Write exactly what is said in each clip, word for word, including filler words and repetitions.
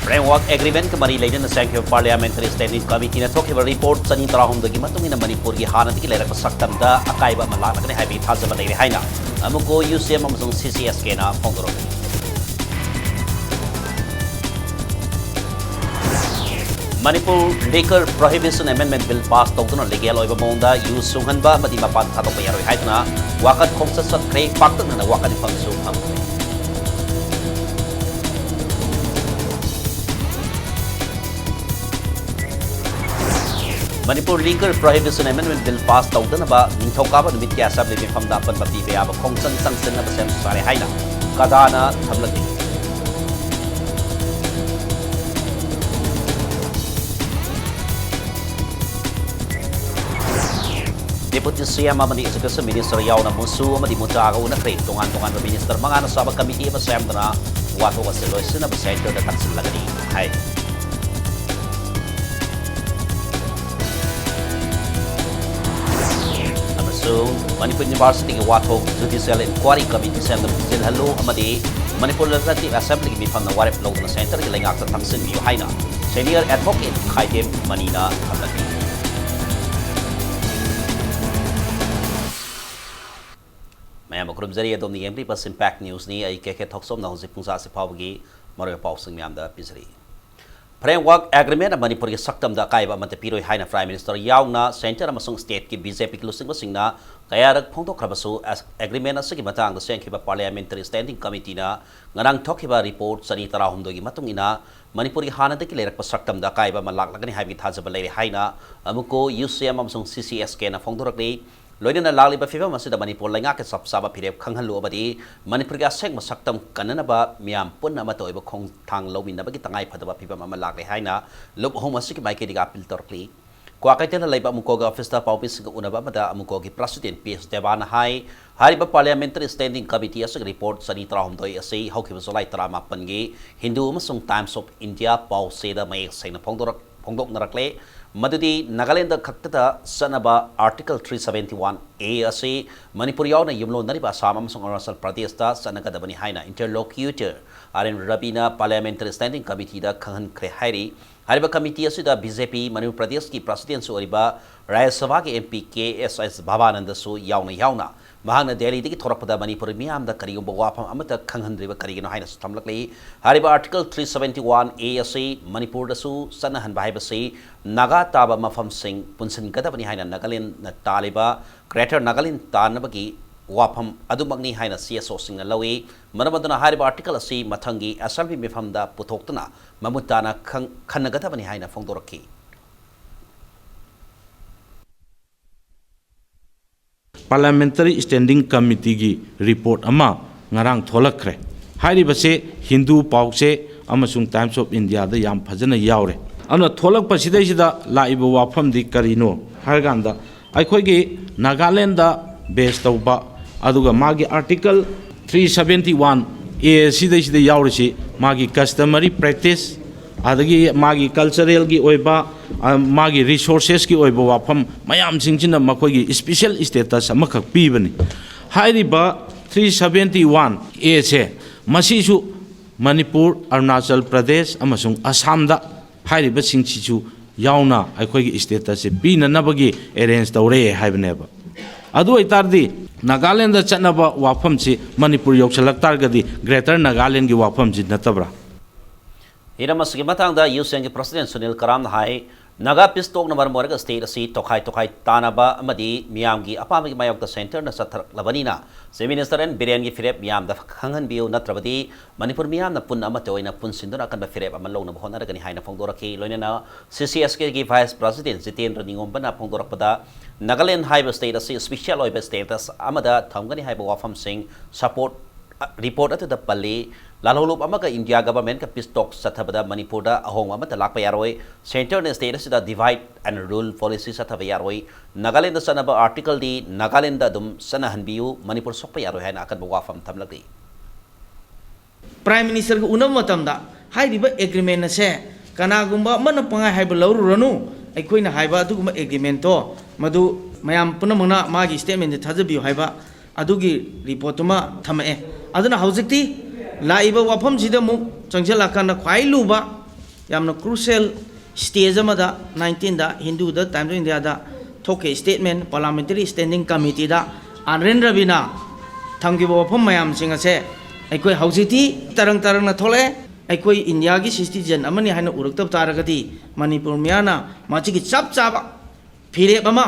Framework Agreement-ꯀ ꯃꯔꯤ ꯂꯩꯅꯅ ꯁꯦꯝꯈꯤꯕ Parliamentary Standing Committee-ꯅ ꯊꯣꯛꯈꯤꯕ report ꯆꯅꯤ ꯇꯔꯥꯍꯨꯝꯗꯣꯏꯒꯤ ꯃꯇꯨꯡ ꯏꯟꯅ ꯃꯅꯤꯄꯨꯔꯒꯤ ꯍꯥꯟꯅꯗꯒꯤ ꯂꯩꯔꯛꯄ ꯁꯛꯇꯝꯗ ꯑꯀꯥꯏꯕ ꯑꯃ ꯂꯥꯛꯂꯒꯅꯤ ꯍꯥꯏꯕꯒꯤ ꯊꯥꯖꯕ ꯂꯩꯔꯦ ꯍꯥꯏꯅ ꯑꯃꯨꯛꯀꯣ UCM ꯑꯃꯁꯨꯡ CCSK-ꯅ ꯐꯣꯡꯗꯣꯔꯛꯂꯤ꯫ Manipur Liquor Prohibition Amendment Bill pass ꯇꯧꯗꯨꯅ legal ꯑꯣꯏꯕ ꯃꯑꯣꯡꯗ ꯌꯨ ꯁꯨꯡꯍꯟꯕ ꯑꯃꯗꯤ ꯃꯄꯥꯟ ꯊꯥꯗꯣꯛꯄ ꯌꯥꯔꯣꯏ ꯍꯥꯏꯗꯨꯅ ꯋꯥꯀꯠ ꯈꯣꯡꯆꯠ ꯆꯠꯈ꯭ꯔꯦ꯫ ꯄꯥꯛꯇꯛꯅꯅ ꯋꯥꯀꯠ ꯏꯐꯝꯁꯨ ꯐꯪꯈ꯭ꯔꯦ꯫ Manipur Liquor Prohibition Amendment Bill pass ꯇꯧꯗꯅꯕ ꯅꯤꯡꯊꯧꯀꯥꯕ ꯅꯨꯃꯤꯠꯀꯤ Assembly ꯃꯤꯐꯝꯗ ꯑꯄꯟꯕ ꯄꯤꯕ ꯌꯥꯕ ꯈꯣꯡꯆꯪ ꯆꯪꯁꯤꯟꯅꯕ ꯁꯦꯝ ꯁꯥꯔꯦ ꯍꯥꯏꯅ ꯀꯗꯥꯅ ꯊꯝꯂꯛꯂꯤ꯫ Deputy CM ꯑꯃꯗꯤ Education Minister ꯌꯥꯎꯅ ꯃꯨꯁꯨ ꯑꯃꯗꯤ ꯃꯨꯇꯥꯒ ꯎꯅꯈ꯭ꯔꯦ꯫ ꯇꯣꯉꯥꯟ ꯇꯣꯉꯥꯟꯕ minister ꯃꯉꯥꯅ ꯆꯥꯕ committee ꯑꯃ ꯁꯦꯝꯗꯨꯅ ꯋꯥꯊꯣꯛ ꯑꯁꯤ ꯂꯣꯏꯁꯤꯟꯅꯕ centre-ꯗ ꯇꯛꯁꯤꯜꯂꯒꯅꯤ ꯍꯥꯏ꯫ ꯑꯃꯁꯨꯡ ꯃꯅꯤꯄꯨꯔ University-ꯒꯤ ꯋꯥꯊꯣꯛ Judicial Inquiry Committee ꯁꯦꯝꯗꯨꯅ ꯊꯤꯖꯤꯜꯍꯜꯂꯨ ꯑꯃꯗꯤ ꯃꯅꯤꯄꯨꯔ Legislative Assembly-ꯒꯤ ꯃꯤꯐꯝꯅ ꯋꯥꯔꯦꯞ ꯂꯧꯗꯨꯅ centre-ꯒꯤ ꯂꯩꯉꯥꯛꯇ ꯊꯝꯖꯤꯟꯕꯤꯌꯨ ꯍꯥꯏꯅ senior advocate ꯈꯥꯏꯗꯦꯝ ꯃꯅꯤꯅ ꯊꯝꯂꯛꯂꯤ꯫ ꯃꯌꯥꯝꯕꯨ ꯈꯨꯔꯨꯝꯖꯔꯤ꯫ ꯑꯗꯣꯝꯅ ꯌꯦꯡꯕꯤꯔꯤꯕ Simpact News-ꯅꯤ꯫ ꯑꯩ ꯀꯦ ꯀꯦ ꯊꯣꯛꯆꯣꯝꯅ ꯍꯧꯖꯤꯛ ꯄꯨꯡ ꯆꯥꯁꯤ ꯐꯥꯎꯕꯒꯤ ꯃꯔꯨꯑꯣꯏꯕ ꯄꯥꯎꯁꯤꯡ ꯃꯌꯥꯝꯗ ꯄꯤꯖꯔꯤ꯫ Framework Agreement-ꯅ ꯃꯅꯤꯄꯨꯔꯒꯤ ꯁꯛꯇꯝꯗ ꯑꯀꯥꯏꯕ ꯑꯃꯠꯇ ꯄꯤꯔꯣꯏ ꯍꯥꯏꯅ Prime Minister ꯌꯥꯎꯅ centre ꯑꯃꯁꯨꯡ state-ꯀꯤ BJP-ꯒꯤ ꯂꯨꯆꯤꯡꯕꯁꯤꯡꯅ ꯀꯌꯥꯔꯛ ꯐꯣꯡꯗꯣꯛꯈ꯭ꯔꯕꯁꯨ, ꯑꯁ-, agreement ꯑꯁꯤꯒꯤ ꯃꯇꯥꯡꯗ ꯁꯦꯝꯈꯤꯕ Parliamentary Standing Committee-ꯅ ꯉꯔꯥꯡ ꯊꯣꯛꯈꯤꯕ report ꯆꯅꯤ ꯇꯔꯥꯍꯨꯝꯗꯣꯏꯒꯤ ꯃꯇꯨꯡ ꯏꯟꯅ ꯃꯅꯤꯄꯨꯔꯒꯤ ꯍꯥꯟꯅꯗꯒꯤ ꯂꯩꯔꯛꯄ ꯁꯛꯇꯝꯗ ꯑꯀꯥꯏꯕ ꯑꯃ ꯂꯥꯛꯂꯒꯅꯤ ꯍꯥꯏꯕꯒꯤ ꯊꯥꯖꯕ ꯂꯩꯔꯦ ꯍꯥꯏꯅ ꯑꯃꯨꯛꯀꯣ UCM ꯑꯃꯁꯨꯡ CCSK-ꯅ ꯐꯣꯡꯗꯣꯔꯛꯂꯤ꯫ ꯂꯣꯏꯅꯅ ꯂꯥꯛꯂꯤꯕ ꯐꯤꯕꯝ ꯑꯁꯤꯗ ꯃꯅꯤꯄꯨꯔ ꯂꯩꯉꯥꯛꯀꯤ ꯆꯞ ꯆꯥꯕ ꯐꯤꯔꯦꯞ ꯈꯪꯍꯜꯂꯨ ꯑꯃꯗꯤ ꯃꯅꯤꯄꯨꯔꯒꯤ ꯑꯁꯦꯡꯕ ꯁꯛꯇꯝ ꯀꯟꯅꯅꯕ ꯃꯤꯌꯥꯝ ꯄꯨꯟꯅ ꯑꯃꯠꯇ ꯑꯣꯏꯕ ꯈꯣꯡꯊꯥꯡ ꯂꯧꯃꯤꯟꯅꯕꯒꯤ ꯇꯉꯥꯏ ꯐꯗꯕ ꯐꯤꯕꯝ ꯑꯃ ꯂꯥꯛꯂꯦ ꯍꯥꯏꯅ ꯂꯨꯞ ꯑꯍꯨꯝ ꯑꯁꯤꯒꯤ ꯃꯥꯏꯀꯩꯗꯒꯤ appeal ꯇꯧꯔꯛꯂꯤ꯫ ꯀ꯭ꯋꯥꯀꯩꯊꯦꯜꯗ ꯂꯩꯕ ꯑꯃꯨꯛꯀꯣꯒꯤ office-ꯇ ꯄꯥꯎꯃꯤꯁꯤꯡꯒ ꯎꯅꯕ ꯑꯃꯗ ꯑꯃꯨꯛꯀꯣꯒꯤ President ꯄꯤ ꯑꯦꯁ ꯗꯦꯕꯥꯅ ꯍꯥꯏ, ꯍꯥꯏꯔꯤꯕ Parliamentary Standing Committee ꯑꯁꯤꯒꯤ report ꯆꯅꯤ ꯇꯔꯥꯍꯨꯝꯗꯣꯏ ꯑꯁꯤ ꯍꯧꯈꯤꯕ July ꯇꯔꯥꯃꯥꯄꯟꯒꯤ Hindu ꯑꯃꯁꯨꯡ Times of India ꯄꯥꯎꯆꯦꯗ ꯃꯌꯦꯛ ꯁꯦꯡꯅ ꯐꯣꯡꯗꯣꯔꯛ-, ꯐꯣꯡꯗꯣꯛꯅꯔꯛꯂꯦ꯫ ꯃꯗꯨꯗꯤ ꯅꯥꯒꯥꯂꯦꯟꯗ ꯈꯛꯇꯗ ꯆꯠꯅꯕ Article three seventy one A ꯑꯁꯤ ꯃꯅꯤꯄꯨꯔ ꯌꯥꯎꯅ ꯌꯨꯝꯂꯣꯟꯅꯔꯤꯕ ꯑꯁꯥꯝ ꯑꯃꯁꯨꯡ ꯑꯔꯨꯅꯥꯆꯜ ꯄ꯭ꯔꯗꯦꯁꯇ ꯆꯠꯅꯒꯗꯕꯅꯤ ꯍꯥꯏꯅ interlocutor R N Raviꯅ Parliamentary Standing Committeeꯗ ꯈꯪꯍꯟꯈ꯭ꯔꯦ ꯍꯥꯏꯔꯤ꯫ ꯍꯥꯏꯔꯤꯕ committee ꯑꯁꯤꯗ B J P ꯃꯅꯤꯄꯨꯔ ꯄ꯭ꯔꯗꯦꯁꯀꯤ presidentꯁꯨ ꯑꯣꯏꯔꯤꯕ ꯔꯥꯖ꯭ꯌ ꯁꯚꯥꯒꯤ M P K S S ꯚꯥꯕꯥꯅꯟꯗꯁꯨ ꯌꯥꯎꯅ ꯌꯥꯎꯅ ꯃꯍꯥꯛꯅ ꯗꯦꯜꯂꯤꯗꯒꯤ ꯊꯣꯔꯛꯄꯗ ꯃꯅꯤꯄꯨꯔ ꯃꯤꯌꯥꯝꯗ ꯀꯔꯤꯒꯨꯝꯕ ꯋꯥꯐꯝ ꯑꯃꯠꯇ ꯈꯪꯍꯟꯗ꯭ꯔꯤꯕ ꯀꯔꯤꯒꯤꯅꯣ ꯍꯥꯏꯅꯁꯨ ꯊꯝꯂꯛꯂꯤ꯫ ꯍꯥꯏꯔꯤꯕ Article three seventy one A ꯑꯁꯤ ꯃꯅꯤꯄꯨꯔꯗꯁꯨ ꯆꯠꯅꯍꯟꯕ ꯍꯥꯏꯕꯁꯤ ꯅꯥꯒꯥ ꯇꯥꯕ ꯃꯐꯝꯁꯤꯡ ꯄꯨꯟꯁꯤꯟꯒꯗꯕꯅꯤ ꯍꯥꯏꯅ ꯅꯥꯒꯥꯂꯦꯟꯗꯅ ꯇꯥꯜꯂꯤꯕ Greater Nagaland ꯇꯥꯟꯅꯕꯒꯤ ꯋꯥꯐꯝ ꯑꯗꯨꯃꯛꯅꯤ ꯍꯥꯏꯅ C S Oꯁꯤꯡꯅ ꯂꯧꯏ꯫ ꯃꯔꯝ ꯑꯗꯨꯅ ꯍꯥꯏꯔꯤꯕ article ꯑꯁꯤ ꯃꯊꯪꯒꯤ assembly ꯃꯤꯐꯝꯗ ꯄꯨꯊꯣꯛꯇꯨꯅ ꯃꯃꯨꯠ ꯇꯥꯅ ꯈꯪ-, ꯈꯟꯅꯒꯗꯕꯅꯤ ꯍꯥꯏꯅ ꯐꯣꯡꯗꯣꯔꯛꯈꯤ꯫ Parliamentary Standing Committeeꯒꯤ report ꯑꯃ ꯉꯔꯥꯡ ꯊꯣꯛꯂꯛꯈ꯭ꯔꯦ꯫ ꯍꯥꯏꯔꯤꯕꯁꯦ ꯍꯤꯟꯗꯨ ꯄꯥꯎꯆꯦ ꯑꯃꯁꯨꯡ Times of Indiaꯗ ꯌꯥꯝ ꯐꯖꯅ ꯌꯥꯎꯔꯦ꯫ ꯑꯗꯨꯅ ꯊꯣꯛꯂꯛꯄꯁꯤꯗꯩꯁꯤꯗ ꯂꯥꯛꯏꯕ ꯋꯥꯐꯝꯗꯤ ꯀꯔꯤꯅꯣ ꯍꯥꯏꯔꯀꯥꯟꯗ, ꯑꯩꯈꯣꯏꯒꯤ ꯅꯥꯒꯥꯂꯦꯟꯗ base ꯇꯧꯕ, ꯑꯗꯨꯒ ꯃꯥꯒꯤ Article three seventy one A ꯁꯤꯗꯩꯁꯤꯗ ꯌꯥꯎꯔꯤꯁꯤ ꯃꯥꯒꯤ customary practice, ꯑꯗꯒꯤ ꯃꯥꯒꯤ culturalꯒꯤ ꯑꯣꯏꯕ, ꯑ, ꯃꯥꯒꯤ resourcesꯀꯤ ꯑꯣꯏꯕ ꯋꯥꯐꯝ ꯃꯌꯥꯝꯁꯤꯡꯁꯤꯅ ꯃꯈꯣꯏꯒꯤ special status ꯑꯃꯈꯛ ꯄꯤꯕꯅꯤ꯫ ꯍꯥꯏꯔꯤꯕ three seventy one A ꯁꯦ, ꯃꯁꯤꯁꯨ ꯃꯅꯤꯄꯨꯔ, ꯑꯔꯨꯅꯥꯆꯜ ꯄ꯭ꯔꯗꯦꯁ ꯑꯃꯁꯨꯡ ꯑꯁꯥꯝꯗ ꯍꯥꯏꯔꯤꯕꯁꯤꯡꯁꯤꯁꯨ ꯌꯥꯎꯅ ꯑꯩꯈꯣꯏꯒꯤ statusꯁꯦ ꯄꯤꯅꯅꯕꯒꯤ arrange ꯇꯧꯔꯦ ꯍꯥꯏꯕꯅꯦꯕ꯫ ꯑꯗꯨ ꯑꯣꯏꯇꯥꯔꯗꯤ ꯅꯥꯒꯥꯂꯦꯟꯗ ꯆꯠꯅꯕ ꯋꯥꯐꯝꯁꯤ ꯃꯅꯤꯄꯨꯔ ꯌꯧꯁꯤꯜꯂꯛ ꯇꯥꯔꯒꯗꯤ Greater Nagalandꯒꯤ ꯋꯥꯐꯝꯁꯤ ꯅꯠꯇꯕ꯭ꯔꯥ? ꯍꯤꯔꯝ ꯑꯁꯤꯒꯤ ꯃꯇꯥꯡꯗ ꯌꯨꯁꯦꯟꯒꯤ president ꯁꯨꯅꯤꯜ ꯀꯔꯥꯝꯅ ꯍꯥꯏ, ꯅꯥꯒꯥ peace talkꯅ ꯃꯔꯝ ꯑꯣꯏꯔꯒ state ꯑꯁꯤ ꯇꯣꯈꯥꯏ ꯇꯣꯈꯥꯏ ꯇꯥꯅꯕ ꯑꯃꯗꯤ ꯃꯤꯌꯥꯝꯒꯤ ꯑꯄꯥꯝꯕꯒꯤ ꯃꯥꯌꯣꯛꯇ centreꯅ ꯆꯠꯊꯔꯛꯂꯕꯅꯤꯅ Chief Minister N ꯕꯤꯔꯦꯟꯒꯤ ꯐꯤꯔꯦꯞ ꯃꯤꯌꯥꯝꯗ ꯈꯪꯍꯟꯕꯤꯌꯨ, ꯅꯠꯇ꯭ꯔꯕꯗꯤ ꯃꯅꯤꯄꯨꯔ ꯃꯤꯌꯥꯝꯅ ꯄꯨꯟꯅ ꯑꯃꯠꯇ ꯑꯣꯏꯅ ꯄꯨꯟꯁꯤꯟꯗꯨꯅ ꯑꯀꯟꯕ ꯐꯤꯔꯦꯞ ꯑꯃ ꯂꯧꯅꯕ ꯍꯣꯠꯅꯔꯒꯅꯤ ꯍꯥꯏꯅ ꯐꯣꯡꯗꯣꯔꯛꯈꯤ꯫ ꯂꯣꯏꯅꯅ C C S Kꯒꯤ vice president Jitendra ꯅꯤꯉꯣꯝꯕꯅ ꯐꯣꯡꯗꯣꯔꯛꯄꯗ, Nagaland ꯍꯥꯏꯕ state ꯑꯁꯤ special ꯑꯣꯏꯕ status ꯑꯃꯗ ꯊꯝꯒꯅꯤ ꯍꯥꯏꯕ ꯋꯥꯐꯝꯁꯤꯡ support, report ꯑꯗꯨꯗ ꯄꯜꯂꯤ꯫ ꯂꯥꯜꯍꯧꯂꯨꯞ ꯑꯃꯒ ꯏꯟꯗꯤꯌꯥ governmentꯀ peace talk ꯆꯠꯊꯕꯗ ꯃꯅꯤꯄꯨꯔꯗ ꯑꯍꯣꯡꯕ ꯑꯃꯠꯇ ꯂꯥꯛꯄ ꯌꯥꯔꯣꯏ꯫ Centreꯅ state ꯑꯁꯤꯗ divide and rule policy ꯆꯠꯊꯕ ꯌꯥꯔꯣꯏ꯫ ꯅꯥꯒꯥꯂꯦꯟꯗ ꯆꯠꯅꯕ articleꯗꯤ ꯅꯥꯒꯥꯂꯦꯟꯗ ꯑꯗꯨꯝ ꯆꯠꯅꯍꯟꯕꯤꯌꯨ, ꯃꯅꯤꯄꯨꯔ ꯁꯣꯛꯄ ꯌꯥꯔꯣꯏ ꯍꯥꯏꯅ ꯑꯀꯟꯕ ꯋꯥꯐꯝ ꯊꯝꯂꯛꯂꯤ꯫ Prime Ministerꯒ ꯎꯅꯕ ꯃꯇꯝꯗ ꯍꯥꯏꯔꯤꯕ agreement ꯑꯁꯦ ꯀꯅꯥꯒꯨꯝꯕ ꯑꯃꯅ ꯄꯪꯍꯥꯏ ꯍꯥꯏꯕ ꯂꯧꯔꯨꯔꯅꯨ, ꯑꯩꯈꯣꯏꯅ ꯍꯥꯏꯕ ꯑꯗꯨꯒꯨꯝꯕ ꯑꯦꯒ꯭ꯔꯤꯃꯦꯟꯇꯣ ꯃꯗꯨ ꯃꯌꯥꯝ ꯄꯨꯝꯅꯃꯛꯅ ꯃꯥꯒꯤ ꯁ꯭ꯇꯦꯠꯃꯦꯟꯁꯦ ꯊꯥꯖꯕꯤꯌꯨ ꯍꯥꯏꯕ ꯑꯗꯨꯒꯤ ꯔꯤꯄꯣꯔꯠꯇꯨꯃ ꯊꯝꯃꯛꯑꯦ꯫ ꯑꯗꯨꯅ ꯍꯧꯖꯤꯛꯇꯤ ꯂꯥꯛꯏꯕ ꯋꯥꯐꯝꯁꯤꯗ ꯑꯃꯨꯛ ꯆꯪꯁꯤꯜꯂꯛꯑꯀꯥꯟꯗ ꯈ꯭ꯋꯥꯏ ꯂꯨꯕ, ꯌꯥꯝꯅ ꯀ꯭ꯔꯨꯁꯦꯜ ꯁ꯭ꯇꯦꯖ ꯑꯃꯗ ꯅꯥꯏꯟꯇꯤꯟꯗ ꯍꯤꯟꯗꯨꯗ ꯇꯥꯏꯝꯁ ꯑꯣꯐ ꯏꯟꯗꯤꯌꯥꯗ ꯊꯣꯛꯈꯤ ꯁ꯭ꯇꯦꯠꯃꯦꯟ, ꯄꯥꯔꯂꯥꯃꯦꯟꯇꯔꯤ ꯁ꯭ꯇꯦꯟꯗꯤꯡ ꯀꯃꯤꯇꯤꯗ ꯑꯥꯔ ꯑꯦꯟ ꯔꯕꯤꯅ ꯊꯝꯈꯤꯕ ꯋꯥꯐꯝ ꯃꯌꯥꯝꯁꯤꯡ ꯑꯁꯦ ꯑꯩꯈꯣꯏ ꯍꯧꯖꯤꯛꯇꯤ ꯇꯔꯪ ꯇꯔꯪꯅ ꯊꯣꯛꯂꯛꯑꯦ꯫ ꯑꯩꯈꯣꯏ ꯏꯟꯗꯤꯌꯥꯒꯤ ꯁꯤꯇꯤꯖꯦꯟ ꯑꯃꯅꯤ ꯍꯥꯏꯅ ꯎꯔꯛꯇꯕ ꯇꯥꯔꯒꯗꯤ ꯃꯅꯤꯄꯨꯔ ꯃꯤꯌꯥꯝꯅ ꯃꯁꯤꯒꯤ ꯆꯞ ꯆꯥꯕ ꯐꯤꯔꯦꯞ ꯑꯃ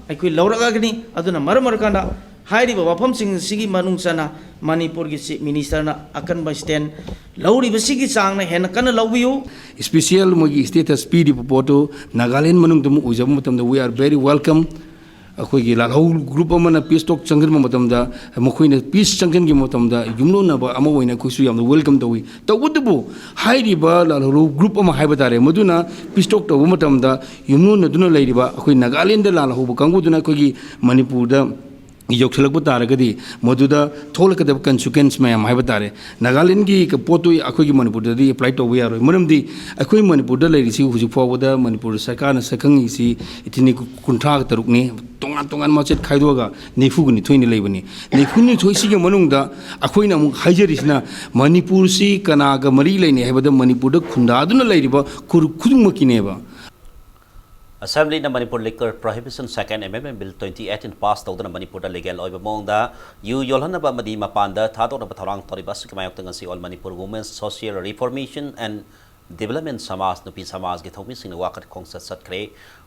ꯑꯩꯈꯣꯏ ꯂꯧꯔꯛꯑꯒꯅꯤ꯫ ꯑꯗꯨꯅ ꯃꯔꯝ ꯑꯣꯏꯔꯀꯥꯟꯗ ꯍꯥꯏꯔꯤꯕ ꯋꯥꯐꯝꯁꯤꯡ ꯑꯁꯤꯒꯤ ꯃꯅꯨꯡ ꯆꯟꯅ ꯃꯅꯤꯄꯨꯔꯒꯤ ꯆꯤꯐ ꯃꯤꯅꯤꯁꯇꯔꯅ ꯑꯀꯟꯕ ꯁ꯭ꯇꯦꯟ ꯂꯧꯔꯤꯕꯁꯤꯒꯤ ꯆꯥꯡꯅ ꯍꯦꯟꯅ ꯀꯟꯅ ꯂꯧꯕꯤꯌꯨ꯫ ꯏꯁꯄꯤꯁꯤꯌꯦꯜ ꯃꯣꯏꯒꯤ ꯁ꯭ꯇꯦꯇꯁ ꯄꯤꯔꯤꯕ ꯄꯣꯠꯇꯨ ꯅꯥꯒꯥꯂꯦꯟ ꯃꯅꯨꯡꯗ ꯑꯃꯨꯛ ꯑꯣꯏꯖꯕ ꯃꯇꯝꯗ we are very welcome꯫ ꯑꯩꯈꯣꯏꯒꯤ ꯂꯥꯜꯍꯧ ꯒ꯭ꯔꯨꯞ ꯑꯃꯅ ꯄꯤꯁ ꯇꯣꯛ ꯆꯪꯁꯤꯟꯕ ꯃꯇꯝꯗ, ꯃꯈꯣꯏꯅ ꯄꯤꯁ ꯆꯪꯁꯤꯟꯈꯤꯕ ꯃꯇꯝꯗ ꯌꯨꯝꯂꯣꯟꯅꯕ ꯑꯃ ꯑꯣꯏꯅ ꯑꯩꯈꯣꯏꯁꯨ ꯌꯥꯝꯅ ꯋꯦꯜꯀꯝ ꯇꯧꯏ꯫ ꯇꯧꯕꯇꯕꯨ ꯍꯥꯏꯔꯤꯕ ꯂꯥꯜꯍꯧ ꯒ꯭ꯔꯨꯞ ꯑꯃ ꯍꯥꯏꯕ ꯇꯥꯔꯦ, ꯃꯗꯨꯅ ꯄꯤꯁ ꯇꯣꯛ ꯇꯧꯕ ꯃꯇꯝꯗ ꯌꯨꯝꯂꯣꯟꯅꯗꯨꯅ ꯂꯩꯔꯤꯕ ꯑꯩꯈꯣꯏ ꯅꯥꯒꯥꯂꯦꯟꯗ ꯂꯥꯜꯍꯧꯕ ꯀꯥꯡꯕꯨꯗꯨꯅ ꯑꯩꯈꯣꯏꯒꯤ ꯃꯅꯤꯄꯨꯔꯗ ꯌꯧꯁꯤꯜꯂꯛꯄ ꯇꯥꯔꯒꯗꯤ ꯃꯗꯨꯗ ꯊꯣꯛꯂꯛꯀꯗꯕ ꯀꯟꯁꯤꯀ꯭ꯋꯦꯟꯁ ꯃꯌꯥꯝ ꯍꯥꯏꯕ ꯇꯥꯔꯦ꯫ ꯅꯥꯒꯥꯂꯦꯟꯒꯤ ꯄꯣꯠꯇꯨ ꯑꯩꯈꯣꯏꯒꯤ ꯃꯅꯤꯄꯨꯔꯗꯗꯤ ꯑꯦꯄ꯭ꯂꯥꯏ ꯇꯧꯕ ꯌꯥꯔꯣꯏ꯫ ꯃꯔꯝꯗꯤ ꯑꯩꯈꯣꯏ ꯃꯅꯤꯄꯨꯔꯗ ꯂꯩꯔꯤꯁꯤ ꯍꯧꯖꯤꯛ ꯐꯥꯎꯕꯗ ꯃꯅꯤꯄꯨꯔ ꯁꯔꯀꯥꯔꯅ ꯁꯛꯈꯪꯉꯤꯁꯤ ꯏꯊꯤꯅꯤꯛ ꯀꯨꯟꯊ꯭ꯔꯥꯒ ꯇꯔꯨꯛꯅꯤ꯫ ꯇꯣꯉꯥꯟ ꯇꯣꯉꯥꯟ ꯃꯆꯦꯠ ꯈꯥꯏꯗꯣꯛꯑꯒ ꯅꯤꯐꯨꯒ ꯅꯤꯊꯣꯏꯅꯤ ꯂꯩꯕꯅꯤ꯫ ꯅꯤꯐꯨ ꯅꯤꯊꯣꯏꯁꯤꯒꯤ ꯃꯅꯨꯡꯗ ꯑꯩꯈꯣꯏꯅ ꯑꯃꯨꯛ ꯍꯥꯏꯖꯔꯤꯁꯤꯅ ꯃꯅꯤꯄꯨꯔꯁꯤ ꯀꯅꯥꯒ ꯃꯔꯤ ꯂꯩꯅꯩ ꯍꯥꯏꯕꯗ ꯃꯅꯤꯄꯨꯔꯗ ꯈꯨꯟꯗꯥꯗꯨꯅ ꯂꯩꯔꯤꯕ ꯈꯨꯔ ꯈꯨꯗꯤꯡꯃꯛꯀꯤꯅꯦꯕ꯫ ꯑꯦꯁꯦꯝꯕ꯭ꯂꯤꯅ Manipur Liquor Prohibition Second Amendment Bill twenty eighteen pass ꯇꯧꯗꯨꯅ ꯃꯅꯤꯄꯨꯔꯗ ꯂꯤꯒꯦꯜ ꯑꯣꯏꯕ ꯃꯑꯣꯡꯗ ꯌꯨ ꯌꯣꯜꯍꯟꯅꯕ ꯑꯃꯗꯤ ꯃꯄꯥꯟꯗ ꯊꯥꯗꯣꯛꯅꯕ ꯊꯧꯔꯥꯡ ꯇꯧꯔꯤꯕ ꯑꯁꯤꯒꯤ ꯃꯥꯌꯣꯛꯇ ꯉꯁꯤ All Manipur Women's Social Reformation and Development ꯁꯃꯥꯖ, ꯅꯨꯄꯤ ꯁꯃꯥꯖꯒꯤ ꯊꯧꯃꯤꯁꯤꯡꯅ ꯋꯥꯀꯠ ꯈꯣꯡꯆꯠ ꯆꯠꯈ꯭ꯔꯦ꯫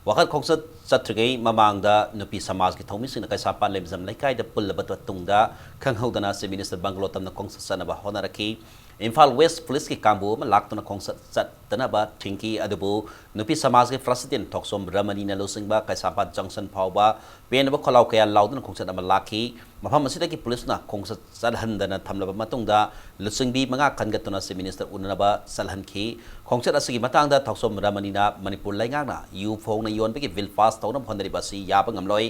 ꯋꯥꯀꯠ ꯈꯣꯡꯆꯠ ꯆꯠꯇ꯭ꯔꯤꯉꯩ ꯃꯃꯥꯡꯗ ꯅꯨꯄꯤ ꯁꯃꯥꯖꯒꯤ ꯊꯧꯃꯤꯁꯤꯡꯅ ꯀꯩꯁꯥꯝꯄꯥꯠ ꯂꯩꯃꯖꯝ ꯂꯩꯀꯥꯏꯗ ꯄꯨꯜꯂꯕ ꯃꯇꯨꯡꯗ ꯈꯪꯍꯧꯗꯅ Chief Minister ꯕꯪꯒꯂꯣ ꯇꯝꯅ ꯈꯣꯡꯆꯠ ꯆꯠꯅꯕ ꯍꯣꯠꯅꯔꯛꯈꯤ꯫ ꯏꯝꯐꯥꯜ West Policeꯀꯤ ꯀꯥꯡꯕꯨ ꯑꯃ ꯂꯥꯛꯇꯨꯅ ꯈꯣꯡꯆꯠ ꯆꯠꯇꯅꯕ ꯊꯤꯡꯈꯤ꯫ ꯑꯗꯨꯕꯨ ꯅꯨꯄꯤ ꯁꯃꯥꯖꯒꯤ President ꯊꯣꯛꯆꯣꯝ ꯔꯃꯅꯤꯅ ꯂꯨꯆꯤꯡꯕ ꯀꯩꯁꯥꯝꯄꯥꯠ Junction ꯐꯥꯎꯕ ꯄꯦꯟꯅꯕ ꯈꯣꯜꯂꯥꯎ ꯀꯌꯥ ꯂꯥꯎꯗꯨꯅ ꯈꯣꯡꯆꯠ ꯑꯃ ꯂꯥꯛꯈꯤ꯫ ꯃꯐꯝ ꯑꯁꯤꯗꯒꯤ ꯄꯨꯂꯤꯁꯅ ꯈꯣꯡꯆꯠ ꯆꯠꯍꯟꯗꯅ ꯊꯝꯂꯕ ꯃꯇꯨꯡꯗ ꯂꯨꯆꯤꯡꯕꯤ ꯃꯉꯥ ꯈꯟꯒꯠꯇꯨꯅ Chief Minister ꯎꯅꯅꯕ ꯆꯠꯍꯟꯈꯤ꯫ ꯈꯣꯡꯆꯠ ꯑꯁꯤꯒꯤ ꯃꯇꯥꯡꯗ ꯊꯣꯛꯆꯣꯝ ꯔꯃꯅꯤꯅ ꯃꯅꯤꯄꯨꯔ ꯂꯩꯉꯥꯛꯅ ꯌꯨ ꯐꯣꯡꯅ ꯌꯣꯟꯕꯒꯤ Bill pass ꯇꯧꯅꯕ ꯍꯣꯠꯅꯔꯤꯕ ꯑꯁꯤ ꯌꯥꯕ ꯉꯝꯂꯣꯏ꯫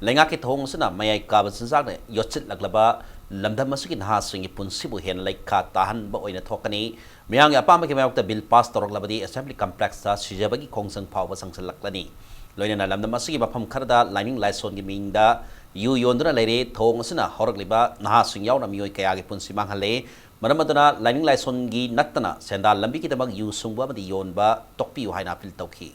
ꯂꯩꯉꯥꯛꯀꯤ ꯊꯧꯑꯣꯡ ꯑꯁꯤꯅ ꯃꯌꯥꯏ ꯀꯥꯕ ꯆꯤꯟꯖꯥꯛꯅ ꯌꯣꯠꯁꯤꯜꯂꯛꯂꯕ ꯂꯝꯗꯝ ꯑꯁꯤꯒꯤ ꯅꯍꯥꯁꯤꯡꯒꯤ ꯄꯨꯟꯁꯤꯕꯨ ꯍꯦꯟꯅ ꯂꯩꯈꯥ ꯇꯥꯍꯟꯕ ꯑꯣꯏꯅ ꯊꯣꯛꯀꯅꯤ꯫ ꯃꯤꯌꯥꯝꯒꯤ ꯑꯄꯥꯝꯕꯒꯤ ꯃꯥꯌꯣꯛꯇ ꯕꯤꯜ ꯄꯥꯁ ꯇꯧꯔꯛꯂꯕꯗꯤ ꯑꯦꯁꯦꯝꯕ꯭ꯂꯤ ꯀꯝꯄ꯭ꯂꯦꯛꯁꯇ ꯁꯤꯖꯕꯒꯤ ꯈꯣꯡꯖꯪ ꯐꯥꯎꯕ ꯆꯪꯁꯤꯜꯂꯛꯂꯅꯤ꯫ ꯂꯣꯏꯅꯅ ꯂꯝꯗꯝ ꯑꯁꯤꯒꯤ ꯃꯐꯝ ꯈꯔꯗ ꯂꯥꯏꯅꯤꯡ ꯂꯥꯏꯁꯣꯟꯒꯤ ꯃꯤꯡꯗ ꯌꯨ ꯌꯣꯟꯗꯨꯅ ꯂꯩꯔꯦ꯫ ꯊꯧꯑꯣꯡ ꯑꯁꯤꯅ ꯍꯧꯔꯛꯂꯤꯕ ꯅꯍꯥꯁꯤꯡ ꯌꯥꯎꯅ ꯃꯤꯑꯣꯏ ꯀꯌꯥꯒꯤ ꯄꯨꯟꯁꯤ ꯃꯥꯡꯍꯜꯂꯦ꯫ ꯃꯔꯝ ꯑꯗꯨꯅ ꯂꯥꯏꯅꯤꯡ ꯂꯥꯏꯁꯣꯟꯒꯤ ꯅꯠꯇꯅ ꯁꯦꯟꯗꯥꯟ ꯂꯝꯕꯤꯒꯤꯗꯃꯛ ꯌꯨ ꯁꯨꯡꯕ ꯑꯃꯗꯤ ꯌꯣꯟꯕ ꯇꯣꯛꯄꯤꯌꯨ ꯍꯥꯏꯅ ꯑꯄꯤꯜ ꯇꯧꯈꯤ꯫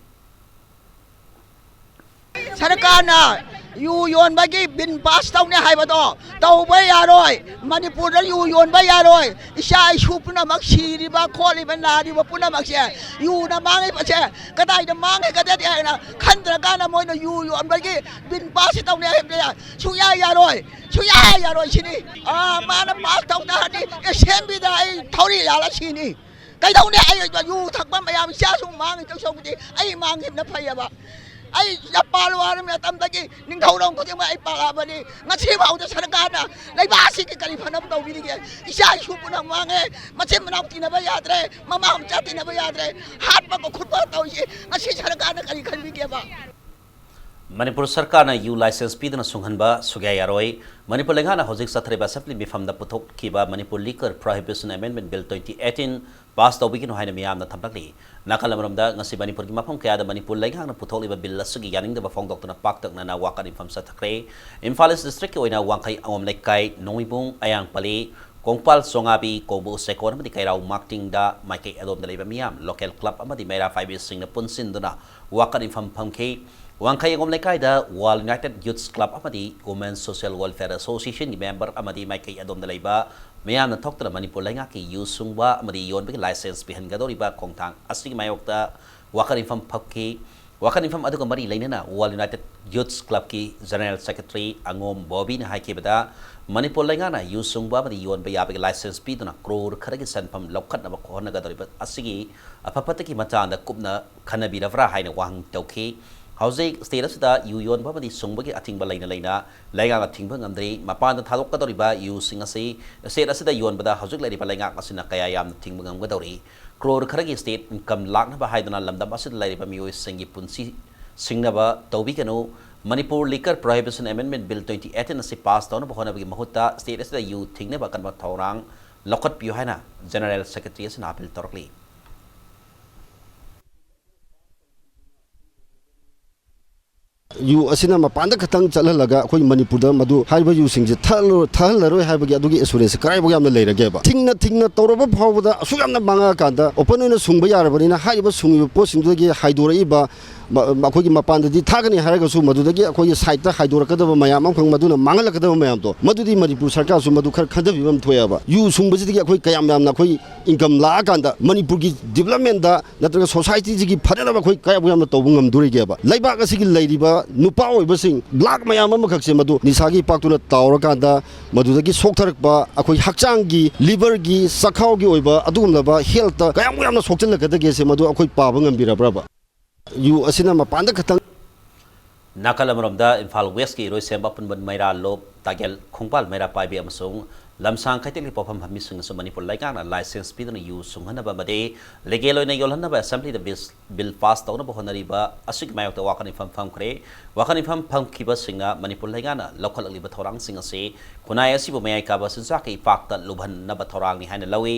ꯁꯔꯀꯥꯔꯅ ꯌꯨ ꯌꯣꯟꯕꯒꯤ ꯕꯤꯟ ꯄꯥꯁ ꯇꯧꯅꯤ ꯍꯥꯏꯕꯗꯣ ꯇꯧꯕ ꯌꯥꯔꯣꯏ꯫ ꯃꯅꯤꯄꯨꯔꯗ ꯌꯨ ꯌꯣꯟꯕ ꯌꯥꯔꯣꯏ꯫ ꯏꯆꯥ ꯏꯁꯨ ꯄꯨꯝꯅꯃꯛ ꯁꯤꯔꯤꯕ ꯈꯣꯠꯂꯤꯕ ꯅꯥꯔꯤꯕ ꯄꯨꯝꯅꯃꯛꯁꯦ ꯌꯨꯅ ꯃꯥꯡꯉꯤꯕꯁꯦ ꯀꯗꯥꯏꯗ ꯃꯥꯡꯉꯒꯗꯒꯦ ꯍꯥꯏꯅ ꯈꯟꯗ꯭ꯔꯀꯥꯟꯗ ꯃꯣꯏꯅ ꯌꯨ ꯌꯣꯟꯕꯒꯤ ꯕꯤꯟ ꯄꯥꯁ ꯇꯧꯅꯤ ꯍꯥꯏꯕꯁꯦ ꯁꯨꯡꯌꯥ ꯌꯥꯔꯣꯏ꯫ ꯁꯨꯡꯌꯥ ꯌꯥꯔꯣꯏ ꯁꯤꯅꯤ꯫ ꯑꯥ, ꯃꯥꯅ ꯄꯥꯁ ꯇꯧ ꯇꯥꯔꯗꯤ ꯑꯦꯁꯦꯝꯕ꯭ꯂꯤꯗ ꯑꯩ ꯊꯧꯔꯤ ꯌꯥꯜꯂ ꯁꯤꯅꯤ꯫ ꯀꯩꯗꯧꯅꯤ? ꯑꯩ ꯌꯨ ꯊꯛꯄ ꯃꯌꯥꯝ ꯏꯆꯥꯁꯨ ꯃꯥꯡꯉꯤ꯫ ꯇꯧꯁꯧꯕꯗꯤ ꯑꯩ ꯃꯥꯡꯈꯤꯕꯅ ꯐꯩꯌꯦꯕ꯫ ꯑꯩ ꯌꯥꯄꯥꯜ ꯋꯥꯔ ꯃꯇꯝꯗꯒꯤ ꯅꯤꯡꯊꯧꯔꯣꯟ ꯈꯨꯗꯤꯡꯃꯛ ꯑꯩ ꯄꯥꯜꯂꯛꯑꯕꯅꯤ꯫ ꯉꯁꯤꯐꯥꯎꯗ ꯁꯔꯀꯥꯔꯅ ꯂꯩꯕꯥꯛ ꯑꯁꯤꯒꯤ ꯀꯔꯤ ꯐꯅꯕ ꯇꯧꯕꯤꯔꯤꯒꯦ? ꯏꯆꯥ ꯏꯁꯨ ꯄꯨꯝꯅꯃꯛ ꯃꯥꯡꯉꯦ꯫ ꯃꯆꯤꯟ ꯃꯅꯥꯎ ꯇꯤꯟꯅꯕ ꯌꯥꯗ꯭ꯔꯦ꯫ ꯃꯃꯥ ꯃꯆꯥ ꯇꯤꯟꯅꯕ ꯌꯥꯗ꯭ꯔꯦ꯫ ꯍꯥꯠꯄꯒ ꯈꯨꯠꯄ ꯇꯧꯔꯤꯁꯤ ꯉꯁꯤ ꯁꯔꯀꯥꯔꯅ ꯀꯔꯤ ꯈꯟꯕꯤꯒꯦꯕ? ꯃꯅꯤꯄꯨꯔ ꯁꯔꯀꯥꯔꯅ ꯌꯨ ꯂꯥꯏꯁꯦꯟꯁ ꯄꯤꯗꯨꯅ ꯁꯨꯡꯍꯟꯕ ꯁꯨꯛꯌꯥ ꯌꯥꯔꯣꯏ꯫ ꯃꯅꯤꯄꯨꯔ ꯂꯩꯉꯥꯛꯅ ꯍꯧꯖꯤꯛ ꯆꯠꯊꯔꯤꯕ ꯑꯦꯁꯦꯝꯕ꯭ꯂꯤ ꯃꯤꯐꯝꯗ ꯄꯨꯊꯣꯛꯈꯤꯕ Manipur Liquor Prohibition Amendment Bill twenty eighteen pass ꯇꯧꯕꯤꯒꯅꯨ ꯍꯥꯏꯅ ꯃꯤꯌꯥꯝꯅ ꯊꯝꯂꯛꯂꯤ꯫ ꯅꯥꯀꯜ ꯑꯃꯔꯣꯝꯗ, ꯉꯁꯤ ꯃꯅꯤꯄꯨꯔꯒꯤ ꯃꯐꯝ ꯀꯌꯥꯗ ꯃꯅꯤꯄꯨꯔ ꯂꯩꯉꯥꯛꯅ ꯄꯨꯊꯣꯛꯂꯤꯕ ꯕꯤꯜ ꯑꯁꯤꯒꯤ ꯌꯥꯅꯤꯡꯗꯕ ꯐꯣꯡꯗꯣꯛꯇꯨꯅ ꯄꯥꯛꯇꯛꯅꯅ ꯋꯥꯀꯠ ꯃꯤꯐꯝ ꯆꯠꯊꯈ꯭ꯔꯦ꯫ ꯏꯝꯐꯥꯜ ꯏꯁ ꯗꯤꯁꯇ꯭ꯔꯤꯛꯀꯤ ꯑꯣꯏꯅ ꯋꯥꯡꯈꯩ ꯑꯉꯣꯝ ꯂꯩꯀꯥꯏ, ꯅꯣꯡꯃꯩꯕꯨꯡ, ꯑꯌꯥꯡꯄꯜꯂꯤ, ꯀꯣꯡꯄꯥꯜ ꯆꯣꯉꯥꯕꯤ, ꯀꯣꯡꯕꯨ ꯆꯦꯀꯣꯟ ꯑꯃꯗꯤ ꯀꯩꯔꯥꯎ ꯃꯥꯛꯇꯤꯡꯗ ꯃꯥꯏꯀꯩ ꯑꯗꯣꯝꯗ ꯂꯩꯕ ꯃꯤꯌꯥꯝ, ꯂꯣꯀꯦꯜ ꯀ꯭ꯂꯕ ꯑꯃꯗꯤ ꯃꯩꯔꯥ ꯄꯥꯏꯕꯤꯁꯤꯡꯅ ꯄꯨꯟꯁꯤꯟꯗꯨꯅ ꯋꯥꯀꯠ ꯃꯤꯐꯝ ꯐꯝꯈꯤ꯫ ꯋꯥꯡꯈꯩ ꯑꯉꯣꯝ ꯂꯩꯀꯥꯏꯗ World United Youths Club ꯑꯃꯗꯤ Women Social Welfare Associationꯒꯤ ꯃꯦꯝꯕꯔ ꯑꯃꯗꯤ ꯃꯥꯏꯀꯩ ꯑꯗꯣꯝꯗ ꯂꯩꯕ ꯃꯤꯌꯥꯝꯅ ꯊꯣꯛꯇꯨꯅ ꯃꯅꯤꯄꯨꯔ ꯂꯩꯉꯥꯛꯀꯤ ꯌꯨ ꯁꯨꯡꯕ ꯑꯃꯗꯤ ꯌꯣꯟꯕꯒꯤ ꯂꯥꯏꯁꯦꯟꯁ ꯄꯤꯍꯟꯒꯗꯧꯔꯤꯕ ꯈꯣꯡꯊꯥꯡ ꯑꯁꯤꯒꯤ ꯃꯥꯌꯣꯛꯇ ꯋꯥꯀꯠ ꯃꯤꯐꯝ ꯐꯝꯈꯤ꯫ ꯋꯥꯀꯠ ꯃꯤꯐꯝ ꯑꯗꯨꯒ ꯃꯔꯤ ꯂꯩꯅꯅ World United Youths Clubꯀꯤ General Secretary ꯑꯉꯣꯝ ꯕꯣꯕꯤꯅ ꯍꯥꯏꯈꯤꯕꯗ, Manipur ꯂꯩꯉꯥꯛꯅ ꯌꯨ ꯁꯨꯡꯕ ꯑꯃꯗꯤ ꯌꯣꯟꯕ ꯌꯥꯕꯒꯤ ꯂꯥꯏꯁꯦꯟꯁ ꯄꯤꯗꯨꯅ ꯀ꯭ꯔꯣꯔ ꯈꯔꯒꯤ ꯁꯦꯟꯐꯝ ꯂꯧꯈꯠꯅꯕ ꯍꯣꯠꯅꯒꯗꯧꯔꯤꯕ ꯑꯁꯤꯒꯤ ꯑꯐ ꯐꯠꯇꯒꯤ ꯃꯇꯥꯡꯗ ꯀꯨꯞꯅ ꯈꯟꯅꯕꯤꯔꯕ꯭ꯔꯥ ꯍꯥꯏꯅ ꯋꯥꯍꯪ ꯇꯧꯈꯤ꯫ ꯍꯧꯖꯤꯛ ꯁ꯭ꯇꯦꯠ ꯑꯁꯤꯗ ꯌꯨ ꯌꯣꯟꯕ ꯑꯃꯗꯤ ꯁꯨꯡꯕꯒꯤ ꯑꯊꯤꯡꯕ ꯂꯩꯅ ꯂꯩꯅ ꯂꯩꯉꯥꯛꯅ ꯊꯤꯡꯕ ꯉꯝꯗ꯭ꯔꯤ꯫ ꯃꯄꯥꯟꯗ ꯊꯥꯗꯣꯛꯀꯗꯧꯔꯤꯕ ꯌꯨꯁꯤꯡ ꯑꯁꯤ ꯁ꯭ꯇꯦꯠ ꯑꯁꯤꯗ ꯌꯣꯟꯕꯗ ꯍꯧꯖꯤꯛ ꯂꯩꯔꯤꯕ ꯂꯩꯉꯥꯛ ꯑꯁꯤꯅ ꯀꯌꯥ ꯌꯥꯝꯅ ꯊꯤꯡꯕ ꯉꯝꯒꯗꯧꯔꯤ? ꯀ꯭ꯔꯣꯔ ꯈꯔꯒꯤ ꯁ꯭ꯇꯦꯠ ꯏꯟꯀꯝ ꯂꯥꯛꯅꯕ ꯍꯥꯏꯗꯨꯅ ꯂꯝꯗꯝ ꯑꯁꯤꯗ ꯂꯩꯔꯤꯕ ꯃꯤꯑꯣꯏꯁꯤꯡꯒꯤ ꯄꯨꯟꯁꯤ ꯁꯤꯡꯅꯕ ꯇꯧꯕꯤꯒꯅꯨ꯫ Manipur Liquor Prohibition Amendment Bill twenty eighteen ꯑꯁꯤ ꯄꯥꯁ ꯇꯧꯅꯕ ꯍꯣꯠꯅꯕꯒꯤ ꯃꯍꯨꯠꯇ ꯁ꯭ꯇꯦꯠ ꯑꯁꯤꯗ ꯌꯨ ꯊꯤꯡꯅꯕ ꯑꯀꯟꯕ ꯊꯧꯔꯥꯡ ꯂꯧꯈꯠꯄꯤꯌꯨ ꯍꯥꯏꯅ ꯖꯦꯅꯔꯦꯜ ꯁꯦꯀ꯭ꯔꯦꯇꯔꯤ ꯑꯁꯤꯅ ꯑꯥꯄꯤꯜ ꯇꯧꯔꯛꯂꯤ꯫ ꯌꯨ ꯑꯁꯤꯅ ꯃꯄꯥꯟꯗ ꯈꯛꯇꯪ ꯆꯠꯍꯜꯂꯒ ꯑꯩꯈꯣꯏ ꯃꯅꯤꯄꯨꯔꯗ ꯃꯗꯨ ꯍꯥꯏꯔꯤꯕ ꯌꯨꯁꯤꯡꯁꯦ ꯊꯛꯍꯜꯂꯔꯣꯏ, ꯊꯛꯍꯜꯂꯔꯣꯏ ꯍꯥꯏꯕꯒꯤ ꯑꯗꯨꯒꯤ ꯑꯦꯁꯨꯔꯦꯟꯁ ꯀꯗꯥꯏꯐꯥꯎ ꯌꯥꯝꯅ ꯂꯩꯔꯒꯦꯕ? ꯊꯤꯡꯅ ꯊꯤꯡꯅ ꯇꯧꯔꯕ ꯐꯥꯎꯕꯗ ꯑꯁꯨꯛ ꯌꯥꯝꯅ ꯃꯥꯡꯉꯛꯑꯀꯥꯟꯗ ꯑꯣꯄꯟ ꯑꯣꯏꯅ ꯁꯨꯡꯕ ꯌꯥꯔꯕꯅꯤꯅ ꯍꯥꯏꯔꯤꯕ ꯁꯨꯡꯉꯤꯕ ꯄꯣꯠꯁꯤꯡꯗꯨꯗꯒꯤ ꯍꯥꯏꯗꯣꯔꯛꯏꯕ ꯃ-, ꯑꯩꯈꯣꯏꯒꯤ ꯃꯄꯥꯟꯗꯗꯤ ꯊꯥꯒꯅꯤ ꯍꯥꯏꯔꯒꯁꯨ ꯃꯗꯨꯗꯒꯤ ꯑꯩꯈꯣꯏꯒꯤ ꯁꯥꯏꯠꯇ ꯍꯥꯏꯗꯣꯔꯛꯀꯗꯕ ꯃꯌꯥꯝ ꯑꯃꯈꯛ ꯃꯗꯨꯅ ꯃꯥꯡꯍꯜꯂꯛꯀꯗꯕ ꯃꯌꯥꯝꯗꯣ ꯃꯗꯨꯗꯤ ꯃꯅꯤꯄꯨꯔ ꯁꯔꯀꯥꯔꯁꯨ ꯃꯗꯨ ꯈꯔ ꯈꯟꯊꯕꯤꯕ ꯑꯃ ꯊꯣꯛꯑꯦꯕ꯫ ꯌꯨ ꯁꯨꯡꯕꯁꯤꯗꯒꯤ ꯑꯩꯈꯣꯏ ꯀꯌꯥꯝ ꯌꯥꯝꯅ ꯑꯩꯈꯣꯏ ꯏꯟꯀꯝ ꯂꯥꯛꯑꯀꯥꯟꯗ ꯃꯅꯤꯄꯨꯔꯒꯤ ꯗꯤꯕꯂꯞꯃꯦꯟꯗ ꯅꯠꯇ꯭ꯔꯒ ꯁꯣꯁꯥꯏꯇꯤꯁꯤꯒꯤ ꯐꯅꯅꯕ ꯑꯩꯈꯣꯏ ꯀꯌꯥꯃꯨꯛ ꯌꯥꯝꯅ ꯇꯧꯕ ꯉꯝꯗꯣꯔꯤꯒꯦꯕ? ꯂꯩꯕꯥꯛ ꯑꯁꯤꯒꯤ ꯂꯩꯔꯤꯕ ꯅꯨꯄꯥ ꯑꯣꯏꯕꯁꯤꯡ ꯂꯥꯛ ꯃꯌꯥꯝ ꯑꯃꯈꯛꯁꯦ ꯃꯗꯨ ꯅꯤꯁꯥꯒꯤ ꯏꯄꯥꯛꯇꯨꯅ ꯇꯥꯎꯔꯀꯥꯟꯗ ꯃꯗꯨꯗꯒꯤ ꯁꯣꯛꯊꯔꯛꯄ ꯑꯩꯈꯣꯏ ꯍꯛꯆꯥꯡꯒꯤ, ꯂꯤꯚꯔꯒꯤ, ꯆꯈꯥꯎꯒꯤ ꯑꯣꯏꯕ ꯑꯗꯨꯒꯨꯝꯂꯕ ꯍꯦꯜꯠꯇ ꯀꯌꯥꯃꯨꯛ ꯌꯥꯝꯅ ꯁꯣꯛꯆꯤꯜꯂꯛꯀꯗꯒꯦꯁꯦ ꯃꯗꯨ ꯑꯩꯈꯣꯏ ꯄꯥꯕ ꯉꯝꯕꯤꯔꯕ꯭ꯔꯕ? ꯌꯨ ꯑꯁꯤꯅ ꯃꯄꯥꯟꯗ ꯈꯛꯇꯪ ꯅꯥꯀꯜ ꯑꯃꯔꯣꯝꯗ ꯏꯝꯐꯥꯜ ꯋꯦꯁꯀꯤ ꯏꯔꯣꯏꯁꯦꯝꯕ ꯑꯄꯨꯟꯕ ꯃꯩꯔꯥ ꯂꯣꯞ, ꯇꯥꯒꯦꯜ ꯈꯣꯡꯕꯥꯜ ꯃꯩꯔꯥ ꯄꯥꯏꯕꯤ ꯑꯃꯁꯨꯡ ꯂꯝꯁꯥꯡ ꯀꯩꯊꯦꯜꯒꯤ ꯄꯣꯠꯐꯝ ꯐꯝꯕꯤꯁꯤꯡꯅꯁꯨ ꯃꯅꯤꯄꯨꯔ ꯂꯩꯉꯥꯛꯅ ꯂꯥꯏꯁꯦꯟꯁ ꯄꯤꯗꯨꯅ ꯌꯨ ꯁꯨꯡꯍꯟꯅꯕ ꯑꯃꯗꯤ ꯂꯤꯒꯦꯜ ꯑꯣꯏꯅ ꯌꯣꯜꯍꯟꯅꯕ ꯑꯦꯁꯦꯝꯕ꯭ꯂꯤꯗ ꯕꯤꯜ, ꯕꯤꯜ ꯄꯥꯁ ꯇꯧꯅꯕ ꯍꯣꯠꯅꯔꯤꯕ ꯑꯁꯤꯒꯤ ꯃꯥꯌꯣꯛꯇ ꯋꯥꯀꯠ ꯃꯤꯐꯝ ꯐꯝꯈ꯭ꯔꯦ꯫ ꯋꯥꯀꯠ ꯃꯤꯐꯝ ꯐꯝꯈꯤꯕꯁꯤꯡꯅ ꯃꯅꯤꯄꯨꯔ ꯂꯩꯉꯥꯛꯅ ꯂꯧꯈꯠꯂꯛꯂꯤꯕ ꯊꯧꯔꯥꯡꯁꯤꯡ ꯑꯁꯤ ꯈꯨꯟꯅꯥꯏ ꯑꯁꯤꯕꯨ ꯃꯌꯥꯏ ꯀꯥꯕ ꯆꯤꯟꯖꯥꯛꯀꯤ ꯏꯄꯥꯛꯇ ꯂꯨꯞꯍꯟꯅꯕ ꯊꯧꯔꯥꯡꯅꯤ ꯍꯥꯏꯅ ꯂꯧꯏ꯫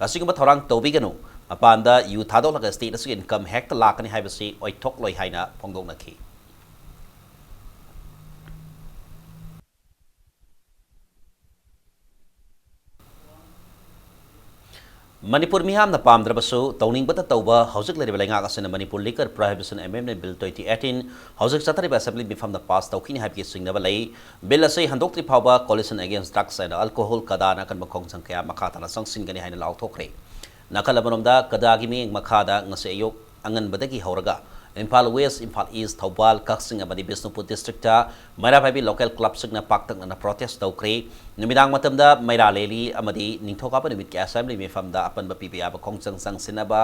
ꯑꯁꯤꯒꯨꯝꯕ ꯊꯧꯔꯥꯡ ꯇꯧꯕꯤꯒꯅꯨ꯫ ꯃꯄꯥꯟꯗ ꯌꯨ ꯊꯥꯗꯣꯛꯂꯒ ꯁ꯭ꯇꯦꯠ ꯑꯁꯤꯒꯤ ꯏꯟꯀꯝ ꯍꯦꯛꯇ ꯂꯥꯛꯀꯅꯤ ꯍꯥꯏꯕꯁꯤ ꯑꯣꯏꯊꯣꯛꯂꯣꯏ ꯍꯥꯏꯅ ꯐꯣꯡꯗꯣꯛꯅꯈꯤ꯫ ꯃꯅꯤꯄꯨꯔ ꯃꯤꯌꯥꯝꯅ ꯄꯥꯝꯗ꯭ꯔꯕꯁꯨ ꯇꯧꯅꯤꯡꯕꯇ ꯇꯧꯕ ꯍꯧꯖꯤꯛ ꯂꯩꯔꯤꯕ ꯂꯩꯉꯥꯛ ꯑꯁꯤꯅ Manipur Liquor Prohibition Amendment Bill twenty eighteen ꯍꯧꯖꯤꯛ ꯆꯠꯊꯔꯤꯕ ꯑꯦꯁꯦꯝꯕ꯭ꯂꯤ ꯃꯤꯐꯝꯗ ꯄꯥꯁ ꯇꯧꯈꯤꯅꯤ ꯍꯥꯏꯕꯒꯤ ꯆꯤꯡꯅꯕ ꯂꯩ꯫ ꯕꯤꯜ ꯑꯁꯤ ꯍꯟꯗꯣꯛꯇ꯭ꯔꯤ ꯐꯥꯎꯕ Coalition Against Drugs and Alcohol, ꯀꯗꯥꯅ ꯑꯀꯟꯕ ꯈꯣꯡꯖꯪ ꯀꯌꯥ ꯃꯈꯥ ꯇꯥꯅ ꯆꯪꯁꯤꯟꯒꯅꯤ ꯍꯥꯏꯅ ꯂꯥꯎꯊꯣꯛꯈ꯭ꯔꯦ꯫ ꯅꯥꯀꯜ ꯑꯃꯔꯣꯝꯗ ꯀꯗꯥꯒꯤ ꯃꯤꯠꯌꯦꯡ ꯃꯈꯥꯗ ꯉꯁꯤ ꯑꯌꯨꯛ ꯑꯉꯟꯕꯗꯒꯤ ꯍꯧꯔꯒ ꯏꯝꯐꯥꯜ ꯋꯦꯁ, ꯏꯝꯐꯥꯜ ꯏꯁ, ꯊꯧꯕꯥꯜ, ꯀꯛꯆꯤꯡ ꯑꯃꯗꯤ ꯕꯤꯁꯅꯨꯄꯨꯔ ꯗꯤꯁꯇ꯭ꯔꯤꯛꯇ ꯃꯩꯔꯥ ꯄꯥꯏꯕꯤ ꯂꯣꯀꯦꯜ ꯀ꯭ꯂꯕꯁꯤꯡꯅ ꯄꯥꯛꯇꯛꯅꯅ ꯄ꯭ꯔꯣꯇꯦꯁ ꯇꯧꯈ꯭ꯔꯦ꯫ ꯅꯨꯃꯤꯗꯥꯡ ꯃꯇꯝꯗ ꯃꯩꯔꯥ ꯂꯦꯂꯤ ꯑꯃꯗꯤ ꯅꯤꯡꯊꯧꯀꯥꯕ ꯅꯨꯃꯤꯠꯀꯤ ꯑꯦꯁꯦꯝꯕ꯭ꯂꯤ ꯃꯤꯐꯝꯗ ꯑꯄꯟꯕ ꯄꯤꯕ ꯌꯥꯕ ꯈꯣꯡꯖꯪ ꯆꯪꯁꯤꯟꯅꯕ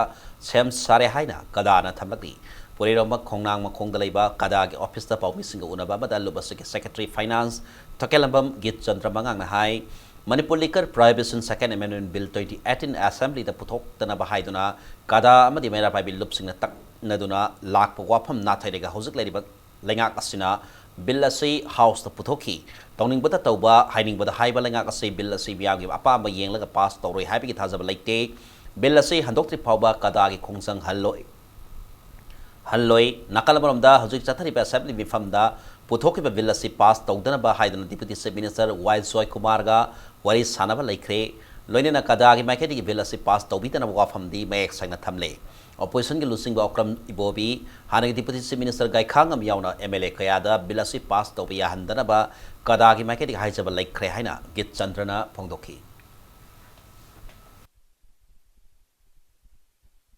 ꯁꯦꯝ ꯁꯥꯔꯦ ꯍꯥꯏꯅ ꯀꯗꯥꯅ ꯊꯝꯂꯛꯂꯤ꯫ ꯄꯨꯔꯩꯔꯣꯝꯕ ꯈꯣꯡꯅꯥꯡ ꯃꯈꯣꯡꯗ ꯂꯩꯕ ꯀꯗꯥꯒꯤ ꯑꯣꯐꯤꯁꯇ ꯄꯥꯎꯃꯤꯁꯤꯡꯒ ꯎꯅꯕ ꯑꯃꯗ ꯂꯨꯞ ꯑꯁꯤꯒꯤ ꯁꯦꯀ꯭ꯔꯦꯇꯔꯤ ꯐꯥꯏꯅꯥꯟꯁ ꯊꯀꯦꯜꯂꯝꯕꯝ ꯒꯤꯠ ꯆꯟꯗ꯭ꯔ ꯃꯉꯥꯡꯅ ꯍꯥꯏ, Manipur Liquor Prohibition Second Amendment Bill twenty eighteen ꯑꯦꯁꯦꯝꯕ꯭ꯂꯤꯗ ꯄꯨꯊꯣꯛꯇꯅꯕ ꯍꯥꯏꯗꯨꯅ ꯀꯗꯥ ꯑꯃꯗꯤ ꯃꯩꯔꯥ ꯄꯥꯏꯕꯤ ꯂꯨꯞꯁꯤꯡꯅ ꯇꯛꯅꯗꯨꯅ ꯂꯥꯛꯄ ꯋꯥꯐꯝ ꯅꯥꯊꯩꯔꯒ ꯍꯧꯖꯤꯛ ꯂꯩꯔꯤꯕ ꯂꯩꯉꯥꯛ ꯑꯁꯤꯅ ꯕꯤꯜ ꯑꯁꯤ ꯍꯥꯎꯁꯇ ꯄꯨꯊꯣꯛꯈꯤ꯫ ꯇꯧꯅꯤꯡꯕꯗ ꯇꯧꯕ, ꯍꯥꯏꯅꯤꯡꯕꯗ ꯍꯥꯏꯕ ꯂꯩꯉꯥꯛ ꯑꯁꯤ ꯕꯤꯜ ꯑꯁꯤ ꯃꯤꯌꯥꯝꯒꯤ ꯑꯄꯥꯝꯕ ꯌꯦꯡꯂꯒ ꯄꯥꯁ ꯇꯧꯔꯣꯏ ꯍꯥꯏꯕꯒꯤ ꯊꯥꯖꯕ ꯂꯩꯇꯦ꯫ ꯕꯤꯜ ꯑꯁꯤ ꯍꯟꯗꯣꯛꯇ꯭ꯔꯤ ꯐꯥꯎꯕ ꯀꯗꯥꯒꯤ ꯈꯣꯡꯖꯪ ꯍꯜꯂꯣꯏ꯫ ꯍꯜꯂꯣꯏ꯫ ꯅꯥꯀꯜ ꯑꯃꯔꯣꯝꯗ ꯍꯧꯖꯤꯛ ꯆꯠꯊꯔꯤꯕ ꯑꯦꯁꯦꯝꯕ꯭ꯂꯤ ꯃꯤꯐꯝꯗ ꯄꯨꯊꯣꯛꯈꯤꯕ ꯕꯤꯜ ꯑꯁꯤ ꯄꯥꯁ ꯇꯧꯗꯅꯕ ꯍꯥꯏꯗꯨꯅ ꯗꯤꯄꯨꯇꯤ ꯆꯤꯐ ꯃꯤꯅꯤꯁꯇꯔ ꯋꯥꯏ ꯖꯣꯏꯀꯨꯃꯥꯔꯒ ꯋꯥꯔꯤ ꯁꯥꯟꯅꯕ ꯂꯩꯈ꯭ꯔꯦ꯫ ꯂꯣꯏꯅꯅ ꯀꯗꯥꯒꯤ ꯃꯥꯏꯀꯩꯗꯒꯤ ꯕꯤꯜ ꯑꯁꯤ ꯄꯥꯁ ꯇꯧꯕꯤꯗꯅꯕ ꯋꯥꯐꯝꯗꯤ ꯃꯌꯦꯛ ꯁꯦꯡꯅ ꯊꯝꯂꯦ꯫ ꯑꯣꯄꯣꯖꯤꯁꯟꯒꯤ ꯂꯨꯆꯤꯡꯕ ꯑꯣꯀ꯭ꯔꯝ ꯏꯕꯣꯕꯤ, ꯍꯥꯟꯅꯒꯤ ꯗꯤꯄꯨꯇꯤ ꯆꯤꯐ ꯃꯤꯅꯤꯁꯇꯔ ꯒꯥꯏꯈꯥꯉꯝ ꯌꯥꯎꯅ ꯑꯦꯝ ꯑꯦꯜ ꯑꯦ ꯀꯌꯥꯗ ꯕꯤꯜ ꯑꯁꯤ ꯄꯥꯁ ꯇꯧꯕ ꯌꯥꯍꯟꯗꯅꯕ ꯀꯗꯥꯒꯤ ꯃꯥꯏꯀꯩꯗꯒꯤ ꯍꯥꯏꯖꯕ ꯂꯩꯈ꯭ꯔꯦ ꯍꯥꯏꯅ ꯒꯤꯠ ꯆꯟꯗ꯭ꯔꯅ ꯐꯣꯡꯗꯣꯛꯈꯤ꯫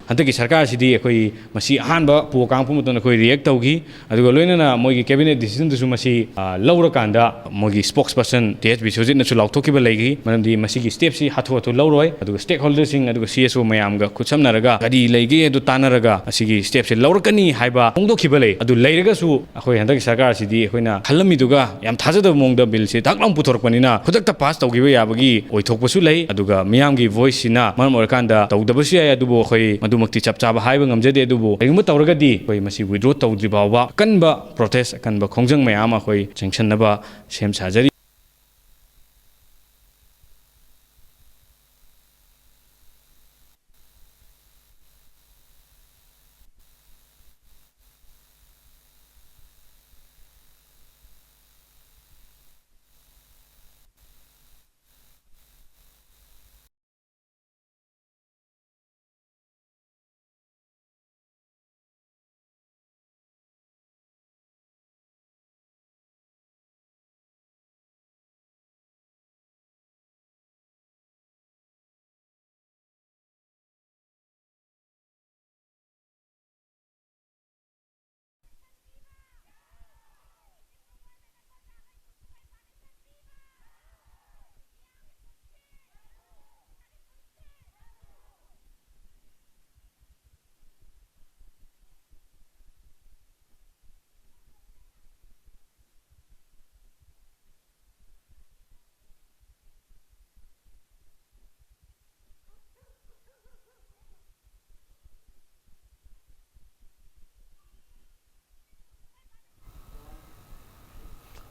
ꯍꯟꯗꯛꯀꯤ ꯁꯔꯀꯥꯔꯁꯤꯗꯤ ꯑꯩꯈꯣꯏ ꯃꯁꯤ ꯑꯍꯥꯟꯕ ꯄꯣ ꯀꯥꯡꯉꯛꯄ ꯃꯇꯝꯗ ꯑꯩꯈꯣꯏ ꯔꯤꯌꯦꯛ ꯇꯧꯈꯤ, ꯑꯗꯨꯒ ꯂꯣꯏꯅꯅ ꯃꯣꯏꯒꯤ ꯀꯦꯕꯤꯅꯦꯠ ꯗꯤꯁꯤꯖꯟꯗꯨꯁꯨ ꯃꯁꯤ, ꯑ, ꯂꯧꯔꯀꯥꯟꯗ ꯃꯣꯏꯒꯤ ꯁ꯭ꯄꯣꯛꯁ ꯄꯔꯁꯟ ꯇꯤ ꯑꯩꯆ ꯕꯤꯁ꯭ꯋꯖꯤꯠꯅꯁꯨ ꯂꯥꯎꯊꯣꯛꯈꯤꯕ ꯂꯩꯈꯤ, ꯃꯔꯝꯗꯤ ꯃꯁꯤꯒꯤ ꯁ꯭ꯇꯦꯞꯁꯤ ꯍꯥꯊꯨ ꯍꯥꯊꯨ ꯂꯧꯔꯣꯏ, ꯑꯗꯨꯒ ꯁ꯭ꯇꯦꯛ ꯍꯣꯜꯗꯔꯁꯤꯡ ꯑꯗꯨꯒ ꯁꯤ ꯑꯦꯁ ꯑꯣ ꯃꯌꯥꯝꯒ ꯈꯨꯠꯁꯝꯅꯔꯒ ꯀꯔꯤ ꯂꯩꯒꯦ ꯑꯗꯨ ꯇꯥꯟꯅꯔꯒ ꯑꯁꯤꯒꯤ ꯁ꯭ꯇꯦꯞꯁꯤ ꯂꯧꯔꯛꯀꯅꯤ ꯍꯥꯏꯕ ꯐꯣꯡꯗꯣꯛꯈꯤꯕ ꯂꯩ꯫ ꯑꯗꯨ ꯂꯩꯔꯒꯁꯨ ꯑꯩꯈꯣꯏ ꯍꯟꯗꯛꯀꯤ ꯁꯔꯀꯥꯔꯁꯤꯗꯤ ꯑꯩꯈꯣꯏꯅ ꯈꯜꯂꯝꯃꯤꯗꯨꯒ ꯌꯥꯝ ꯊꯥꯖꯗꯕ ꯃꯑꯣꯡꯗ ꯕꯤꯜꯁꯦ ꯊꯛ ꯂꯥꯎꯅ ꯄꯨꯊꯣꯔꯛꯄꯅꯤꯅ ꯈꯨꯗꯛꯇ ꯄꯥꯁ ꯇꯧꯈꯤꯕ ꯌꯥꯕꯒꯤ ꯑꯣꯏꯊꯣꯛꯄꯁꯨ ꯂꯩ, ꯑꯗꯨꯒ ꯃꯤꯌꯥꯝꯒꯤ ꯚꯣꯏꯁꯁꯤꯅ ꯃꯔꯝ ꯑꯣꯏꯔꯀꯥꯟꯗ ꯇꯧꯗꯕꯁꯨ ꯌꯥꯏ꯫ ꯑꯗꯨꯕꯨ ꯑꯩꯈꯣꯏ ꯃꯗꯨꯃꯛꯇꯤ ꯆꯞ ꯆꯥꯕ ꯍꯥꯏꯕ ꯉꯝꯖꯗꯦ꯫ ꯑꯗꯨꯕꯨ ꯀꯔꯤꯒꯨꯝꯕ ꯇꯧꯔꯒꯗꯤ ꯑꯩꯈꯣꯏ ꯃꯁꯤ ꯋꯤꯗ꯭ꯔꯣ ꯇꯧꯗ꯭ꯔꯤ ꯐꯥꯎꯕ ꯑꯀꯟꯕ ꯄ꯭ꯔꯣꯇꯦꯁ, ꯑꯀꯟꯕ ꯈꯣꯡꯖꯪ ꯃꯌꯥꯝ ꯑꯃ ꯑꯩꯈꯣꯏ ꯆꯦꯟꯁꯤꯟꯅꯕ ꯁꯦꯝ ꯁꯥꯖꯔꯤ꯫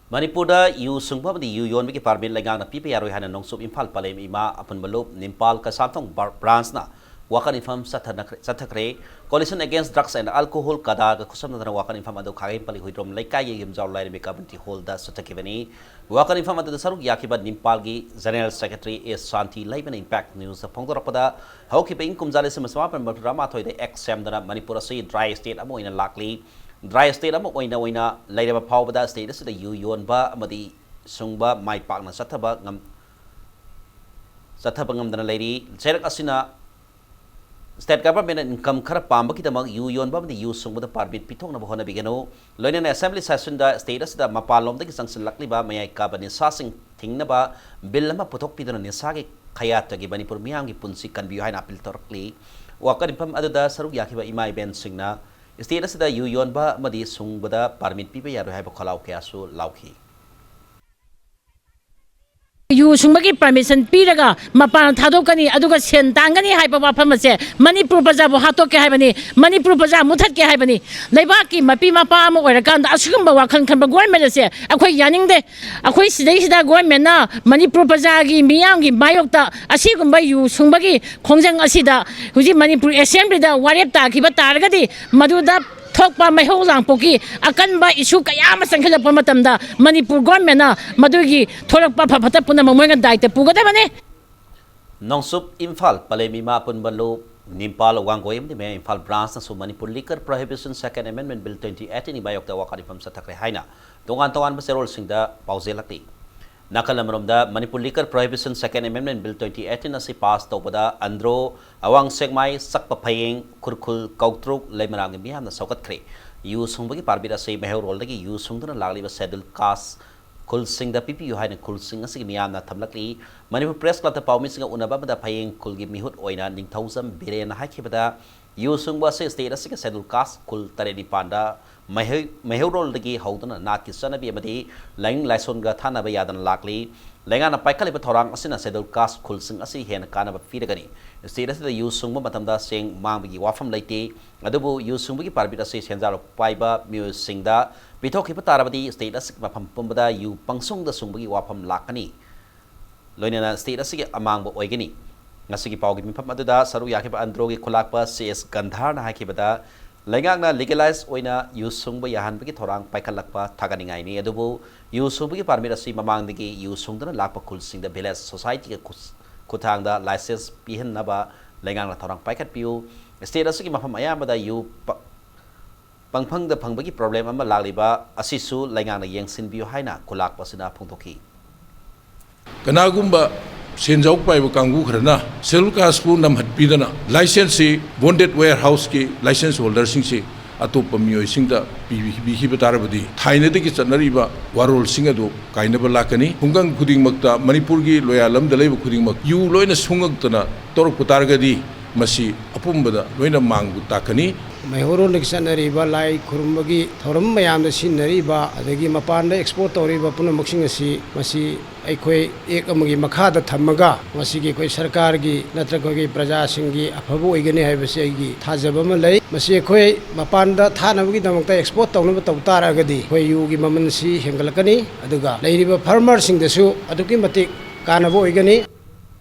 ꯃꯅꯤꯄꯨꯔꯗ ꯌꯨ ꯁꯨꯡꯕ ꯑꯃꯗꯤ ꯌꯨ ꯌꯣꯟꯕꯒꯤ ꯄꯥꯔꯃꯤꯠ ꯂꯩꯉꯥꯛꯅ ꯄꯤꯕ ꯌꯥꯔꯣꯏ ꯍꯥꯏꯅ ꯅꯣꯡꯆꯨꯞ ꯏꯝꯐꯥꯜ ꯄꯂꯦꯝ ꯏꯃꯥ ꯑꯄꯨꯟꯕ ꯂꯨꯞ ꯅꯤꯝꯄꯥꯜ ꯀꯩꯁꯥꯝꯊꯣꯡ ꯕ꯭ꯔꯥꯟꯁꯅ ꯋꯥꯀꯠ ꯃꯤꯐꯝ ꯆꯠꯊꯈ꯭ꯔꯦ꯫ Coalition Against Drugs and Alcohol, ꯀꯗꯥꯒ ꯈꯨꯠꯁꯝꯅꯗꯨꯅ ꯋꯥꯀꯠ ꯃꯤꯐꯝ ꯑꯗꯨ ꯈꯥꯒꯦꯝꯄꯜꯂꯤ ꯍꯨꯏꯗ꯭ꯔꯣꯝ ꯂꯩꯀꯥꯏꯒꯤ ꯌꯨꯝꯖꯥꯎ ꯂꯥꯏꯔꯦꯝꯕꯤ ꯀꯝꯃ꯭ꯌꯨꯅꯤꯇꯤ ꯍꯣꯜꯗ ꯆꯠꯊꯈꯤꯕꯅꯤ꯫ ꯋꯥꯀꯠ ꯃꯤꯐꯝ ꯑꯗꯨꯗ ꯁꯔꯨꯛ ꯌꯥꯈꯤꯕ ꯅꯤꯝꯄꯥꯜꯒꯤ ꯖꯦꯅꯔꯦꯜ ꯁꯦꯀ꯭ꯔꯦꯇꯔꯤ ꯑꯦ ꯁꯥꯟꯇꯤ ꯂꯩꯃꯅ ꯏꯝꯄꯦꯛ ꯅ꯭ꯌꯨꯁꯇ ꯐꯣꯡꯗꯣꯔꯛꯄꯗ, ꯍꯧꯈꯤꯕ ꯏꯪ ꯀꯨꯝꯖꯥ ꯂꯤꯁꯤꯡ ꯑꯃ ꯆꯃꯥꯄꯟ ꯃꯔꯤꯐꯨꯇꯔꯥꯃꯥꯊꯣꯏꯗ ꯑꯦꯛ ꯁꯦꯝꯗꯨꯅ ꯃꯅꯤꯄꯨꯔ ꯑꯁꯤ ꯗ꯭ꯔꯥꯏ ꯁ꯭ꯇꯦꯠ ꯑꯃ ꯑꯣꯏꯅ ꯂꯥꯛꯂꯤ꯫ ꯗ꯭ꯔꯥꯏ ꯁ꯭ꯇꯦꯠ ꯑꯃ ꯑꯣꯏꯅ ꯑꯣꯏꯅ ꯂꯩꯔꯕ ꯐꯥꯎꯕꯗ ꯁ꯭ꯇꯦꯠ ꯑꯁꯤꯗ ꯌꯨ ꯌꯣꯟꯕ ꯑꯃꯗꯤ ꯁꯨꯡꯕ ꯃꯥꯏ ꯄꯥꯛꯅ ꯆꯠꯊꯕ ꯉꯝ-, ꯆꯠꯊꯕ ꯉꯝꯗꯅ ꯂꯩꯔꯤ꯫ ꯆꯩꯔꯛ ꯑꯁꯤꯅ ꯁ꯭ꯇꯦꯠ ꯒꯚꯔꯟꯃꯦꯟꯠꯅ ꯏꯟꯀꯝ ꯈꯔ ꯄꯥꯝꯕꯒꯤꯗꯃꯛ ꯌꯨ ꯌꯣꯟꯕ ꯑꯃꯗꯤ ꯌꯨ ꯁꯨꯡꯕꯗ ꯄꯥꯔꯃꯤꯠ ꯄꯤꯊꯣꯛꯅꯕ ꯍꯣꯠꯅꯕꯤꯒꯅꯨ꯫ ꯂꯣꯏꯅꯅ ꯑꯦꯁꯦꯝꯕ꯭ꯂꯤ ꯁꯦꯁꯟꯗ ꯁ꯭ꯇꯦꯠ ꯑꯁꯤꯗ ꯃꯄꯥꯟꯂꯣꯝꯗꯒꯤ ꯆꯪꯁꯤꯜꯂꯛꯂꯤꯕ ꯃꯌꯥꯏ ꯀꯥꯕ ꯅꯤꯁꯥꯁꯤꯡ ꯊꯤꯡꯅꯕ ꯕꯤꯜ ꯑꯃ ꯄꯨꯊꯣꯛꯄꯤꯗꯨꯅ ꯅꯤꯁꯥꯒꯤ ꯈꯌꯥꯠꯇꯒꯤ ꯃꯅꯤꯄꯨꯔ ꯃꯤꯌꯥꯝꯒꯤ ꯄꯨꯟꯁꯤ ꯀꯟꯕꯤꯌꯨ ꯍꯥꯏꯅ ꯑꯄꯤꯜ ꯇꯧꯔꯛꯂꯤ꯫ ꯋꯥꯀꯠ ꯃꯤꯐꯝ ꯑꯗꯨꯗ ꯁꯔꯨꯛ ꯌꯥꯈꯤꯕ ꯏꯃꯥ ꯏꯕꯦꯟꯁꯤꯡꯅ ꯁ꯭ꯇꯦꯠ ꯑꯁꯤꯗ ꯌꯨ ꯌꯣꯟꯕ ꯑꯃꯗꯤ ꯁꯨꯡꯕꯗ ꯄꯥꯔꯃꯤꯠ ꯄꯤꯕ ꯌꯥꯔꯣꯏ ꯍꯥꯏꯕ ꯈꯣꯜꯂꯥꯎ ꯀꯌꯥꯁꯨ ꯂꯥꯎꯈꯤ꯫ ꯌꯨ ꯁꯨꯡꯕꯒꯤ ꯄꯥꯔꯃꯤꯁꯟ ꯄꯤꯔꯒ ꯃꯄꯥꯟ ꯊꯥꯗꯣꯛꯀꯅꯤ, ꯑꯗꯨꯒ ꯁꯦꯟ ꯇꯥꯟꯒꯅꯤ ꯍꯥꯏꯕ ꯋꯥꯐꯝ ꯑꯁꯦ ꯃꯅꯤꯄꯨꯔ ꯄ꯭ꯔꯖꯥꯕꯨ ꯍꯥꯠꯇꯣꯛꯀꯦ ꯍꯥꯏꯕꯅꯤ, ꯃꯅꯤꯄꯨꯔ ꯄ꯭ꯔꯖꯥ ꯃꯨꯊꯠꯀꯦ ꯍꯥꯏꯕꯅꯤ꯫ ꯂꯩꯕꯥꯛꯀꯤ ꯃꯄꯤ ꯃꯄꯥ ꯑꯃ ꯑꯣꯏꯔꯀꯥꯟꯗ ꯑꯁꯤꯒꯨꯝꯕ ꯋꯥꯈꯜ ꯈꯟꯕ ꯒꯣꯔꯃꯦꯟ ꯑꯁꯦ ꯑꯩꯈꯣꯏ ꯌꯥꯅꯤꯡꯗꯦ꯫ ꯑꯩꯈꯣꯏ ꯁꯤꯗꯩꯁꯤꯗ ꯒꯣꯔꯃꯦꯟꯅ ꯃꯅꯤꯄꯨꯔ ꯄ꯭ꯔꯖꯥꯒꯤ ꯃꯤꯌꯥꯝꯒꯤ ꯃꯥꯌꯣꯛꯇ ꯑꯁꯤꯒꯨꯝꯕ ꯌꯨ ꯁꯨꯡꯕꯒꯤ ꯈꯣꯡꯖꯪ ꯑꯁꯤꯗ ꯍꯧꯖꯤꯛ ꯃꯅꯤꯄꯨꯔ ꯑꯦꯁꯦꯝꯕ꯭ꯂꯤꯗ ꯋꯥꯔꯦꯞ ꯇꯥꯈꯤꯕ ꯇꯥꯔꯒꯗꯤ, ꯃꯗꯨꯗ ꯊꯣꯛꯄ ꯃꯩꯍꯧ ꯂꯥꯡꯄꯣꯛꯀꯤ ꯑꯀꯟꯕ ꯏꯁꯨ ꯀꯌꯥ ꯑꯃ ꯆꯪꯁꯤꯜꯂꯛꯄ ꯃꯇꯝꯗ ꯃꯅꯤꯄꯨꯔ ꯒꯣꯔꯃꯦꯟꯅ ꯃꯗꯨꯒꯤ ꯊꯣꯛꯂꯛꯄ ꯑꯐ ꯐꯠꯇ ꯄꯨꯝꯅꯃꯛ ꯃꯣꯏꯅ ꯗꯥꯏꯇ ꯄꯨꯒꯗꯕꯅꯤ꯫ ꯅꯣꯡꯆꯨꯞ ꯏꯝꯐꯥꯜ ꯄꯂꯦꯝ ꯏꯃꯥ ꯑꯄꯨꯟꯕ ꯂꯨꯞ ꯅꯤꯝꯄꯥꯜ ꯋꯥꯡꯒꯣꯏ ꯑꯃꯗꯤ ꯃꯌꯥꯏ ꯏꯝꯐꯥꯜ ꯕ꯭ꯔꯥꯟꯁꯅꯁꯨ ꯃꯅꯤꯄꯨꯔ ꯂꯤꯀꯔ ꯄ꯭ꯔꯣꯍꯤꯕꯤꯁꯟ ꯁꯦꯀꯦꯟ ꯑꯦꯃꯦꯟꯗꯃꯦꯟꯠ ꯕꯤꯜ ꯇ꯭ꯋꯦꯟꯇꯤ ꯑꯩꯠꯇꯤꯟꯒꯤ ꯃꯥꯌꯣꯛꯇ ꯋꯥꯀꯠ ꯃꯤꯐꯝ ꯆꯠꯊꯈ꯭ꯔꯦ ꯍꯥꯏꯅ ꯇꯣꯉꯥꯟ ꯇꯣꯉꯥꯟꯕ ꯆꯦꯔꯣꯜꯁꯤꯡꯗ ꯄꯥꯎꯖꯦꯜꯂꯛꯂꯤ꯫ ꯅꯥꯀꯜ ꯑꯃꯔꯣꯝꯗ ꯃꯅꯤꯄꯨꯔ ꯂꯤꯀꯔ ꯄ꯭ꯔꯣꯍꯤꯕꯤꯁꯟ ꯁꯦꯀꯦꯟ ꯑꯦꯃꯦꯟꯗꯃꯦꯟꯠ ꯕꯤꯜ ꯇ꯭ꯋꯦꯟꯇꯤ ꯑꯩꯠꯇꯤꯟ ꯑꯁꯤ ꯄꯥꯁ ꯇꯧꯕꯗ ꯑꯟꯗ꯭ꯔꯣ, ꯑꯋꯥꯡ ꯁꯦꯛꯃꯥꯏ, ꯆꯛꯄ ꯐꯌꯦꯡ, ꯈꯨꯔꯈꯨꯜ, ꯀꯧꯇ꯭ꯔꯨꯛ, ꯂꯩꯃꯔꯥꯝꯒꯤ ꯃꯤꯌꯥꯝꯅ ꯁꯧꯒꯠꯈ꯭ꯔꯦ꯫ ꯌꯨ ꯁꯨꯡꯕꯒꯤ ꯄꯥꯔꯃꯤꯠ ꯑꯁꯤ ꯃꯩꯍꯧꯔꯣꯜꯗꯒꯤ ꯌꯨ ꯁꯨꯡꯗꯨꯅ ꯂꯥꯛꯂꯤꯕ ꯁꯦꯗꯨꯜ ꯀꯥꯁ ꯈꯨꯜꯁꯤꯡꯗ ꯄꯤꯕꯤꯌꯨ ꯍꯥꯏꯅ ꯈꯨꯜꯁꯤꯡ ꯑꯁꯤꯒꯤ ꯃꯤꯌꯥꯝꯅ ꯊꯝꯂꯛꯂꯤ꯫ ꯃꯅꯤꯄꯨꯔ ꯄ꯭ꯔꯦꯁ ꯀ꯭ꯂꯕꯇ ꯄꯥꯎꯃꯤꯁꯤꯡꯒ ꯎꯅꯕ ꯑꯃꯗ ꯐꯌꯦꯡ ꯈꯨꯜꯒꯤ ꯃꯤꯍꯨꯠ ꯑꯣꯏꯅ ꯅꯤꯡꯊꯧꯖꯝ ꯕꯤꯔꯦꯟꯅ ꯍꯥꯏꯈꯤꯕꯗ, ꯌꯨ ꯁꯨꯡꯕ ꯑꯁꯤ ꯁ꯭ꯇꯦꯠ ꯑꯁꯤꯒꯤ ꯁꯦꯗꯨꯜ ꯀꯥꯁ ꯈꯨꯜ ꯇꯔꯦꯠ ꯅꯤꯄꯥꯟꯗ ꯃꯩꯍꯩ-, ꯃꯩꯍꯧꯔꯣꯜꯗꯒꯤ ꯍꯧꯗꯨꯅ ꯅꯥꯠꯀꯤ ꯆꯠꯅꯕꯤ ꯑꯃꯗꯤ ꯂꯥꯏꯅꯤꯡ ꯂꯥꯏꯁꯣꯟꯒ ꯊꯥꯅꯕ ꯌꯥꯗꯅ ꯂꯥꯛꯂꯤ꯫ ꯂꯩꯉꯥꯛꯅ ꯄꯥꯏꯈꯠꯂꯤꯕ ꯊꯧꯔꯥꯡ ꯑꯁꯤꯅ ꯁꯦꯗꯨꯜ ꯀꯥꯁ ꯈꯨꯜꯁꯤꯡ ꯑꯁꯤ ꯍꯦꯟꯅ ꯀꯥꯟꯅꯕ ꯄꯤꯔꯒꯅꯤ꯫ ꯁ꯭ꯇꯦꯠ ꯑꯁꯤꯗ ꯌꯨ ꯁꯨꯡꯕ ꯃꯇꯝꯗ ꯆꯦꯡ ꯃꯥꯡꯕꯒꯤ ꯋꯥꯐꯝ ꯂꯩꯇꯦ, ꯑꯗꯨꯕꯨ ꯌꯨ ꯁꯨꯡꯕꯒꯤ ꯄꯥꯔꯃꯤꯠ ꯑꯁꯤ ꯁꯦꯟꯖꯥ ꯄꯥꯏꯕ ꯃꯤꯑꯣꯏꯁꯤꯡꯗ ꯄꯤꯊꯣꯛꯈꯤꯕ ꯇꯥꯔꯕꯗꯤ state ꯑꯁꯤꯒꯤ ꯃꯐꯝ ꯄꯨꯝꯕꯗ ꯌꯨ ꯄꯪꯁꯨꯡꯗ ꯁꯨꯡꯕꯒꯤ ꯋꯥꯐꯝ ꯂꯥꯛꯀꯅꯤ꯫ ꯂꯣꯏꯅꯅ state ꯑꯁꯤꯒꯤ ꯑꯃꯥꯡꯕ ꯑꯣꯏꯒꯅꯤ꯫ ꯉꯁꯤꯒꯤ ꯄꯥꯎꯒꯤ ꯃꯤꯐꯝ ꯑꯗꯨꯗ ꯁꯔꯨꯛ ꯌꯥꯈꯤꯕ ꯑꯟꯗ꯭ꯔꯣꯒꯤ ꯈꯨꯂꯥꯛꯄ ꯁꯤ ꯑꯦꯁ ꯒꯟꯙꯥꯔꯅ ꯍꯥꯏꯈꯤꯕꯗ, ꯂꯩꯉꯥꯛꯅ legalize ꯑꯣꯏꯅ ꯌꯨ ꯁꯨꯡꯕ ꯌꯥꯍꯟꯕꯒꯤ ꯊꯧꯔꯥꯡ ꯄꯥꯏꯈꯠꯂꯛꯄ ꯊꯥꯒꯠꯅꯤꯡꯉꯥꯏꯅꯤ꯫ ꯑꯗꯨꯕꯨ ꯌꯨ ꯁꯨꯡꯕꯒꯤ permit ꯑꯁꯤ ꯃꯃꯥꯡꯗꯒꯤ ꯌꯨ ꯁꯨꯡꯗꯨꯅ ꯂꯥꯛꯄ ꯈꯨꯜꯁꯤꯡꯗ village societyꯒꯤ ꯈꯨꯠ-, ꯈꯨꯠꯊꯥꯡꯗ license ꯄꯤꯍꯟꯅꯕ ꯂꯩꯉꯥꯛꯅ ꯊꯧꯔꯥꯡ ꯄꯥꯏꯈꯠꯄꯤꯌꯨ꯫ State ꯑꯁꯤꯒꯤ ꯃꯐꯝ ꯑꯌꯥꯝꯕꯗ ꯌꯨ ꯄ-, ꯄꯪꯐꯪꯗ ꯐꯪꯕꯒꯤ problem ꯑꯃ ꯂꯥꯛꯂꯤꯕ ꯑꯁꯤꯁꯨ ꯂꯩꯉꯥꯛꯅ ꯌꯦꯡꯁꯤꯟꯕꯤꯌꯨ ꯍꯥꯏꯅ ꯈꯨꯂꯥꯛꯄ ꯑꯁꯤꯅ ꯐꯣꯡꯗꯣꯛꯈꯤ꯫ ꯀꯅꯥꯒꯨꯝꯕ ꯁꯦꯟꯖꯥꯎ ꯄꯥꯏꯕ ꯀꯥꯡꯕꯨ ꯈꯔꯅ schedule casteꯄꯨ ꯅꯝꯍꯠꯄꯤꯗꯅ licenseꯁꯤ bonded warehouseꯀꯤ license holderꯁꯤꯡꯁꯤ ꯑꯇꯣꯞꯄ ꯃꯤꯑꯣꯏꯁꯤꯡꯗ ꯄꯤꯕꯤꯈꯤꯕ ꯇꯥꯔꯕꯗꯤ, ꯊꯥꯏꯅꯗꯒꯤ ꯆꯠꯅꯔꯤꯕ ꯋꯥꯔꯣꯜꯁꯤꯡ ꯑꯗꯨ ꯀꯥꯏꯅꯕ ꯂꯥꯛꯀꯅꯤ꯫ ꯈꯨꯡꯒꯪ ꯈꯨꯗꯤꯡꯃꯛꯇ, ꯃꯅꯤꯄꯨꯔꯒꯤ ꯂꯣꯌꯥꯂꯝꯗ ꯂꯩꯕ ꯈꯨꯗꯤꯡꯃꯛ ꯌꯨ ꯂꯣꯏꯅ ꯁꯨꯡꯉꯛꯇꯅ ꯇꯧꯔꯛꯄ ꯇꯥꯔꯒꯗꯤ, ꯃꯁꯤ ꯑꯄꯨꯝꯕꯗ ꯂꯣꯏꯅ ꯃꯥꯡ ꯇꯥꯛꯀꯅꯤ꯫ ꯃꯩꯍꯧꯔꯣꯟꯗꯒꯤ ꯆꯠꯅꯔꯤꯕ ꯂꯥꯏ ꯈꯨꯔꯨꯝꯕꯒꯤ ꯊꯧꯔꯝ ꯃꯌꯥꯝꯗ ꯁꯤꯖꯤꯟꯅꯔꯤꯕ, ꯑꯗꯒꯤ ꯃꯄꯥꯟꯗ export ꯇꯧꯔꯤꯕ ꯄꯨꯝꯅꯃꯛꯁꯤꯡ ꯑꯁꯤ, ꯃꯁꯤ ꯑꯩꯈꯣꯏ act ꯑꯃꯒꯤ ꯃꯈꯥꯗ ꯊꯝꯃꯒ, ꯃꯁꯤꯒꯤ ꯑꯩꯈꯣꯏ ꯁꯔꯀꯥꯔꯒꯤ ꯅꯠꯇ꯭ꯔꯒ ꯑꯩꯈꯣꯏꯒꯤ ꯄ꯭ꯔꯖꯥꯁꯤꯡꯒꯤ ꯑꯐꯕ ꯑꯣꯏꯒꯅꯤ ꯍꯥꯏꯕꯁꯤ ꯑꯩꯒꯤ ꯊꯥꯖꯕ ꯑꯃ ꯂꯩ꯫ ꯃꯁꯤ ꯑꯩꯈꯣꯏ ꯃꯄꯥꯟꯗ ꯊꯥꯅꯕꯒꯤꯗꯃꯛꯇ export ꯇꯧꯅꯕ ꯇꯧ ꯇꯥꯔꯒꯗꯤ, ꯑꯩꯈꯣꯏ ꯌꯨꯒꯤ ꯃꯃꯜꯁꯤ ꯍꯦꯟꯒꯠꯂꯛꯀꯅꯤ, ꯑꯗꯨꯒ ꯂꯩꯔꯤꯕ farmerꯁꯤꯡꯗꯁꯨ ꯑꯗꯨꯛꯀꯤ ꯃꯇꯤꯛ ꯀꯥꯟꯅꯕ ꯑꯣꯏꯒꯅꯤ꯫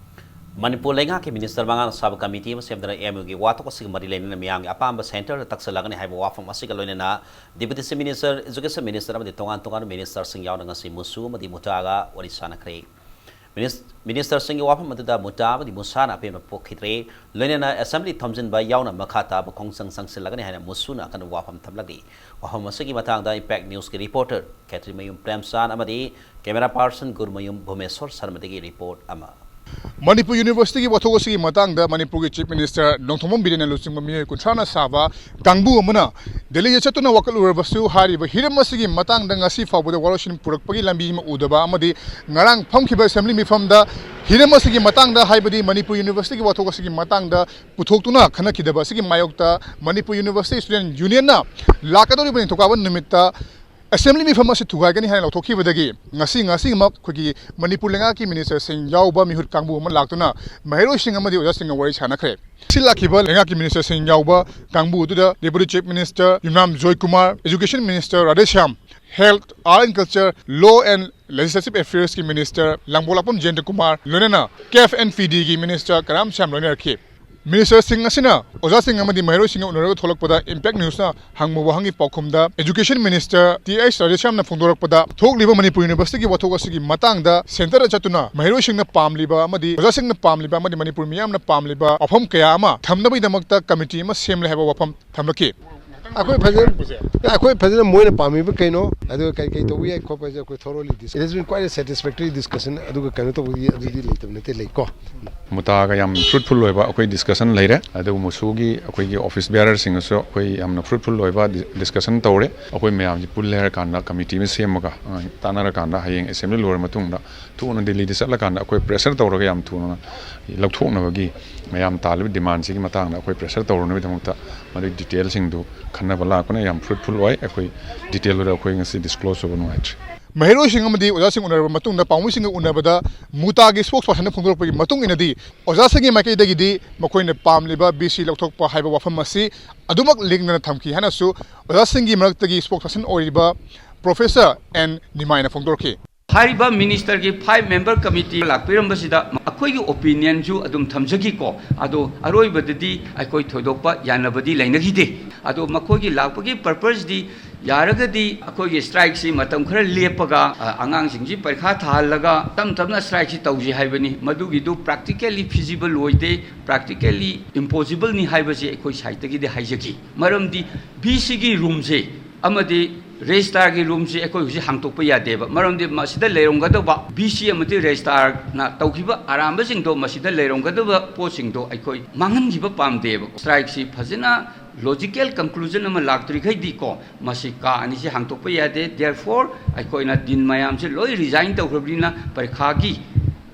ꯃꯅꯤꯄꯨꯔ ꯂꯩꯉꯥꯛꯀꯤ minister ꯃꯉꯥꯅ ꯁꯥꯕ committee ꯑꯃ ꯁꯦꯝꯗꯨꯅ ꯑꯦꯝ ꯌꯨꯒꯤ ꯋꯥꯊꯣꯛ ꯑꯁꯤꯒꯤ ꯃꯔꯤ ꯂꯩꯅꯅ ꯃꯤꯌꯥꯝꯒꯤ ꯑꯄꯥꯝꯕ centreꯗ ꯇꯛꯁꯤꯜꯂꯒꯅꯤ ꯍꯥꯏꯕ ꯋꯥꯐꯝ ꯑꯁꯤꯒ ꯂꯣꯏꯅꯅ Deputy Chief Minister, Education Minister ꯑꯃꯗꯤ ꯇꯣꯉꯥꯟ ꯇꯣꯉꯥꯟꯕ ministerꯁꯤꯡ ꯌꯥꯎꯅ ꯉꯁꯤ ꯃꯨꯁꯨ ꯑꯃꯗꯤ ꯃꯨꯇꯥꯒ ꯋꯥꯔꯤ ꯁꯥꯅꯈ꯭ꯔꯦ꯫ Minis-, ministerꯁꯤꯡꯒꯤ ꯋꯥꯐꯝ ꯑꯗꯨꯗ ꯃꯨꯇꯥ ꯑꯃꯗꯤ ꯃꯨꯁꯥꯅ ꯑꯄꯦꯟꯕ ꯄꯣꯛꯈꯤꯗ꯭ꯔꯦ꯫ ꯂꯣꯏꯅꯅ assembly ꯊꯝꯖꯤꯟꯕ ꯌꯥꯎꯅ ꯃꯈꯥ ꯇꯥꯕ ꯈꯣꯡꯖꯪ ꯆꯪꯁꯤꯜꯂꯒꯅꯤ ꯍꯥꯏꯅ ꯃꯨꯁꯨꯅ ꯑꯀꯟꯕ ꯋꯥꯐꯝ ꯊꯝꯂꯛꯂꯤ꯫ ꯋꯥꯐꯝ ꯑꯁꯤꯒꯤ ꯃꯇꯥꯡꯗ Impact Newsꯀꯤ reporter ꯈꯦꯇ꯭ꯔꯤꯃꯌꯨꯝ ꯄ꯭ꯔꯦꯝꯆꯥꯟ ꯑꯃꯗꯤ camera person ꯒꯨꯔꯃꯌꯨꯝ ꯚꯨꯃꯦꯁꯣꯔ ꯁꯔꯃꯗꯒꯤ report ꯑꯃ꯫ ꯃꯅꯤꯄꯨꯔ Universityꯒꯤ ꯋꯥꯊꯣꯛ ꯑꯁꯤꯒꯤ ꯃꯇꯥꯡꯗ ꯃꯅꯤꯄꯨꯔꯒꯤ Chief Minister ꯅꯣꯡꯊꯣꯝꯕꯝ ꯕꯤꯔꯦꯟꯅ ꯂꯨꯆꯤꯡꯕ ꯃꯤꯑꯣꯏ ꯀꯨꯟꯊ꯭ꯔꯥꯅ ꯁꯥꯕ ꯀꯥꯡꯕꯨ ꯑꯃꯅ ꯗꯦꯜꯂꯤꯗ ꯆꯠꯇꯨꯅ ꯋꯥꯀꯠꯂꯨꯔꯕꯁꯨ, ꯍꯥꯏꯔꯤꯕ ꯍꯤꯔꯝ ꯑꯁꯤꯒꯤ ꯃꯇꯥꯡꯗ ꯉꯁꯤ ꯐꯥꯎꯕꯗ ꯋꯥꯔꯣꯏꯁꯤꯟ ꯄꯨꯔꯛꯄꯒꯤ ꯂꯝꯕꯤ ꯑꯃ ꯎꯗꯕ ꯑꯃꯗꯤ ꯉꯔꯥꯡ ꯐꯝꯈꯤꯕ assembly ꯃꯤꯐꯝꯗ ꯍꯤꯔꯝ ꯑꯁꯤꯒꯤ ꯃꯇꯥꯡꯗ, ꯍꯥꯏꯕꯗꯤ ꯃꯅꯤꯄꯨꯔ Universityꯒꯤ ꯋꯥꯊꯣꯛ ꯑꯁꯤꯒꯤ ꯃꯇꯥꯡꯗ ꯄꯨꯊꯣꯛꯇꯨꯅ ꯈꯟꯅꯈꯤꯗꯕ ꯑꯁꯤꯒꯤ ꯃꯥꯌꯣꯛꯇ ꯃꯅꯤꯄꯨꯔ University Student Unionꯅ ꯂꯥꯛꯀꯗꯧꯔꯤꯕ ꯅꯤꯡꯊꯧꯀꯥꯕ ꯅꯨꯃꯤꯠꯇ ꯑꯦꯁꯦꯝꯕ꯭ꯂꯤ ꯃꯤꯐꯝ ꯑꯁꯤ ꯊꯨꯒꯥꯏꯒꯅꯤ ꯍꯥꯏꯅ ꯂꯥꯎꯊꯣꯛꯈꯤꯕꯗꯒꯤ ꯉꯁꯤ, ꯉꯁꯤꯃꯛ ꯑꯩꯈꯣꯏꯒꯤ ꯃꯅꯤꯄꯨꯔ ꯂꯩꯉꯥꯛꯀꯤ ꯃꯤꯅꯤꯁꯇꯔꯁꯤꯡ ꯌꯥꯎꯕ ꯃꯤꯍꯨꯠ ꯀꯥꯡꯕꯨ ꯑꯃ ꯂꯥꯛꯇꯨꯅ ꯃꯍꯩꯔꯣꯏꯁꯤꯡ ꯑꯃꯗꯤ ꯑꯣꯖꯥꯁꯤꯡꯒ ꯋꯥꯔꯤ ꯁꯥꯅꯈ꯭ꯔꯦ꯫ ꯁꯤ ꯂꯥꯛꯈꯤꯕ ꯂꯩꯉꯥꯛꯀꯤ ꯃꯤꯅꯤꯁꯇꯔꯁꯤꯡ ꯌꯥꯎꯕ ꯀꯥꯡꯕꯨ ꯑꯗꯨꯗ Deputy Chief Minister Yumnam joy Kumar, Education Minister Radheshyam, Health, Art and Culture, Law and Legislative Affairs ꯀꯤ ꯃꯤꯅꯤꯁꯇꯔ ꯂꯥꯡꯕꯣꯂꯥꯛꯄꯝ ꯖꯌꯦꯟꯇ ꯀꯨꯃꯥꯔ, ꯂꯣꯏꯅꯅ ꯀꯦꯐ ꯑꯦꯟ ꯄꯤ ꯗꯤꯒꯤ ꯃꯤꯅꯤꯁꯇꯔ ꯀꯔꯥꯝ ꯁ꯭ꯌꯥꯝ ꯂꯣꯏꯅꯔꯛꯈꯤ꯫ ꯃꯤꯅꯤꯁꯇꯔꯁꯤꯡ ꯑꯁꯤꯅ ꯑꯣꯖꯥꯁꯤꯡ ꯑꯃꯗꯤ ꯃꯍꯩꯔꯣꯏꯁꯤꯡꯒ ꯎꯅꯔꯒ ꯊꯣꯛꯂꯛꯄꯗ Impact Newsꯅ ꯍꯪꯕ ꯋꯥꯍꯪꯒꯤ ꯄꯥꯎꯈꯨꯝꯗ Education Minister ꯇꯤ ꯑꯩꯆ ꯔꯥꯙꯦꯁ꯭ꯌꯥꯝꯅ ꯐꯣꯡꯗꯣꯔꯛꯄꯗ, ꯊꯣꯛꯂꯤꯕ ꯃꯅꯤꯄꯨꯔ ꯌꯨꯅꯤꯚꯔꯁꯤꯇꯤꯒꯤ ꯋꯥꯊꯣꯛ ꯑꯁꯤꯒꯤ ꯃꯇꯥꯡꯗ ꯁꯦꯟꯇꯔꯗ ꯆꯠꯇꯨꯅ ꯃꯍꯩꯔꯣꯏꯁꯤꯡꯅ ꯄꯥꯝꯂꯤꯕ ꯑꯃꯗꯤ ꯑꯣꯖꯥꯁꯤꯡꯅ ꯄꯥꯝꯂꯤꯕ ꯑꯃꯗꯤ ꯃꯅꯤꯄꯨꯔ ꯃꯤꯌꯥꯝꯅ ꯄꯥꯝꯂꯤꯕ ꯋꯥꯐꯝ ꯀꯌꯥ ꯑꯃ ꯊꯝꯅꯕꯒꯤꯗꯃꯛꯇ ꯀꯃꯤꯇꯤ ꯑꯃ ꯁꯦꯝꯂꯦ ꯍꯥꯏꯕ ꯋꯥꯐꯝ ꯊꯝꯂꯛꯈꯤ꯫ ꯑꯩꯈꯣꯏ ꯐꯖꯅ, ꯑꯩꯈꯣꯏ ꯐꯖꯅ ꯃꯣꯏꯅ ꯄꯥꯝꯃꯤꯕ ꯀꯩꯅꯣ, ꯑꯗꯨꯒ ꯀꯔꯤ ꯀꯔꯤ ꯇꯧꯕ ꯌꯥꯏ ꯈꯣꯠꯄꯁꯦ ꯑꯩꯈꯣꯏ thoroughly discuss, it has been quite a satisfactory discussion꯫ ꯑꯗꯨꯒ ꯀꯩꯅꯣ ꯇꯧꯕꯒꯤ ꯑꯗꯨꯗꯤ ꯂꯩꯇꯕ ꯅꯠꯇꯦ, ꯂꯩꯀꯣ꯫ ꯃꯨꯇꯥꯒ ꯌꯥꯝ fruitful ꯑꯣꯏꯕ ꯑꯩꯈꯣꯏ discussion ꯂꯩꯔꯦ꯫ ꯑꯗꯨꯒ ꯃꯨꯁꯨꯒꯤ ꯑꯩꯈꯣꯏꯒꯤ office bearerꯁꯤꯡꯒꯁꯨ ꯑꯩꯈꯣꯏ ꯌꯥꯝꯅ fruitful ꯑꯣꯏꯕ ꯗꯤ-, discussion ꯇꯧꯔꯦ꯫ ꯑꯩꯈꯣꯏ ꯃꯌꯥꯝꯁꯤ ꯄꯨꯜꯂꯦ ꯍꯥꯏꯔꯀꯥꯟꯗ, committee ꯑꯃ ꯁꯦꯝꯃꯒ, ꯑ, ꯇꯥꯟꯅꯔꯀꯥꯟꯗ, ꯍꯌꯦꯡ assembly ꯂꯣꯏꯔ ꯃꯇꯨꯡꯗ ꯊꯨꯅ ꯗꯤꯜꯂꯤꯗ ꯆꯠꯂꯀꯥꯟꯗ ꯑꯩꯈꯣꯏ pressure ꯇꯧꯔꯒ ꯌꯥꯝ ꯊꯨꯅ ꯂꯧꯊꯣꯛꯅꯕꯒꯤ, ꯃꯌꯥꯝ ꯇꯥꯜꯂꯤꯕ demandꯁꯤꯒꯤ ꯃꯇꯥꯡꯗ ꯑꯩꯈꯣꯏ pressure ꯇꯧꯔꯨꯅꯕꯒꯤꯗꯃꯛꯇ ꯃꯗꯨꯒꯤ detailꯁꯤꯡꯗꯨ ꯈꯟꯅꯕ ꯂꯥꯛꯄꯅ ꯌꯥꯝ fruitful ꯑꯣꯏ꯫ ꯑꯩꯈꯣꯏ detail ꯑꯗꯨ ꯑꯩꯈꯣꯏ ꯉꯁꯤ disclose ꯇꯧꯕ ꯅꯨꯡꯉꯥꯏꯇ꯭ꯔꯤ꯫ ꯃꯍꯩꯔꯣꯏꯁꯤꯡ ꯑꯃꯗꯤ ꯑꯣꯖꯥꯁꯤꯡ ꯎꯅꯔꯕ ꯃꯇꯨꯡꯗ, ꯄꯥꯎꯃꯤꯁꯤꯡꯒ ꯎꯅꯕꯗ ꯃꯨꯇꯥꯒꯤ spokespersonꯅ ꯐꯣꯡꯗꯣꯔꯛꯄꯒꯤ ꯃꯇꯨꯡ ꯏꯟꯅꯗꯤ, ꯑꯣꯖꯥꯁꯤꯡꯒꯤ ꯃꯥꯏꯀꯩꯗꯒꯤꯗꯤ ꯃꯈꯣꯏꯅ ꯄꯥꯝꯂꯤꯕ ꯕꯤ ꯁꯤ ꯂꯧꯊꯣꯛꯄ ꯍꯥꯏꯕ ꯋꯥꯐꯝ ꯑꯁꯤ ꯑꯗꯨꯃꯛ ꯂꯦꯡꯗꯅ ꯊꯝꯈꯤ ꯍꯥꯏꯅꯁꯨ ꯑꯣꯖꯥꯁꯤꯡꯒꯤ ꯃꯔꯛꯇꯒꯤ spokesperson ꯑꯣꯏꯔꯤꯕ Professor ꯑꯦꯟ ꯅꯤꯃꯥꯏꯅ ꯐꯣꯡꯗꯣꯔꯛꯈꯤ꯫ ꯍꯥꯏꯔꯤꯕ ꯃꯤꯅꯤꯁꯇꯔꯒꯤ five member committee ꯂꯥꯛꯄꯤꯔꯝꯕꯁꯤꯗ ꯑꯩꯈꯣꯏꯒꯤ opinionꯁꯨ ꯑꯗꯨꯝ ꯊꯝꯖꯈꯤꯀꯣ꯫ ꯑꯗꯣ ꯑꯔꯣꯏꯕꯗꯗꯤ ꯑꯩꯈꯣꯏ ꯊꯣꯏꯗꯣꯛꯄ ꯌꯥꯅꯕꯗꯤ ꯂꯩꯅꯈꯤꯗꯦ꯫ ꯑꯗꯣ ꯃꯈꯣꯏꯒꯤ ꯂꯥꯛꯄꯒꯤ purposeꯗꯤ ꯌꯥꯔꯒꯗꯤ ꯑꯩꯈꯣꯏꯒꯤ strikeꯁꯤ ꯃꯇꯝ ꯈꯔ ꯂꯦꯞꯄꯒ, ꯑ, ꯑꯉꯥꯡꯁꯤꯡꯁꯤ ꯄꯔꯤꯈꯥ ꯊꯥꯍꯜꯂꯒ ꯇꯞ ꯇꯞꯅ strikeꯁꯤ ꯇꯧꯁꯤ ꯍꯥꯏꯕꯅꯤ꯫ ꯃꯗꯨꯒꯤꯗꯨ practically feasible ꯑꯣꯏꯗꯦ, practically impossibleꯅꯤ ꯍꯥꯏꯕꯁꯤ ꯑꯩꯈꯣꯏ sideꯇꯒꯤꯗꯤ ꯍꯥꯏꯖꯈꯤ꯫ ꯃꯔꯝꯗꯤ ꯕꯤ ꯁꯤꯒꯤ roomꯁꯦ ꯑꯃꯗꯤ registrarꯒꯤ roomꯁꯤ ꯑꯩꯈꯣꯏ ꯍꯧꯖꯤꯛ ꯍꯥꯡꯇꯣꯛꯄ ꯌꯥꯗꯦꯕ꯫ ꯃꯔꯝꯗꯤ ꯃꯁꯤꯗ ꯂꯩꯔꯝꯒꯗꯧꯕ ꯕꯤ ꯁꯤ ꯑꯃꯗꯤ registrarꯅ ꯇꯧꯈꯤꯕ ꯑꯔꯥꯟꯕꯁꯤꯡꯗꯣ, ꯃꯁꯤꯗ ꯂꯩꯔꯝꯒꯗꯕ ꯄꯣꯠꯁꯤꯡꯗꯣ ꯑꯩꯈꯣꯏ ꯃꯥꯡꯍꯟꯈꯤꯕ ꯄꯥꯝꯗꯦꯕ꯫ Strikeꯁꯤ ꯐꯖꯅ logical conclusion ꯑꯃ ꯂꯥꯛꯇ꯭ꯔꯤꯈꯩꯗꯤꯀꯣ, ꯃꯁꯤ ꯀꯥ ꯑꯅꯤꯁꯤ ꯍꯥꯡꯇꯣꯛꯄ ꯌꯥꯗꯦ꯫ Therefore, ꯑꯩꯈꯣꯏꯅ dean ꯃꯌꯥꯝꯁꯦ ꯂꯣꯏ resign ꯇꯧꯈ꯭ꯔꯕꯅꯤꯅ ꯄꯔꯤꯈꯥꯒꯤ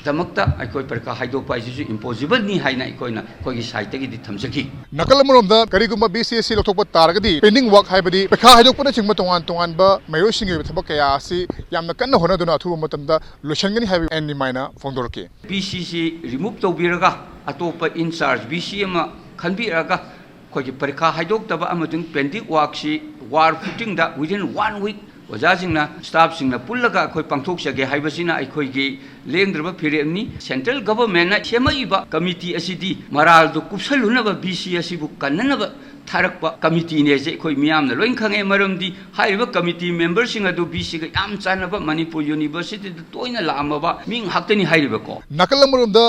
ꯗꯃꯛꯇ ꯑꯩꯈꯣꯏ ꯄꯔꯤꯈꯥ ꯍꯥꯏꯗꯣꯛꯄ ꯍꯥꯏꯁꯤꯁꯨ impossible ꯅꯤ ꯍꯥꯏꯅ ꯑꯩꯈꯣꯏꯅ ꯑꯩꯈꯣꯏꯒꯤ side ꯇꯒꯤꯗꯤ ꯊꯝꯖꯈꯤ꯫ ꯅꯥꯀꯜ ꯑꯃꯔꯣꯝꯗ ꯀꯔꯤꯒꯨꯝꯕ B C S C ꯂꯧꯊꯣꯛꯄ ꯇꯥꯔꯒꯗꯤ pending work ꯍꯥꯏꯕꯗꯤ ꯄꯔꯤꯈꯥ ꯍꯥꯏꯗꯣꯛꯄꯅꯆꯤꯡꯕ ꯇꯣꯉꯥꯟ ꯇꯣꯉꯥꯟꯕ ꯃꯍꯩꯔꯣꯏꯁꯤꯡꯒꯤ ꯑꯣꯏꯕ ꯊꯕꯛ ꯀꯌꯥ ꯑꯁꯤ ꯌꯥꯝꯅ ꯀꯟꯅ ꯍꯣꯠꯅꯗꯨꯅ ꯑꯊꯨꯕ ꯃꯇꯝꯗ ꯂꯣꯏꯁꯤꯟꯒꯅꯤ ꯍꯥꯏꯕ and ꯅꯤꯃꯥꯏꯅ ꯐꯣꯡꯗꯣꯔꯛꯈꯤ꯫ B C C remove ꯇꯧꯕꯤꯔꯒ ꯑꯇꯣꯞꯄ in charge B C ꯑꯃ ꯈꯟꯕꯤꯔꯒ ꯑꯩꯈꯣꯏꯒꯤ ꯄꯔꯤꯈꯥ ꯍꯥꯏꯗꯣꯛꯇꯕ ꯑꯃꯁꯨꯡ pending work ꯁꯤ war footing ꯗ within one week ꯑꯣꯖꯥꯁꯤꯡꯅ staff ꯁꯤꯡꯅ ꯄꯨꯜꯂꯒ ꯑꯩꯈꯣꯏ ꯄꯥꯡꯊꯣꯛꯆꯒꯦ ꯍꯥꯏꯕꯁꯤꯅ ꯑꯩꯈꯣꯏꯒꯤ ꯂꯦꯡꯗ꯭ꯔꯕ ꯐꯤꯔꯦꯞꯅꯤ꯫ Central Government ꯅ ꯁꯦꯝꯃꯛꯏꯕ committee ꯑꯁꯤꯗꯤ ꯃꯔꯥꯜꯗꯨ ꯀꯨꯞꯁꯜꯂꯨꯅꯕ B C ꯑꯁꯤꯕꯨ ꯀꯟꯅꯅꯕ ꯊꯥꯔꯛꯄ committee ꯅꯦꯁꯦ ꯑꯩꯈꯣꯏ ꯃꯤꯌꯥꯝꯅ ꯂꯣꯏ ꯈꯪꯉꯦ꯫ ꯃꯔꯝꯗꯤ ꯍꯥꯏꯔꯤꯕ committee member ꯁꯤꯡ ꯑꯗꯨ B C ꯒ ꯌꯥꯝ ꯆꯥꯟꯅꯕ, ꯃꯅꯤꯄꯨꯔ University ꯗ ꯇꯣꯏꯅ ꯂꯥꯛꯑꯝꯃꯕ ꯃꯤ ꯉꯥꯛꯇꯅꯤ ꯍꯥꯏꯔꯤꯕꯀꯣ꯫ ꯅꯥꯀꯜ ꯑꯃꯔꯣꯝꯗ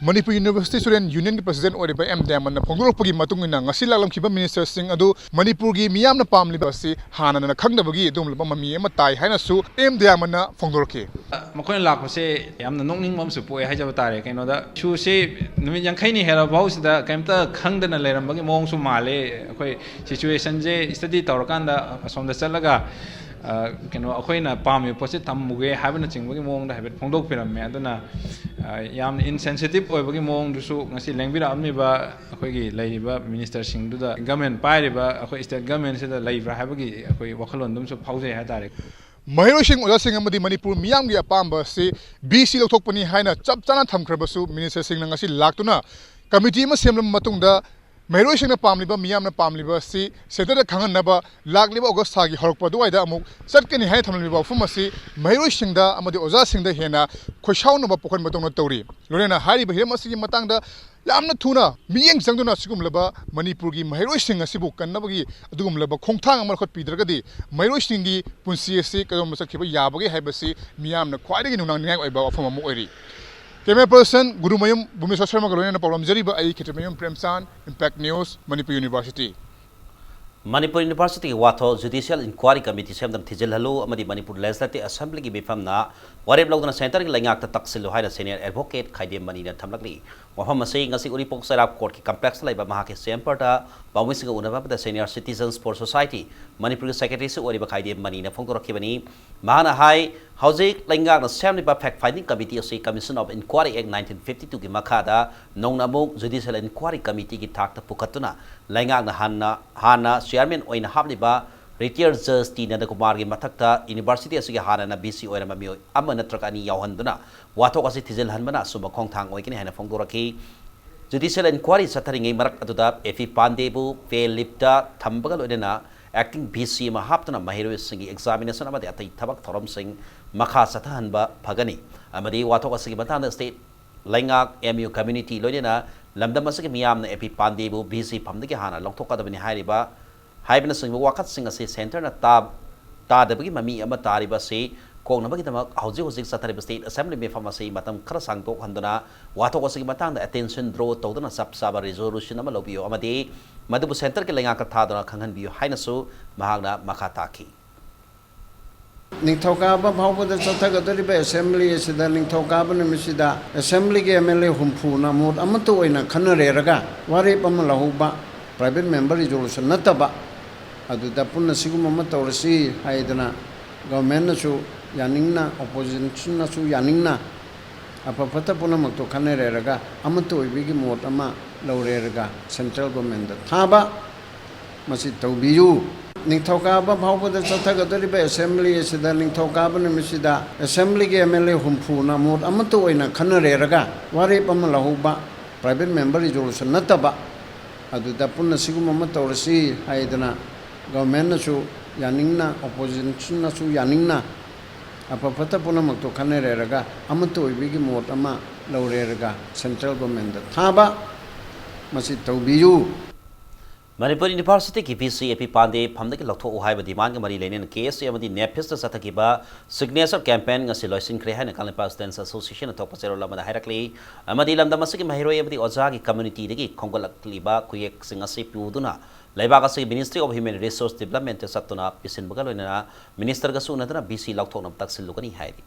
ꯃꯅꯤꯄꯨꯔ University Student Union ꯒꯤ President ꯑꯣꯏꯔꯤꯕ ꯑꯦꯝ ꯗꯌꯥꯃꯟꯅ ꯐꯣꯡꯗꯣꯔꯛꯄꯒꯤ ꯃꯇꯨꯡ ꯏꯟꯅ ꯉꯁꯤ ꯂꯥꯛꯂꯝꯈꯤꯕ minister ꯁꯤꯡ ꯑꯗꯨ ꯃꯅꯤꯄꯨꯔꯒꯤ ꯃꯤꯌꯥꯝꯅ ꯄꯥꯝꯂꯤꯕ ꯑꯁꯤ ꯍꯥꯟꯅꯅ ꯈꯪꯗꯕꯒꯤ ꯑꯗꯨꯒꯨꯝꯂꯕ ꯃꯃꯤ ꯑꯃ ꯇꯥꯏ ꯍꯥꯏꯅꯁꯨ ꯑꯦꯝ ꯗꯌꯥꯃꯟꯅ ꯐꯣꯡꯗꯣꯔꯛꯈꯤ꯫ ꯃꯈꯣꯏꯅ ꯂꯥꯛꯄꯁꯦ ꯌꯥꯝꯅ ꯅꯣꯛꯅꯤꯡꯕ ꯑꯃꯁꯨ ꯄꯣꯛꯑꯦ ꯍꯥꯏꯖꯕ ꯇꯥꯔꯦ꯫ ꯀꯩꯅꯣꯗ issue ꯁꯤ ꯅꯨꯃꯤꯠ ꯌꯥꯡꯈꯩꯅꯤ ꯍꯦꯜꯂꯕ ꯐꯥꯎꯁꯤꯗ ꯀꯩꯝꯇ ꯈꯪꯗꯅ ꯂꯩꯔꯝꯕꯒꯤ ꯃꯑꯣꯡꯁꯨ ꯃꯥꯜꯂꯦ꯫ ꯑꯩꯈꯣꯏ situation ꯁꯦ study ꯇꯧꯔꯀꯥꯟꯗ ꯑꯁꯣꯝꯗ ꯆꯠꯂꯒ ꯑ, ꯀꯩꯅꯣ ꯑꯩꯈꯣꯏꯅ ꯄꯥꯝꯃꯤꯕ ꯄꯣꯠꯁꯦ ꯇꯝꯃꯨꯒꯦ ꯍꯥꯏꯕꯅꯆꯤꯡꯕꯒꯤ ꯃꯑꯣꯡꯗ ꯍꯥꯏꯐꯦꯠ ꯐꯣꯡꯗꯣꯛꯄꯤꯔꯝꯃꯦ꯫ ꯑꯗꯨꯅ ꯑ, ꯌꯥꯝꯅ insensitive ꯑꯣꯏꯕꯒꯤ ꯃꯑꯣꯡꯗꯨꯁꯨ ꯉꯁꯤ ꯂꯦꯡꯕꯤꯔꯛꯑꯝꯃꯤꯕ ꯑꯩꯈꯣꯏꯒꯤ ꯂꯩꯔꯤꯕ minister ꯁꯤꯡꯗꯨꯗ government ꯄꯥꯏꯔꯤꯕ ꯑꯩꯈꯣꯏ state government ꯁꯤꯗ ꯂꯩꯕ꯭ꯔꯥ ꯍꯥꯏꯕꯒꯤ ꯑꯩꯈꯣꯏ ꯋꯥꯈꯜꯂꯣꯟꯗꯨꯝꯁꯨ ꯐꯥꯎꯖꯩ ꯍꯥꯏꯇꯥꯔꯦ꯫ ꯃꯍꯩꯔꯣꯏꯁꯤꯡ, ꯑꯣꯖꯥꯁꯤꯡ ꯑꯃꯗꯤ ꯃꯅꯤꯄꯨꯔ ꯃꯤꯌꯥꯝꯒꯤ ꯑꯄꯥꯝꯕ ꯑꯁꯤ B C ꯂꯧꯊꯣꯛꯄꯅꯤ ꯍꯥꯏꯅ ꯆꯞ ꯆꯥꯅ ꯊꯝꯈ꯭ꯔꯕꯁꯨ minister ꯁꯤꯡꯅ ꯉꯁꯤ ꯂꯥꯛꯇꯨꯅ committee ꯑꯃ ꯁꯦꯝꯂꯕ ꯃꯇꯨꯡꯗ ꯃꯍꯩꯔꯣꯏꯁꯤꯡꯅ ꯄꯥꯝꯂꯤꯕ, ꯃꯤꯌꯥꯝꯅ ꯄꯥꯝꯂꯤꯕ ꯑꯁꯤ centre ꯗ ꯈꯪꯍꯟꯅꯕ ꯂꯥꯛꯂꯤꯕ August ꯊꯥꯒꯤ ꯍꯧꯔꯛꯄ ꯑꯗꯨꯋꯥꯏꯗ ꯑꯃꯨꯛ ꯆꯠꯀꯅꯤ ꯍꯥꯏꯅ ꯊꯝꯂꯝꯂꯤꯕ ꯋꯥꯐꯝ ꯑꯁꯤ ꯃꯍꯩꯔꯣꯏꯁꯤꯡꯗ ꯑꯃꯗꯤ ꯑꯣꯖꯥꯁꯤꯡꯗ ꯍꯦꯟꯅ ꯈꯣꯏꯁꯥꯎꯅꯕ ꯄꯣꯛꯍꯟꯕꯗꯧꯅ ꯇꯧꯔꯤ꯫ ꯂꯣꯏꯅꯅ ꯍꯥꯏꯔꯤꯕ ꯍꯤꯔꯝ ꯑꯁꯤꯒꯤ ꯃꯇꯥꯡꯗ ꯌꯥꯝꯅ ꯊꯨꯅ ꯃꯤꯠꯌꯦꯡ ꯆꯪꯗꯨꯅ ꯁꯤꯒꯨꯝꯂꯕ ꯃꯅꯤꯄꯨꯔꯒꯤ ꯃꯍꯩꯔꯣꯏꯁꯤꯡ ꯑꯁꯤꯕꯨ ꯀꯟꯅꯕꯒꯤ ꯑꯗꯨꯒꯨꯝꯂꯕ ꯈꯣꯡꯊꯥꯡ ꯑꯃ ꯂꯧꯈꯠꯄꯤꯗ꯭ꯔꯒꯗꯤ ꯃꯍꯩꯔꯣꯏꯁꯤꯡꯒꯤ ꯄꯨꯟꯁꯤ ꯑꯁꯤ ꯀꯩꯗꯧꯅ ꯆꯠꯈꯤꯕ ꯌꯥꯕꯒꯦ ꯍꯥꯏꯕꯁꯤ ꯃꯤꯌꯥꯝꯅ ꯈ꯭ꯋꯥꯏꯗꯒꯤ ꯅꯨꯡꯅꯥꯡꯅꯤꯡꯉꯥꯏ ꯑꯣꯏꯕ ꯋꯥꯐꯝ ꯑꯃ ꯑꯣꯏꯔꯤ꯫ Camera person ꯒꯨꯔꯨꯃꯌꯨꯝ ꯚꯨꯕꯅꯦꯁ꯭ꯋꯔ ꯁꯔꯃꯒ ꯂꯣꯏꯅꯅ ꯄꯥꯎꯗꯝꯖꯔꯤꯕ ꯑꯩ ꯈꯦꯇ꯭ꯔꯤꯃꯌꯨꯝ ꯄ꯭ꯔꯦꯝꯆꯥꯟ, Impact News, Manipur University꯫ Manipur University ꯒꯤ ꯋꯥꯊꯣꯛ Judicial Inquiry Committee ꯁꯦꯝꯗꯨꯅ ꯊꯤꯖꯤꯜꯍꯜꯂꯨ ꯑꯃꯗꯤ ꯃꯅꯤꯄꯨꯔ Legislative Assembly ꯒꯤ ꯃꯤꯐꯝꯅ ꯋꯥꯔꯦꯞ ꯂꯧꯗꯨꯅ centre ꯒꯤ ꯂꯩꯉꯥꯛꯇ ꯇꯛꯁꯤꯜꯂꯨ ꯍꯥꯏꯅ senior advocate ꯈꯥꯏꯗꯦꯝ ꯃꯅꯤꯅ ꯊꯝꯂꯛꯂꯤ꯫ ꯋꯥꯐꯝ ꯑꯁꯤ ꯉꯁꯤ ꯎꯔꯤꯄꯣꯛ ꯆꯩꯔꯥꯞ court ꯀꯤ complex ꯇ ꯂꯩꯕ ꯃꯍꯥꯛꯀꯤ chamber ꯗ ꯄꯥꯎꯃꯤꯁꯤꯡꯒ ꯎꯅꯕ ꯑꯃꯗ Senior Citizens for Society ꯃꯅꯤꯄꯨꯔꯒꯤ secretary ꯁꯨ ꯑꯣꯏꯔꯤꯕ ꯈꯥꯏꯗꯦꯝ ꯃꯅꯤꯅ ꯐꯣꯡꯗꯣꯔꯛꯈꯤꯕꯅꯤ꯫ ꯃꯍꯥꯛꯅ ꯍꯥꯏ, ꯍꯧꯖꯤꯛ ꯂꯩꯉꯥꯛꯅ ꯁꯦꯝꯂꯤꯕ Fact Finding Committee ꯑꯁꯤ Commission of Inquiry Act nineteen fifty two ꯒꯤ ꯃꯈꯥꯗ ꯅꯧꯅ ꯑꯃꯨꯛ Judicial Inquiry Committee ꯒꯤ ꯊꯥꯛꯇ ꯄꯨꯈꯠꯇꯨꯅ ꯂꯩꯉꯥꯛꯅ ꯍꯥꯟꯅ ꯍꯥꯟꯅ chairman ꯑꯣꯏꯅ ꯍꯥꯞꯂꯤꯕ retired Judge ꯇꯤ ꯅꯟꯗꯀꯨꯃꯥꯔꯒꯤ ꯃꯊꯛꯇ university ꯑꯁꯤꯒꯤ ꯍꯥꯟꯅꯅ V C ꯑꯣꯏꯔꯝꯕ ꯃꯤꯑꯣꯏ ꯑꯃ ꯅꯠꯇ꯭ꯔꯒ ꯑꯅꯤ ꯌꯥꯎꯍꯟꯗꯨꯅ ꯋꯥꯊꯣꯛ ꯑꯁꯤ ꯊꯤꯖꯤꯜꯍꯟꯕꯅ ꯑꯆꯨꯝꯕ ꯈꯣꯡꯊꯥꯡ ꯑꯣꯏꯒꯅꯤ ꯍꯥꯏꯅ ꯐꯣꯡꯗꯣꯔꯛꯈꯤ꯫ Judicial Inquiry ꯆꯠꯊꯔꯤꯉꯩ ꯃꯔꯛ ꯑꯗꯨꯗ ꯑꯦ ꯄꯤ ꯄꯥꯟꯗꯦꯕꯨ pay leave ꯇ ꯊꯝꯕꯒ ꯂꯣꯏꯅꯅ acting V C ꯑꯃ ꯍꯥꯞꯇꯨꯅ ꯃꯍꯩꯔꯣꯏꯁꯤꯡꯒꯤ examination ꯑꯃꯗꯤ ꯑꯇꯩ ꯊꯕꯛ ꯊꯧꯔꯝꯁꯤꯡ ꯃꯈꯥ ꯆꯠꯊꯍꯟꯕ ꯐꯒꯅꯤ꯫ ꯑꯃꯗꯤ ꯋꯥꯊꯣꯛ ꯑꯁꯤꯒꯤ ꯃꯇꯥꯡꯗ state ꯂꯩꯉꯥꯛ, M U community ꯂꯣꯏꯅꯅ ꯂꯝꯗꯝ ꯑꯁꯤꯒꯤ ꯃꯤꯌꯥꯝꯅ ꯑꯦ ꯄꯤ ꯄꯥꯟꯗꯦꯕꯨ V C ꯐꯝꯗꯒꯤ ꯍꯥꯟꯅ ꯂꯧꯊꯣꯛꯀꯗꯕꯅꯤ ꯍꯥꯏꯔꯤꯕ ꯍꯥꯏꯕꯅꯆꯤꯡꯕ ꯋꯥꯀꯠꯁꯤꯡ ꯑꯁꯤ centre ꯅ ꯇꯥ-, ꯇꯥꯗꯕꯒꯤ ꯃꯃꯤ ꯑꯃ ꯇꯥꯔꯤꯕ ꯑꯁꯤ ꯀꯣꯛꯅꯕꯒꯤꯗꯃꯛ ꯍꯧꯖꯤꯛ ꯍꯧꯖꯤꯛ ꯆꯠꯊꯔꯤꯕ state assembly ꯃꯤꯐꯝ ꯑꯁꯤ ꯃꯇꯝ ꯈꯔ ꯁꯥꯡꯗꯣꯛꯍꯟꯗꯨꯅ ꯋꯥꯊꯣꯛ ꯑꯁꯤꯒꯤ ꯃꯇꯥꯡꯗ attention draw ꯇꯧꯗꯨꯅ ꯆꯞ ꯆꯥꯕ resolution ꯑꯃ ꯂꯧꯕꯤꯌꯨ ꯑꯃꯗꯤ ꯃꯗꯨꯕꯨ centre ꯒꯤ ꯂꯩꯉꯥꯛꯇ ꯊꯥꯗꯨꯅ ꯈꯪꯍꯟꯕꯤꯌꯨ ꯍꯥꯏꯅꯁꯨ ꯃꯍꯥꯛꯅ ꯃꯈꯥ ꯇꯥꯈꯤ꯫ ꯅꯤꯡꯊꯧꯀꯥꯕ ꯐꯥꯎꯕꯗ ꯆꯠꯊꯒꯗꯧꯔꯤꯕ assembly ꯑꯁꯤꯗ ꯅꯤꯡꯊꯧꯀꯥꯕ ꯅꯨꯃꯤꯠꯁꯤꯗ assembly ꯒꯤ M L A ꯍꯨꯝꯐꯨꯅ ꯃꯣꯠ ꯑꯃꯠꯇ ꯑꯣꯏꯅ ꯈꯟꯅꯔꯦꯔꯒ ꯋꯥꯔꯦꯞ ꯑꯃ ꯂꯧꯍꯧꯕ, private member resolution ꯅꯠꯇꯕ, ꯑꯗꯨꯗ ꯄꯨꯟꯅ ꯁꯤꯒꯨꯝꯕ ꯑꯃ ꯇꯧꯔꯁꯤ ꯍꯥꯏꯗꯅ government ꯅꯁꯨ ꯌꯥꯅꯤꯡꯅ, opposition ꯅꯁꯨ ꯌꯥꯅꯤꯡꯅ, ꯑꯐ ꯐꯠꯇ ꯄꯨꯝꯅꯃꯛꯇꯣ ꯈꯟꯅꯔꯦꯔꯒ ꯑꯃꯠꯇ ꯑꯣꯏꯕꯒꯤ ꯃꯣꯠ ꯑꯃ ꯂꯧꯔꯦꯔꯒ central government ꯇ ꯊꯥꯕ, ꯃꯁꯤ ꯇꯧꯕꯤꯌꯨ꯫ ꯅꯤꯡꯊꯧꯀꯥꯕ ꯐꯥꯎꯕꯗ ꯆꯠꯊꯒꯗꯧꯔꯤꯕ assembly ꯑꯁꯤꯗ ꯅꯤꯡꯊꯧꯀꯥꯕ ꯅꯨꯃꯤꯠꯁꯤꯗ assembly ꯒꯤ M L A ꯍꯨꯝꯐꯨꯅ ꯃꯣꯠ ꯑꯃꯠꯇ ꯑꯣꯏꯅ ꯈꯟꯅꯔꯦꯔꯒ ꯋꯥꯔꯦꯞ ꯑꯃ ꯂꯧꯍꯧꯕ, private member resolution ꯅꯠꯇꯕ, ꯑꯗꯨꯗ ꯄꯨꯟꯅ ꯁꯤꯒꯨꯝꯕ ꯑꯃ ꯇꯧꯔꯁꯤ ꯍꯥꯏꯗꯅ government ꯅꯁꯨ ꯌꯥꯅꯤꯡꯅ, opposition ꯅꯁꯨ ꯌꯥꯅꯤꯡꯅ, ꯑꯐ ꯐꯠꯇ ꯄꯨꯝꯅꯃꯛꯇꯣ ꯈꯟꯅꯔꯦꯔꯒ ꯑꯃꯠꯇ ꯑꯣꯏꯕꯒꯤ ꯃꯣꯠ ꯑꯃ ꯂꯧꯔꯦꯔꯒ central government ꯇ ꯊꯥꯕ, ꯃꯁꯤ ꯇꯧꯕꯤꯌꯨ꯫ ꯃꯅꯤꯄꯨꯔ University ꯒꯤ V C ꯑꯦ ꯄꯤ ꯄꯥꯟꯗꯦ ꯐꯝꯗꯒꯤ ꯂꯧꯊꯣꯛꯎ ꯍꯥꯏꯕ demand ꯒ ꯃꯔꯤ ꯂꯩꯅꯅ K S A ꯑꯃꯗꯤ NEPHIS ꯇ ꯆꯠꯊꯈꯤꯕ signature campaign ꯉꯁꯤ ꯂꯣꯏꯁꯤꯟꯈ꯭ꯔꯦ ꯍꯥꯏꯅ ꯀꯪꯂꯩꯄꯥꯛ Students Association ꯅ ꯊꯣꯛꯄ ꯆꯦꯔꯣꯜ ꯑꯃꯗ ꯍꯥꯏꯔꯛꯂꯤ꯫ ꯑꯃꯗꯤ ꯂꯝꯗꯝ ꯑꯁꯤꯒꯤ ꯃꯍꯩꯔꯣꯏ ꯑꯃꯗꯤ ꯑꯣꯖꯥꯒꯤ community ꯗꯒꯤ ꯈꯣꯝꯒꯠꯂꯛꯂꯤꯕ ꯈꯨꯌꯦꯛꯁꯤꯡ ꯑꯁꯤ ꯄꯨꯗꯨꯅ ꯂꯩꯕꯥꯛ ꯑꯁꯤꯒꯤ Ministry of Human Resource Development ꯇ ꯆꯠꯇꯨꯅ ꯄꯤꯁꯤꯟꯕꯒ ꯂꯣꯏꯅꯅ minister ꯒꯁꯨ ꯎꯅꯗꯨꯅ V C ꯂꯧꯊꯣꯛꯅꯕ ꯇꯛꯁꯤꯜꯂꯨꯒꯅꯤ ꯍꯥꯏꯔꯤ꯫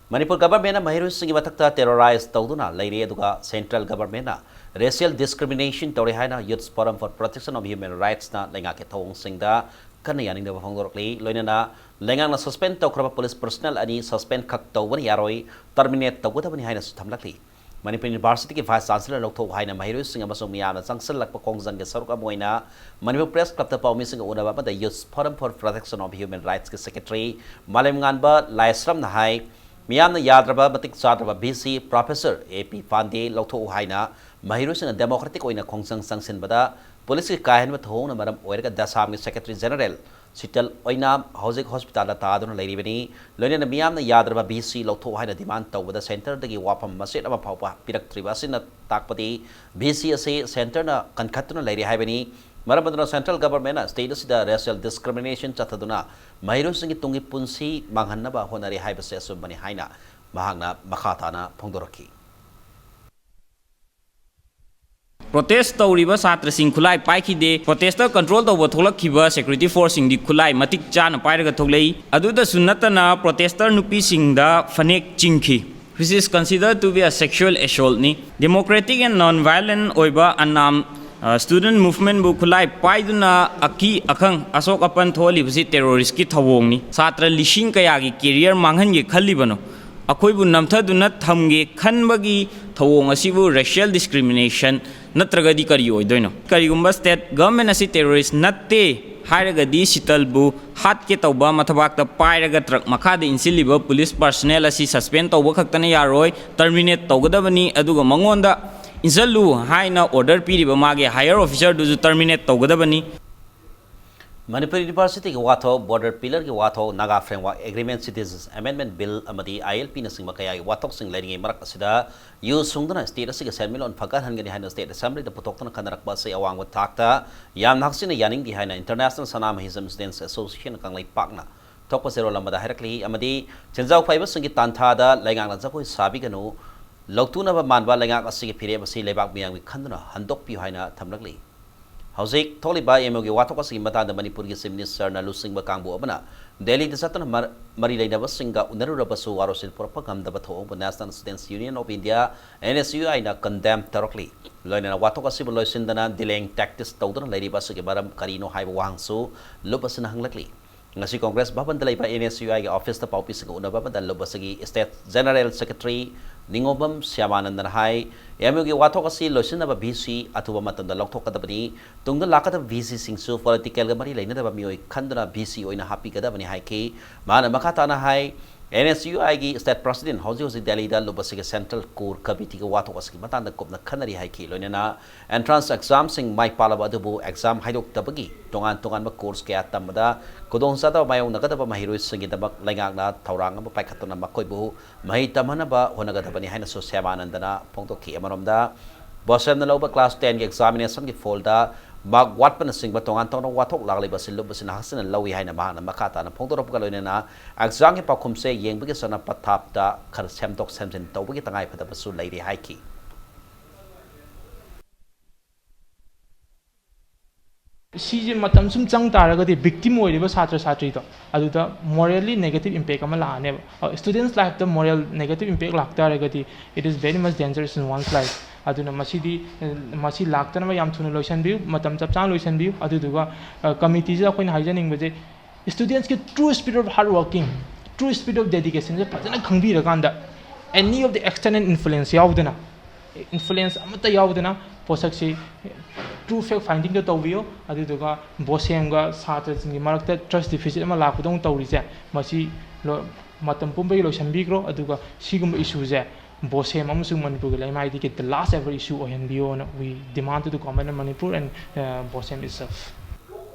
ꯃꯅꯤꯄꯨꯔ government ꯅ ꯃꯍꯩꯔꯣꯏꯁꯤꯡꯒꯤ ꯃꯊꯛꯇ terrorize ꯇꯧꯗꯨꯅ ꯂꯩꯔꯦ, ꯑꯗꯨꯒ central government ꯅ racial discrimination ꯇꯧꯔꯦ ꯍꯥꯏꯅ Youth Forum for Protection of Human Rights ꯅ ꯂꯩꯉꯥꯛꯀꯤ ꯊꯧꯑꯣꯡꯁꯤꯡꯗ ꯀꯟꯅ ꯌꯥꯅꯤꯡꯗꯕ ꯐꯣꯡꯗꯣꯔꯛꯂꯤ꯫ ꯂꯣꯏꯅꯅ ꯂꯩꯉꯥꯛꯅ suspend ꯇꯧꯈ꯭ꯔꯕ police personnel ꯑꯅꯤ suspend ꯈꯛ ꯇꯧꯕꯅ ꯌꯥꯔꯣꯏ, terminate ꯇꯧꯒꯗꯕꯅꯤ ꯍꯥꯏꯅꯁꯨ ꯊꯝꯂꯛꯂꯤ꯫ ꯃꯅꯤꯄꯨꯔ ꯌꯨꯅꯤꯚꯔꯁꯤꯇꯤꯒꯤ vice chancellor ꯂꯧꯊꯣꯛꯎ ꯍꯥꯏꯅ ꯃꯍꯩꯔꯣꯏꯁꯤꯡ ꯑꯃꯁꯨꯡ ꯃꯤꯌꯥꯝꯅ ꯆꯪꯁꯤꯜꯂꯛꯄ ꯈꯣꯡꯖꯪꯒꯤ ꯁꯔꯨꯛ ꯑꯃ ꯑꯣꯏꯅ ꯃꯅꯤꯄꯨꯔ Press Clubꯇ ꯄꯥꯎꯃꯤꯁꯤꯡꯒ ꯎꯅꯕ ꯑꯃꯗ Youth Forum for Protection of Human Rightsꯀꯤ secretary ꯃꯥꯂꯦꯝꯉꯥꯟꯕ ꯂꯥꯏꯁ꯭ꯔꯝꯅ ꯍꯥꯏ, ꯃꯤꯌꯥꯝꯅ ꯌꯥꯗ꯭ꯔꯕ, ꯃꯇꯤꯛ ꯆꯥꯗ꯭ꯔꯕ VC professor A P ꯄꯥꯟꯗꯦ ꯂꯧꯊꯣꯛꯎ ꯍꯥꯏꯅ ꯃꯍꯩꯔꯣꯏꯁꯤꯡꯅ democratic ꯑꯣꯏꯅ ꯈꯣꯡꯖꯪ ꯆꯪꯁꯤꯟꯕꯗ policeꯀꯤ ꯀꯥꯏꯍꯟꯕ ꯊꯧꯑꯣꯡꯅ ꯃꯔꯝ ꯑꯣꯏꯔꯒ ꯗꯁꯥꯝꯒꯤ secretary general ꯁꯤꯇꯜ ꯑꯣꯏꯅꯥꯝ ꯍꯧꯖꯤꯛ hospitalꯗ ꯇꯥꯗꯨꯅ ꯂꯩꯔꯤꯕꯅꯤ꯫ ꯂꯣꯏꯅꯅ ꯃꯤꯌꯥꯝꯅ ꯌꯥꯗ꯭ꯔꯕ VC ꯂꯧꯊꯣꯛꯎ ꯍꯥꯏꯅ demand ꯇꯧꯕꯗ centreꯗꯒꯤ ꯋꯥꯐꯝ ꯃꯆꯦꯠ ꯑꯃ ꯐꯥꯎꯕ ꯄꯤꯔꯛꯇ꯭ꯔꯤꯕ ꯑꯁꯤꯅ ꯇꯥꯛꯄꯗꯤ VC ꯑꯁꯤ centreꯅ ꯀꯟꯈꯠꯇꯨꯅ ꯂꯩꯔꯤ ꯍꯥꯏꯕꯅꯤ꯫ ꯃꯔꯝ ꯑꯗꯨꯅ central governmentꯅ state ꯑꯁꯤꯗ racial discrimination ꯆꯠꯊꯗꯨꯅ ꯃꯍꯩꯔꯣꯏꯁꯤꯡꯒꯤ ꯇꯨꯡꯒꯤ ꯄꯨꯟꯁꯤ ꯃꯥꯡꯍꯟꯅꯕ ꯍꯣꯠꯅꯔꯤ ꯍꯥꯏꯕꯁꯤ ꯑꯆꯨꯝꯕꯅꯤ ꯍꯥꯏꯅ ꯃꯍꯥꯛꯅ ꯃꯈꯥ ꯇꯥꯅ ꯐꯣꯡꯗꯣꯔꯛꯈꯤ꯫ Protest ꯇꯧꯔꯤꯕ ꯁꯥꯇ꯭ꯔꯁꯤꯡ ꯈꯨꯠꯂꯥꯏ ꯄꯥꯏꯈꯤꯗꯦ꯫ Protester control ꯇꯧꯕ ꯊꯣꯛꯂꯛꯈꯤꯕ security forceꯁꯤꯡꯗꯤ ꯈꯨꯠꯂꯥꯏ ꯃꯇꯤꯛ ꯆꯥꯅ ꯄꯥꯏꯔꯒ ꯊꯣꯛꯂꯛꯏ꯫ ꯑꯗꯨꯗꯁꯨ ꯅꯠꯇꯅ protester ꯅꯨꯄꯤꯁꯤꯡꯗ ꯐꯅꯦꯛ ꯆꯤꯡꯈꯤ, which is considered to be a sexual assaultꯅꯤ꯫ Democratic and non-violent ꯑꯣꯏꯕ unarmed student movementꯕꯨ ꯈꯨꯠꯂꯥꯏ ꯄꯥꯏꯗꯨꯅ ꯑꯀꯤ ꯑꯈꯪ ꯑꯁꯣꯛ ꯑꯄꯟ ꯊꯣꯛꯍꯜꯂꯤꯕꯁꯤ terroristꯀꯤ ꯊꯧꯑꯣꯡꯅꯤ꯫ ꯁꯥꯇ꯭ꯔ ꯂꯤꯁꯤꯡ ꯀꯌꯥꯒꯤ career ꯃꯥꯡꯍꯟꯒꯦ ꯈꯜꯂꯤꯕꯅꯣ? ꯑꯩꯈꯣꯏꯕꯨ ꯅꯝꯊꯗꯨꯅ ꯊꯝꯒꯦ ꯈꯟꯕꯒꯤ ꯊꯧꯑꯣꯡ ꯑꯁꯤꯕꯨ racial discrimination ꯅꯠꯇ꯭ꯔꯒꯗꯤ ꯀꯔꯤ ꯑꯣꯏꯗꯣꯏꯅꯣ? ꯀꯔꯤꯒꯨꯝꯕ state government ꯑꯁꯤ terrorist ꯅꯠꯇꯦ ꯍꯥꯏꯔꯒꯗꯤ ꯁꯤꯇꯜꯕꯨ ꯍꯥꯠꯀꯦ ꯇꯧꯕ ꯃꯊꯕꯥꯛꯇ ꯄꯥꯏꯔꯒ truck ꯃꯈꯥꯗ ꯏꯟꯁꯤꯜꯂꯤꯕ police personnel ꯑꯁꯤ suspend ꯇꯧꯕ ꯈꯛꯇꯅ ꯌꯥꯔꯣꯏ, terminate ꯇꯧꯒꯗꯕꯅꯤ꯫ ꯑꯗꯨꯒ ꯃꯉꯣꯟꯗ ꯏꯟꯁꯤꯜꯂꯨ ꯍꯥꯏꯅ order ꯄꯤꯔꯤꯕ ꯃꯥꯒꯤ higher officerꯗꯨꯁꯨ terminate ꯇꯧꯒꯗꯕꯅꯤ꯫ ꯃꯅꯤꯄꯨꯔ ꯌꯨꯅꯤꯚꯔꯁꯤꯇꯤꯒꯤ ꯋꯥꯊꯣꯛ, border pillarꯒꯤ ꯋꯥꯊꯣꯛ, Naga Framework Agreement, Citizens Amendment Bill ꯑꯃꯗꯤ ILPꯅꯆꯤꯡꯕ ꯀꯌꯥꯒꯤ ꯋꯥꯊꯣꯛꯁꯤꯡ ꯂꯩꯔꯤꯉꯩ ꯃꯔꯛ ꯑꯁꯤꯗ ꯌꯨ ꯁꯨꯡꯗꯨꯅ state ꯑꯁꯤꯒꯤ ꯁꯦꯟꯃꯤꯠꯂꯣꯟ ꯐꯒꯠꯍꯟꯒꯅꯤ ꯍꯥꯏꯅ state assemblyꯗ ꯄꯨꯊꯣꯛꯇꯨꯅ ꯈꯟꯅꯔꯛꯄ ꯑꯁꯤ ꯑꯋꯥꯡꯕ ꯊꯥꯛꯇ ꯌꯥꯝꯅ ꯍꯛꯆꯤꯟꯅ ꯌꯥꯅꯤꯡꯗꯦ ꯍꯥꯏꯅ International ꯁꯅꯥꯃꯍꯤ Students Association ꯀꯪꯂꯩꯄꯥꯛꯅ ꯊꯣꯛꯄ ꯆꯦꯔꯣꯜ ꯑꯃꯗ ꯍꯥꯏꯔꯛꯂꯤ꯫ ꯑꯃꯗꯤ ꯁꯦꯟꯖꯥꯎ ꯄꯥꯏꯕꯁꯤꯡꯒꯤ ꯇꯥꯟꯊꯥꯗ ꯂꯩꯉꯥꯛꯅ ꯖꯒꯣꯏ ꯁꯥꯕꯤꯒꯅꯨ, ꯂꯧꯇꯨꯅꯕ ꯃꯥꯟꯕ ꯂꯩꯉꯥꯛ ꯑꯁꯤꯒꯤ ꯐꯤꯔꯦꯞ ꯑꯁꯤ ꯂꯩꯕꯥꯛ ꯃꯤꯌꯥꯝꯒꯤ ꯈꯟꯗꯨꯅ ꯍꯟꯗꯣꯛꯄꯤꯌꯨ ꯍꯥꯏꯅ ꯊꯝꯂꯛꯂꯤ꯫ ꯍꯧꯖꯤꯛ ꯊꯣꯛꯂꯤꯕ MOUꯒꯤ ꯋꯥꯊꯣꯛ ꯑꯁꯤꯒꯤ ꯃꯇꯥꯡꯗ ꯃꯅꯤꯄꯨꯔꯒꯤ Chief Ministerꯅ ꯂꯨꯆꯤꯡꯕ ꯀꯥꯡꯕꯨ ꯑꯃꯅ ꯗꯦꯜꯂꯤꯗ ꯆꯠꯇꯨꯅ ꯃꯔ-, ꯃꯔꯤ ꯂꯩꯅꯕꯁꯤꯡꯒ ꯎꯅꯔꯨꯔꯕꯁꯨ ꯋꯥꯔꯣꯏꯁꯤꯟ ꯄꯨꯔꯛꯄ ꯉꯝꯗꯕ ꯊꯧꯑꯣꯡꯕꯨ National Students Union of India, NSUIꯅ condemn ꯇꯧꯔꯛꯂꯤ꯫ ꯂꯣꯏꯅꯅ ꯋꯥꯊꯣꯛ ꯑꯁꯤꯕꯨ ꯂꯣꯏꯁꯤꯟꯗꯅ delaying tactics ꯇꯧꯗꯨꯅ ꯂꯩꯔꯤꯕ ꯑꯁꯤꯒꯤ ꯃꯔꯝ ꯀꯔꯤꯅꯣ ꯍꯥꯏꯕ ꯋꯥꯍꯪꯁꯨ ꯂꯨꯞ ꯑꯁꯤꯅ ꯍꯪꯂꯛꯂꯤ꯫ ꯉꯁꯤ ꯀꯣꯡꯒ꯭ꯔꯦꯁ ꯚꯕꯟꯗ ꯂꯩꯕ NSUIꯒꯤ ꯑꯣꯐꯤꯁꯇ ꯄꯥꯎꯃꯤꯁꯤꯡꯒ ꯎꯅꯕ ꯑꯃꯗ ꯂꯨꯕ ꯑꯁꯤꯒꯤ State General Secretary ꯅꯤꯉꯣꯝꯕꯝ ꯁ꯭ꯌꯥꯃꯥꯅꯟꯗꯅ ꯍꯥꯏ, MOUꯒꯤ ꯋꯥꯊꯣꯛ ꯑꯁꯤ ꯂꯣꯏꯁꯤꯟꯅꯕ VC ꯑꯊꯨꯕ ꯃꯇꯝꯗ ꯂꯧꯊꯣꯛꯀꯗꯕꯅꯤ꯫ ꯇꯨꯡꯗ ꯂꯥꯛꯀꯗꯕ VCꯁꯤꯡꯁꯨ politicalꯒ ꯃꯔꯤ ꯂꯩꯅꯗꯕ ꯃꯤꯑꯣꯏ ꯈꯟꯗꯨꯅ VC ꯑꯣꯏꯅ ꯍꯥꯞꯄꯤꯒꯗꯕꯅꯤ ꯍꯥꯏꯈꯤ꯫ ꯃꯍꯥꯛꯅ ꯃꯈꯥ ꯇꯥꯅ ꯍꯥꯏ, NSUIꯒꯤ State President ꯍꯧꯖꯤꯛ ꯍꯧꯖꯤꯛ ꯗꯦꯜꯂꯤꯗ ꯂꯨꯕ ꯑꯁꯤꯒꯤ Central Core Committeeꯒ ꯋꯥꯊꯣꯛ ꯑꯁꯤꯒꯤ ꯃꯇꯥꯡꯗ ꯀꯨꯞꯅ ꯈꯟꯅꯔꯤ ꯍꯥꯏꯈꯤ꯫ ꯂꯣꯏꯅꯅ entrance examꯁꯤꯡ ꯃꯥꯏ ꯄꯥꯛꯂꯕ ꯑꯗꯨꯕꯨ exam ꯍꯥꯏꯗꯣꯛꯇꯕꯒꯤ ꯇꯣꯉꯥꯟ ꯇꯣꯉꯥꯟꯕ course ꯀꯌꯥ ꯇꯝꯕꯗ ꯈꯨꯗꯣꯡꯆꯥꯗꯕ ꯃꯥꯌꯣꯛꯅꯒꯗꯕ ꯃꯍꯩꯔꯣꯏꯁꯤꯡꯒꯤꯗꯃꯛ ꯂꯩꯉꯥꯛꯅ ꯊꯧꯔꯥꯡ ꯑꯃ ꯄꯥꯏꯈꯠꯇꯨꯅ ꯃꯈꯣꯏꯕꯨ ꯃꯍꯩ ꯇꯝꯍꯟꯅꯕ ꯍꯣꯠꯅꯒꯗꯕꯅꯤ ꯍꯥꯏꯅꯁꯨ ꯁ꯭ꯌꯥꯃꯥꯅꯟꯗꯅ ꯐꯣꯡꯗꯣꯛꯈꯤ꯫ ꯑꯃꯔꯣꯝꯗ, ꯕꯣꯁꯦꯝꯅ ꯂꯧꯕ class tenꯒꯤ examinationꯒꯤ fallꯗ mark ꯋꯥꯠꯄꯅꯆꯤꯡꯕ ꯇꯣꯉꯥꯟ ꯇꯣꯉꯥꯟꯕ ꯋꯥꯊꯣꯛ ꯂꯥꯛꯂꯤꯕ ꯑꯁꯤ ꯂꯨꯞ ꯑꯁꯤꯅ ꯍꯛꯆꯤꯟꯅ ꯂꯧꯏ ꯍꯥꯏꯅ ꯃꯍꯥꯛꯅ ꯃꯈꯥ ꯇꯥꯅ ꯐꯣꯡꯗꯣꯔꯛꯄꯒ ꯂꯣꯏꯅꯅ examꯒꯤ ꯄꯥꯎꯈꯨꯝꯁꯦ ꯌꯦꯡꯕꯒꯤ ꯆꯠꯅ ꯄꯊꯥꯞꯇ ꯈꯔ ꯁꯦꯝꯗꯣꯛ ꯁꯦꯝꯖꯤꯟ ꯇꯧꯕꯒꯤ ꯇꯉꯥꯏꯐꯗꯕꯁꯨ ꯂꯩꯔꯤ ꯍꯥꯏꯈꯤ꯫ ꯁꯤꯁꯦ ꯃꯇꯝ ꯁꯨꯝ ꯆꯪ ꯇꯥꯔꯒꯗꯤ victim ꯑꯣꯏꯔꯤꯕ ꯁꯥꯇ꯭ꯔ ꯁꯥꯇ꯭ꯔꯤꯗꯣ ꯑꯗꯨꯗ morally negative impact ꯑꯃ ꯂꯥꯛꯑꯅꯦꯕ꯫ Students lifeꯇ moral negative impact ꯂꯥꯛꯇꯥꯔꯒꯗꯤ it is very much dangerous in one's life꯫ ꯑꯗꯨꯅ ꯃꯁꯤꯗꯤ ꯃꯁꯤ ꯂꯥꯛꯇꯅꯕ ꯌꯥꯝ ꯊꯨꯅ ꯂꯣꯏꯁꯤꯟꯕꯤꯌꯨ, ꯃꯇꯝ ꯆꯞ ꯆꯥꯅ ꯂꯣꯏꯁꯤꯟꯕꯤꯌꯨ꯫ ꯑꯗꯨꯗꯨꯒ committeeꯁꯤꯗ ꯑꯩꯈꯣꯏꯅ ꯍꯥꯏꯖꯅꯤꯡꯕꯁꯦ, studentsꯀꯤ true spirit of hard working, true spirit of dedicationꯁꯦ ꯐꯖꯅ ꯈꯪꯕꯤꯔꯀꯥꯟꯗ any of the external influence ꯌꯥꯎꯗꯅ, influence ꯑꯃꯠꯇ ꯌꯥꯎꯗꯅ ꯄꯣꯠꯁꯛꯁꯤ true fact findingꯗꯣ ꯇꯧꯕꯤꯌꯨ꯫ ꯑꯗꯨꯗꯨꯒ ꯕꯣꯁꯦꯝꯒ ꯁꯥꯇ꯭ꯔꯁꯤꯡꯒꯤ ꯃꯔꯛꯇ trust deficit ꯑꯃ ꯂꯥꯛꯄꯗꯧꯅ ꯇꯧꯔꯤꯁꯦ, ꯃꯁꯤ ꯂꯣ-, ꯃꯇꯝ ꯄꯨꯝꯕꯒꯤ ꯂꯣꯏꯁꯤꯟꯕꯤꯈ꯭ꯔꯣ꯫ ꯑꯗꯨꯒ ꯁꯤꯒꯨꯝꯕ issueꯁꯦ ꯕꯣꯁꯦꯝ ꯑꯃꯁꯨꯡ ꯃꯅꯤꯄꯨꯔꯒꯤ ꯂꯩꯃꯥꯏꯗꯒꯤ the last ever issue ꯑꯣꯏꯍꯟꯕꯤꯌꯣꯅ we demand to the government of Manipur and, uh, ꯕꯣꯁꯦꯝ itself꯫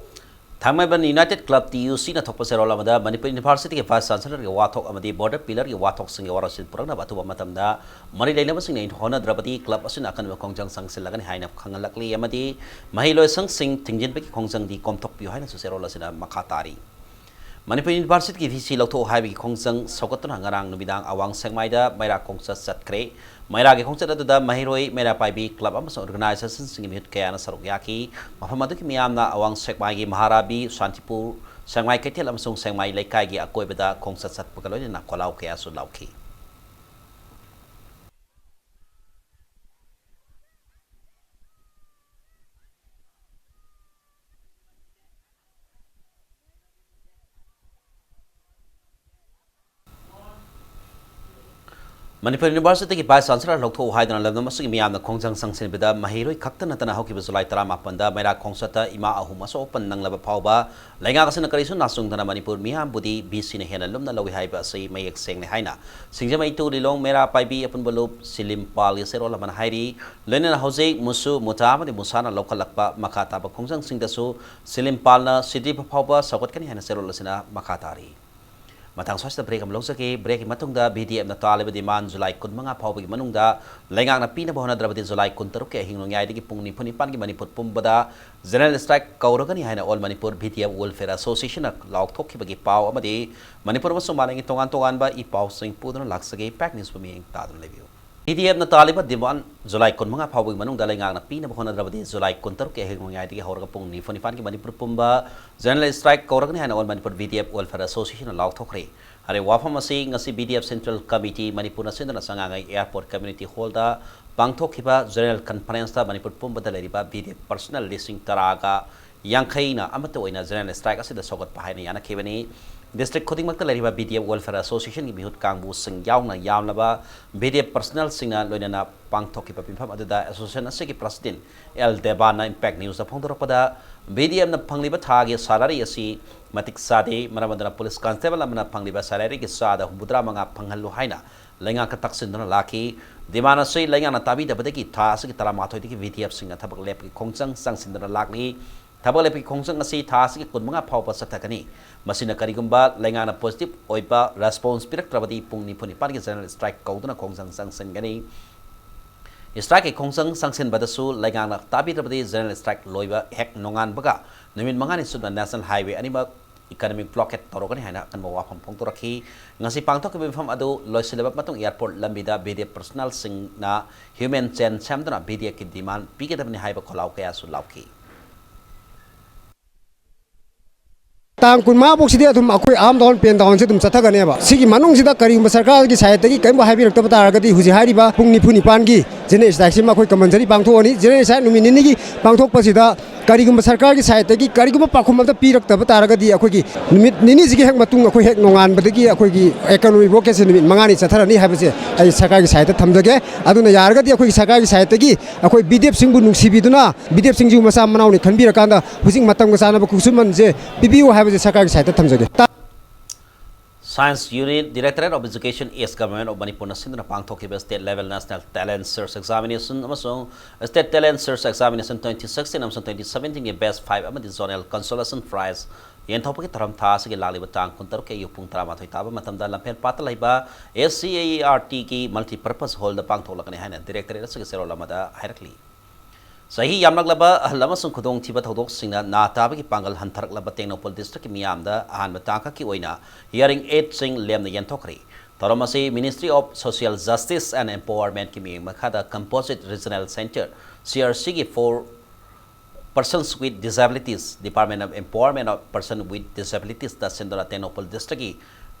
Thangmeiband United Club TUCꯅ ꯊꯣꯛꯄ ꯆꯦꯔꯣꯜ ꯑꯃꯗ ꯃꯅꯤꯄꯨꯔ Universityꯒꯤ Vice Chancellorꯒꯤ ꯋꯥꯊꯣꯛ ꯑꯃꯗꯤ border pillarꯒꯤ ꯋꯥꯊꯣꯛꯁꯤꯡꯒꯤ ꯋꯥꯔꯣꯏꯁꯤꯟ ꯄꯨꯔꯛꯅꯕ ꯑꯊꯨꯕ ꯃꯇꯝꯗ ꯃꯔꯤ ꯂꯩꯅꯕꯁꯤꯡꯅ ꯍꯣꯠꯅꯗ꯭ꯔꯕꯗꯤ club ꯑꯁꯤꯅ ꯑꯀꯟꯕ ꯈꯣꯡꯖꯪ ꯆꯪꯁꯤꯜꯂꯒꯅꯤ ꯍꯥꯏꯅ ꯈꯪꯍꯜꯂꯛꯂꯤ ꯑꯃꯗꯤ ꯃꯍꯩꯂꯣꯏꯁꯪꯁꯤꯡ ꯊꯤꯡꯖꯤꯟꯕꯒꯤ ꯈꯣꯡꯖꯪꯗꯤ ꯀꯣꯝꯊꯣꯛꯄꯤꯌꯨ ꯍꯥꯏꯅꯁꯨ ꯆꯦꯔꯣꯜ ꯑꯁꯤꯅ ꯃꯈꯥ ꯇꯥꯔꯤ꯫ ꯃꯅꯤꯄꯨꯔ Universityꯒꯤ VC ꯂꯧꯊꯣꯛ ꯍꯥꯏꯕꯒꯤ ꯈꯣꯡꯖꯪ ꯁꯧꯒꯠꯇꯨꯅ ꯉꯔꯥꯡ ꯅꯨꯃꯤꯗꯥꯡ ꯑꯋꯥꯡ ꯁꯦꯛꯃꯥꯏꯗ ꯃꯩꯔꯥ ꯈꯣꯡꯆꯠ ꯆꯠꯈ꯭ꯔꯦ꯫ ꯃꯩꯔꯥꯒꯤ ꯈꯣꯡꯆꯠ ꯑꯗꯨꯗ ꯃꯍꯩꯔꯣꯏ, ꯃꯩꯔꯥ ꯄꯥꯏꯕꯤ club ꯑꯃꯁꯨꯡ organizationꯁꯤꯡꯒꯤ ꯃꯤꯍꯨꯠ ꯀꯌꯥꯅ ꯁꯔꯨꯛ ꯌꯥꯈꯤ꯫ ꯃꯐꯝ ꯑꯗꯨꯒꯤ ꯃꯤꯌꯥꯝꯅ ꯑꯋꯥꯡ ꯁꯦꯛꯃꯥꯏꯒꯤ ꯃꯍꯥꯔꯥꯕꯤ, ꯁꯥꯟꯇꯤꯄꯨꯔ, ꯁꯦꯛꯃꯥꯏ ꯀꯩꯊꯦꯜ ꯑꯃꯁꯨꯡ ꯁꯦꯛꯃꯥꯏ ꯂꯩꯀꯥꯏꯒꯤ ꯑꯀꯣꯏꯕꯗ ꯈꯣꯡꯆꯠ ꯆꯠꯄꯒ ꯂꯣꯏꯅꯅ ꯈꯣꯜꯂꯥꯎ ꯀꯌꯥꯁꯨ ꯂꯥꯎꯈꯤ꯫ ꯃꯅꯤꯄꯨꯔ ꯌꯨꯅꯤꯚꯔꯁꯤꯇꯤꯒꯤ ꯚꯥꯏꯁ ꯆꯥꯟꯁꯦꯂꯔ ꯂꯧꯊꯣꯛꯎ ꯍꯥꯏꯗꯨꯅ ꯂꯝꯗꯝ ꯑꯁꯤꯒꯤ ꯃꯤꯌꯥꯝꯅ ꯈꯣꯡꯖꯪ ꯆꯪꯁꯤꯟꯕꯗ ꯃꯍꯩꯔꯣꯏ ꯈꯛꯇ ꯅꯠꯇꯅ ꯍꯧꯈꯤꯕ ꯖꯨꯂꯥꯏ ꯇꯔꯥꯃꯥꯄꯟꯗ ꯃꯩꯔꯥ ꯈꯣꯡꯆꯠꯇ ꯏꯃꯥ ꯑꯍꯨꯝ ꯑꯁꯣꯛ ꯑꯄꯟ ꯅꯪꯂꯕ ꯐꯥꯎꯕ ꯂꯩꯉꯥꯛ ꯑꯁꯤꯅ ꯀꯔꯤꯁꯨ ꯅꯥꯆꯨꯡꯗꯅ ꯃꯅꯤꯄꯨꯔ ꯃꯤꯌꯥꯝꯕꯨꯗꯤ ꯚꯤꯁꯤꯅ ꯍꯦꯟꯅ ꯂꯨꯝꯅ ꯂꯧꯏ ꯍꯥꯏꯕ ꯑꯁꯤ ꯃꯌꯦꯛ ꯁꯦꯡꯂꯦ ꯍꯥꯏꯅ ꯁꯤꯡꯖꯃꯩ ꯇꯨ ꯂꯤꯂꯣꯡ ꯃꯩꯔꯥ ꯄꯥꯏꯕꯤ ꯑꯄꯨꯟꯕ ꯂꯨꯞ ꯁꯤꯂꯤꯝ ꯄꯥꯜꯒꯤ ꯆꯦꯔꯣꯜ ꯑꯃꯅ ꯍꯥꯏꯔꯤ꯫ ꯂꯣꯏꯅꯅ ꯍꯧꯖꯤꯛ ꯃꯨꯁꯨ, ꯃꯨꯇꯥ ꯑꯃꯗꯤ ꯃꯨꯁꯥꯅ ꯂꯧꯈꯠꯂꯛꯄ ꯃꯈꯥ ꯇꯥꯕ ꯈꯣꯡꯖꯪꯁꯤꯡꯗꯁꯨ ꯁꯤꯂꯤꯝ ꯄꯥꯜꯅ ꯁꯤꯗ꯭ꯔꯤꯕ ꯐꯥꯎꯕ ꯁꯧꯒꯠꯀꯅꯤ ꯍꯥꯏꯅ ꯆꯦꯔꯣꯜ ꯑꯁꯤꯅ ꯃꯈꯥ ꯇꯥꯔꯤ꯫ ꯃꯊꯪ ꯁ꯭ꯋꯥꯏꯁꯤꯗ ꯕ꯭ꯔꯦꯛ ꯑꯃ ꯂꯧꯖꯒꯦ꯫ ꯕ꯭ꯔꯦꯛꯀꯤ ꯃꯇꯨꯡꯗ ꯚꯤ ꯗꯤ ꯑꯦꯐꯅ ꯇꯥꯜꯂꯤꯕ ꯗꯤꯃꯥꯟ ꯖꯨꯂꯥꯏ ꯀꯨꯟꯃꯉꯥ ꯐꯥꯎꯕꯒꯤ ꯃꯅꯨꯡꯗ ꯂꯩꯉꯥꯛꯅ ꯄꯤꯅꯕ ꯍꯣꯠꯅꯗ꯭ꯔꯕꯗꯤ ꯖꯨꯂꯥꯏ ꯀꯨꯟꯇꯔꯨꯛꯀꯤ ꯑꯍꯤꯡ ꯅꯣꯡꯌꯥꯏꯗꯒꯤ ꯄꯨꯡ ꯅꯤꯐꯨ ꯅꯤꯄꯥꯟꯒꯤ ꯃꯅꯤꯄꯨꯔ ꯄꯨꯝꯕꯗ ꯖꯦꯅꯔꯦꯜ ꯁ꯭ꯇ꯭ꯔꯥꯏꯛ ꯀꯧꯔꯒꯅꯤ ꯍꯥꯏꯅ all Manipur V D F welfare ꯑꯦꯁꯣꯁꯤꯌꯦꯁꯟꯅ ꯂꯥꯎꯊꯣꯛꯈꯤꯕꯒꯤ ꯄꯥꯎ ꯑꯃꯗꯤ ꯃꯅꯤꯄꯨꯔ ꯑꯃꯁꯨꯡ ꯃꯥꯂꯦꯝꯒꯤ ꯇꯣꯉꯥꯟ ꯇꯣꯉꯥꯟꯕ ꯏ ꯄꯥꯎꯁꯤꯡ ꯄꯨꯗꯨꯅ ꯂꯥꯛꯆꯒꯦ꯫ ꯄꯦꯛ ꯅ꯭ꯌꯨꯁꯄꯨ ꯃꯤꯠꯌꯦꯡ ꯇꯥꯗꯨꯅ ꯂꯩꯕꯤꯌꯨ꯫ ꯚꯤ ꯗꯤ ꯑꯦꯐꯅ ꯇꯥꯜꯂꯤꯕ ꯗꯤꯃꯥꯟ ꯖꯨꯂꯥꯏ ꯀꯨꯟꯃꯉꯥ ꯐꯥꯎꯕꯒꯤ ꯃꯅꯨꯡꯗ ꯂꯩꯉꯥꯛꯅ ꯄꯤꯅꯕ ꯍꯣꯠꯅꯗ꯭ꯔꯕꯗꯤ ꯖꯨꯂꯥꯏ ꯀꯨꯟꯇꯔꯨꯛꯀꯤ ꯑꯍꯤꯡ ꯅꯣꯡꯌꯥꯏꯗꯒꯤ ꯍꯧꯔꯒ ꯄꯨꯡ ꯅꯤꯐꯨ ꯅꯤꯄꯥꯟꯒꯤ ꯃꯅꯤꯄꯨꯔ ꯄꯨꯝꯕ ꯖꯦꯅꯔꯦꯜ ꯁ꯭ꯇ꯭ꯔꯥꯏꯛ ꯀꯧꯔꯒꯅꯤ ꯍꯥꯏꯅ all Manipur V D F welfare ꯑꯦꯁꯣꯁꯤꯌꯦꯁꯟꯅ ꯂꯥꯎꯊꯣꯛꯈ꯭ꯔꯦ꯫ ꯍꯥꯏꯔꯤꯕ ꯋꯥꯐꯝ ꯑꯁꯤ ꯉꯁꯤ V D F central committee ꯃꯅꯤꯄꯨꯔꯅ ꯁꯤꯟꯗꯨꯅ ꯆꯉꯥꯡꯉꯩ ꯑꯦꯌꯥꯔꯄꯣꯔꯠ ꯀꯝꯃ꯭ꯌꯨꯅꯤꯇꯤ ꯍꯣꯜꯗ ꯄꯥꯡꯊꯣꯛꯈꯤꯕ ꯖꯦꯅꯔꯦꯜ ꯀꯟꯐꯔꯦꯟꯁꯇ ꯃꯅꯤꯄꯨꯔ ꯄꯨꯝꯕꯗ ꯂꯩꯔꯤꯕ ꯚꯤ ꯗꯤ ꯑꯦꯐ ꯄꯔꯁꯅꯦꯜ ꯂꯤꯁꯤꯡ ꯇꯔꯥꯒ ꯌꯥꯡꯈꯩꯅ ꯑꯃꯠꯇ ꯑꯣꯏꯅ ꯖꯦꯅꯔꯦꯜ ꯁ꯭ꯇ꯭ꯔꯥꯏꯛ ꯑꯁꯤꯗ ꯁꯧꯒꯠꯄ ꯍꯥꯏꯅ ꯌꯥꯅꯈꯤꯕꯅꯤ꯫ ꯗꯤꯁꯇ꯭ꯔꯤꯛ ꯈꯨꯗꯤꯡꯃꯛꯇ ꯂꯩꯔꯤꯕ ꯚꯤ ꯗꯤ ꯑꯦꯐ ꯋꯦꯜꯐꯤꯌꯔ ꯑꯦꯁꯣꯁꯤꯌꯦꯁꯟꯒꯤ ꯃꯤꯍꯨꯠ ꯀꯥꯡꯕꯨꯁꯤꯡ ꯌꯥꯎꯅ ꯌꯥꯝꯂꯕ ꯚꯤ ꯗꯤ ꯑꯦꯐ ꯄꯔꯁꯅꯦꯜꯁꯤꯡꯅ ꯂꯣꯏꯅꯅ ꯄꯥꯡꯊꯣꯛꯈꯤꯕ ꯃꯤꯐꯝ ꯑꯗꯨꯗ ꯑꯦꯁꯣꯁꯤꯌꯦꯁꯟ ꯑꯁꯤꯒꯤ ꯄ꯭ꯔꯁꯤꯗꯦꯟꯠ ꯑꯦꯜ ꯗꯦꯕꯥꯟꯅ ꯏꯝꯄꯦꯛ ꯅ꯭ꯌꯨꯁꯇ ꯐꯣꯡꯗꯣꯔꯛꯄꯗ, ꯚꯤ ꯗꯤ ꯑꯦꯐꯅ ꯐꯪꯂꯤꯕ ꯊꯥꯒꯤ ꯁꯦꯂꯔꯤ ꯑꯁꯤ ꯃꯇꯤꯛ ꯆꯥꯗꯦ, ꯃꯔꯝ ꯑꯗꯨꯅ ꯄꯨꯂꯤꯁ ꯀꯟꯁꯇꯦꯕꯜ ꯑꯃꯅ ꯐꯪꯂꯤꯕ ꯁꯦꯂꯔꯤꯒꯤ ꯆꯥꯗ ꯍꯨꯝꯐꯨꯇꯔꯥ ꯃꯉꯥ ꯐꯪꯍꯜꯂꯨ ꯍꯥꯏꯅ ꯂꯩꯉꯥꯛꯇ ꯇꯛꯁꯤꯟꯗꯨꯅ ꯂꯥꯛꯈꯤ꯫ ꯗꯤꯃꯥꯟ ꯑꯁꯤ ꯂꯩꯉꯥꯛꯅ ꯇꯥꯕꯤꯗꯕꯗꯒꯤ ꯊꯥ ꯑꯁꯤꯒꯤ ꯇꯔꯥꯃꯥꯊꯣꯏꯗꯒꯤ ꯚꯤ ꯗꯤ ꯑꯦꯐꯁꯤꯡꯅ ꯊꯕꯛ ꯂꯦꯞꯄꯒꯤ ꯈꯣꯡꯖꯪ ꯆꯪꯁꯤꯟꯗꯨꯅ ꯂꯥꯛꯂꯤ꯫ ꯊꯕꯛ ꯂꯦꯞꯄꯒꯤ ꯈꯣꯡꯖꯪ ꯑꯁꯤ ꯊꯥ ꯑꯁꯤꯒꯤ ꯀꯨꯟꯃꯉꯥ ꯐꯥꯎꯕ ꯆꯠꯊꯒꯅꯤ꯫ ꯃꯁꯤꯅ ꯀꯔꯤꯒꯨꯝꯕ ꯂꯩꯉꯥꯛꯅ ꯄꯣꯖꯤꯇꯤꯚ ꯑꯣꯏꯕ ꯔꯦꯁꯄꯣꯟꯁ ꯄꯤꯔꯛꯇ꯭ꯔꯕꯗꯤ ꯄꯨꯡ ꯅꯤꯐꯨ ꯅꯤꯄꯥꯟꯒꯤ ꯖꯦꯅꯔꯦꯜ ꯁ꯭ꯇ꯭ꯔꯥꯏꯛ ꯀꯧꯗꯨꯅ ꯈꯣꯡꯖꯪ ꯆꯪꯁꯤꯟꯒꯅꯤ꯫ ꯁ꯭ꯇ꯭ꯔꯥꯏꯛꯀꯤ ꯈꯣꯡꯖꯪ ꯆꯪꯁꯤꯟꯕꯗꯁꯨ ꯂꯩꯉꯥꯛꯅ ꯇꯥꯕꯤꯗ꯭ꯔꯕꯗꯤ ꯖꯦꯅꯔꯦꯜ ꯁ꯭ꯇ꯭ꯔꯥꯏꯛ ꯂꯣꯏꯕ ꯍꯦꯛ ꯅꯣꯡꯉꯥꯟꯕꯒ ꯅꯨꯃꯤꯠ ꯃꯉꯥꯅꯤ ꯆꯨꯞꯅ ꯅꯦꯁꯅꯦꯜ ꯍꯥꯏꯋꯦ ꯑꯅꯤꯃꯛ ꯏꯀꯅꯣꯃꯤꯛ ꯕ꯭ꯂꯣꯀꯦꯠ ꯇꯧꯔꯒꯅꯤ ꯍꯥꯏꯅ ꯑꯀꯟꯕ ꯋꯥꯐꯝ ꯐꯣꯡꯗꯣꯔꯛꯈꯤ꯫ ꯉꯁꯤ ꯄꯥꯡꯊꯣꯛꯈꯤꯕ ꯃꯤꯐꯝ ꯑꯗꯨ ꯂꯣꯏꯁꯤꯜꯂꯕ ꯃꯇꯨꯡ ꯑꯦꯌꯥꯔꯄꯣꯔꯠ ꯂꯝꯕꯤꯗ ꯚꯤ ꯗꯤ ꯑꯦꯐ ꯄꯔꯁꯅꯦꯜꯁꯤꯡꯅ ꯍ꯭ꯌꯨꯃꯦꯟ ꯆꯦꯟ ꯁꯦꯝꯗꯨꯅ ꯚꯤ ꯗꯤ ꯑꯦꯐꯀꯤ ꯗꯤꯃꯥꯟ ꯄꯤꯒꯗꯕꯅꯤ ꯍꯥꯏꯕ ꯈꯣꯜꯂꯥꯎ ꯀꯌꯥꯁꯨ ꯂꯥꯎꯈꯤ꯫ ꯇꯥꯡ ꯀꯨꯟꯃꯉꯥ ꯐꯥꯎꯁꯤꯗꯤ ꯑꯗꯨꯝ ꯑꯩꯈꯣꯏ ꯑꯥꯝ ꯗꯥꯎꯟ, ꯄꯦꯟ ꯗꯥꯎꯟꯁꯦ ꯑꯗꯨꯝ ꯆꯠꯊꯒꯅꯦꯕ꯫ ꯁꯤꯒꯤ ꯃꯅꯨꯡꯁꯤꯗ ꯀꯔꯤꯒꯨꯝꯕ ꯁꯔꯀꯥꯔꯒꯤ ꯁꯥꯏꯠꯇꯒꯤ ꯀꯔꯤꯒꯨꯝꯕ ꯍꯥꯏꯕꯤꯔꯛꯇꯕ ꯇꯥꯔꯒꯗꯤ ꯍꯧꯖꯤꯛ ꯍꯥꯏꯔꯤꯕ ꯄꯨꯡ ꯅꯤꯐꯨ ꯅꯤꯄꯥꯟꯒꯤ ꯖꯦꯅꯔꯦꯜ ꯁ꯭ꯇ꯭ꯔꯥꯏꯛꯁꯤꯃ ꯑꯩꯈꯣꯏ ꯀꯝꯄꯜꯁꯔꯤ ꯄꯥꯡꯊꯣꯛꯑꯅꯤ꯫ ꯖꯦꯅꯔꯦꯜ ꯁ꯭ꯇ꯭ꯔꯥꯏꯛ ꯅꯨꯃꯤꯠ ꯅꯤꯅꯤꯒꯤ ꯄꯥꯡꯊꯣꯛꯄꯁꯤꯗ ꯀꯔꯤꯒꯨꯝꯕ ꯁꯔꯀꯥꯔꯒꯤ ꯁꯥꯏꯠꯇꯒꯤ ꯀꯔꯤꯒꯨꯝꯕ ꯄꯥꯎꯈꯨꯝ ꯑꯝꯇ ꯄꯤꯔꯛꯇꯕ ꯇꯥꯔꯒꯗꯤ, ꯑꯩꯈꯣꯏꯒꯤ ꯅꯨꯃꯤꯠ ꯅꯤꯅꯤꯁꯤꯒꯤ ꯍꯦꯛ ꯃꯇꯨꯡ ꯑꯩꯈꯣꯏ ꯍꯦꯛ ꯅꯣꯡꯉꯥꯟꯕꯗꯒꯤ ꯑꯩꯈꯣꯏꯒꯤ economic blockade ꯁꯦ ꯅꯨꯃꯤꯠ ꯃꯉꯥꯅꯤ ꯆꯠꯊꯔꯅꯤ ꯍꯥꯏꯕꯁꯦ ꯑꯩ ꯁꯔꯀꯥꯔꯒꯤ ꯁꯥꯏꯠꯇ ꯊꯝꯖꯒꯦ꯫ ꯑꯗꯨꯅ ꯌꯥꯔꯒꯗꯤ ꯑꯩꯈꯣꯏꯒꯤ ꯁꯔꯀꯥꯔꯒꯤ ꯁꯥꯏꯠꯇꯒꯤ ꯑꯩꯈꯣꯏ ꯕꯤꯗꯦꯞ ꯁꯤꯡꯕꯨ ꯅꯨꯡꯁꯤꯕꯤꯗꯨꯅ, ꯕꯤꯗꯦꯞ ꯁꯤꯡꯁꯤꯕꯨ ꯃꯆꯥ ꯃꯅꯥꯎꯅꯤ ꯈꯟꯕꯤꯔꯀꯥꯟꯗ ꯍꯧꯖꯤꯛ ꯃꯇꯝꯒ ꯆꯥꯟꯅꯕ ꯈꯨꯠꯁꯨꯃꯟꯁꯦ ꯄꯤꯕꯤꯌꯨ ꯍꯥꯏꯕꯁꯦ ꯁꯔꯀꯥꯔꯒꯤ ꯁꯥꯏꯠꯇ ꯊꯝꯖꯒꯦ꯫ Science Unit, Directorate of Education, East Government of Manipurꯅ ꯁꯤꯟꯗꯨꯅ ꯄꯥꯡꯊꯣꯛꯈꯤꯕ State Level National Talent Search Examination ꯑꯃꯁꯨꯡ State Talent Search Examination twenty sixteen ꯑꯃꯁꯨꯡ twenty seventeenꯒꯤ Best five ꯑꯃꯗꯤ Zonal Consolation Prize ꯌꯦꯟꯊꯣꯛꯄꯒꯤ ꯊꯧꯔꯝ ꯊꯥ ꯑꯁꯤꯒꯤ ꯂꯥꯛꯂꯤꯕ ꯇꯥꯡ ꯀꯨꯟꯇꯔꯨꯛꯀꯤ ꯑꯌꯨꯛ ꯄꯨꯡ ꯇꯔꯥꯃꯥꯊꯣꯏ ꯇꯥꯕ ꯃꯇꯝꯗ ꯂꯝꯐꯦꯜ ꯄꯥꯠꯇ ꯂꯩꯕ SCERTꯒꯤ Multipurpose Hallꯗ ꯄꯥꯡꯊꯣꯛꯂꯒꯅꯤ ꯍꯥꯏꯅ Directorate ꯑꯁꯤꯒꯤ ꯆꯦꯔꯣꯜ ꯑꯃꯗ ꯍꯥꯏꯔꯛꯂꯤ꯫ ꯆꯍꯤ ꯌꯥꯝꯂꯛꯂꯕ ꯑꯍꯜ ꯑꯃꯁꯨꯡ ꯈꯨꯗꯣꯡꯊꯤꯕ ꯊꯧꯗꯣꯛꯁꯤꯡꯅ ꯅꯥ ꯇꯥꯕꯒꯤ ꯄꯥꯡꯒꯜ ꯍꯟꯊꯔꯛꯂꯕ ꯇꯦꯡꯅꯧꯄꯜ districtꯀꯤ ꯃꯤꯌꯥꯝꯗ ꯑꯍꯥꯟꯕ ꯇꯥꯡꯀꯛꯀꯤ ꯑꯣꯏꯅ hearing aidꯁꯤꯡ ꯂꯦꯝꯅ ꯌꯦꯟꯊꯣꯛꯈ꯭ꯔꯦ꯫ ꯊꯧꯔꯝ ꯑꯁꯤ Ministry of Social Justice and Empowermentꯀꯤ ꯃꯤꯠꯌꯦꯡ ꯃꯈꯥꯗ Composite Regional Centre, CRCꯒꯤ Four Persons with Disabilities, Department of Empowerment of Persons with Disabilitiesꯇ ꯁꯤꯟꯗꯨꯅ ꯇꯦꯡꯅꯧꯄꯜ districtꯀꯤ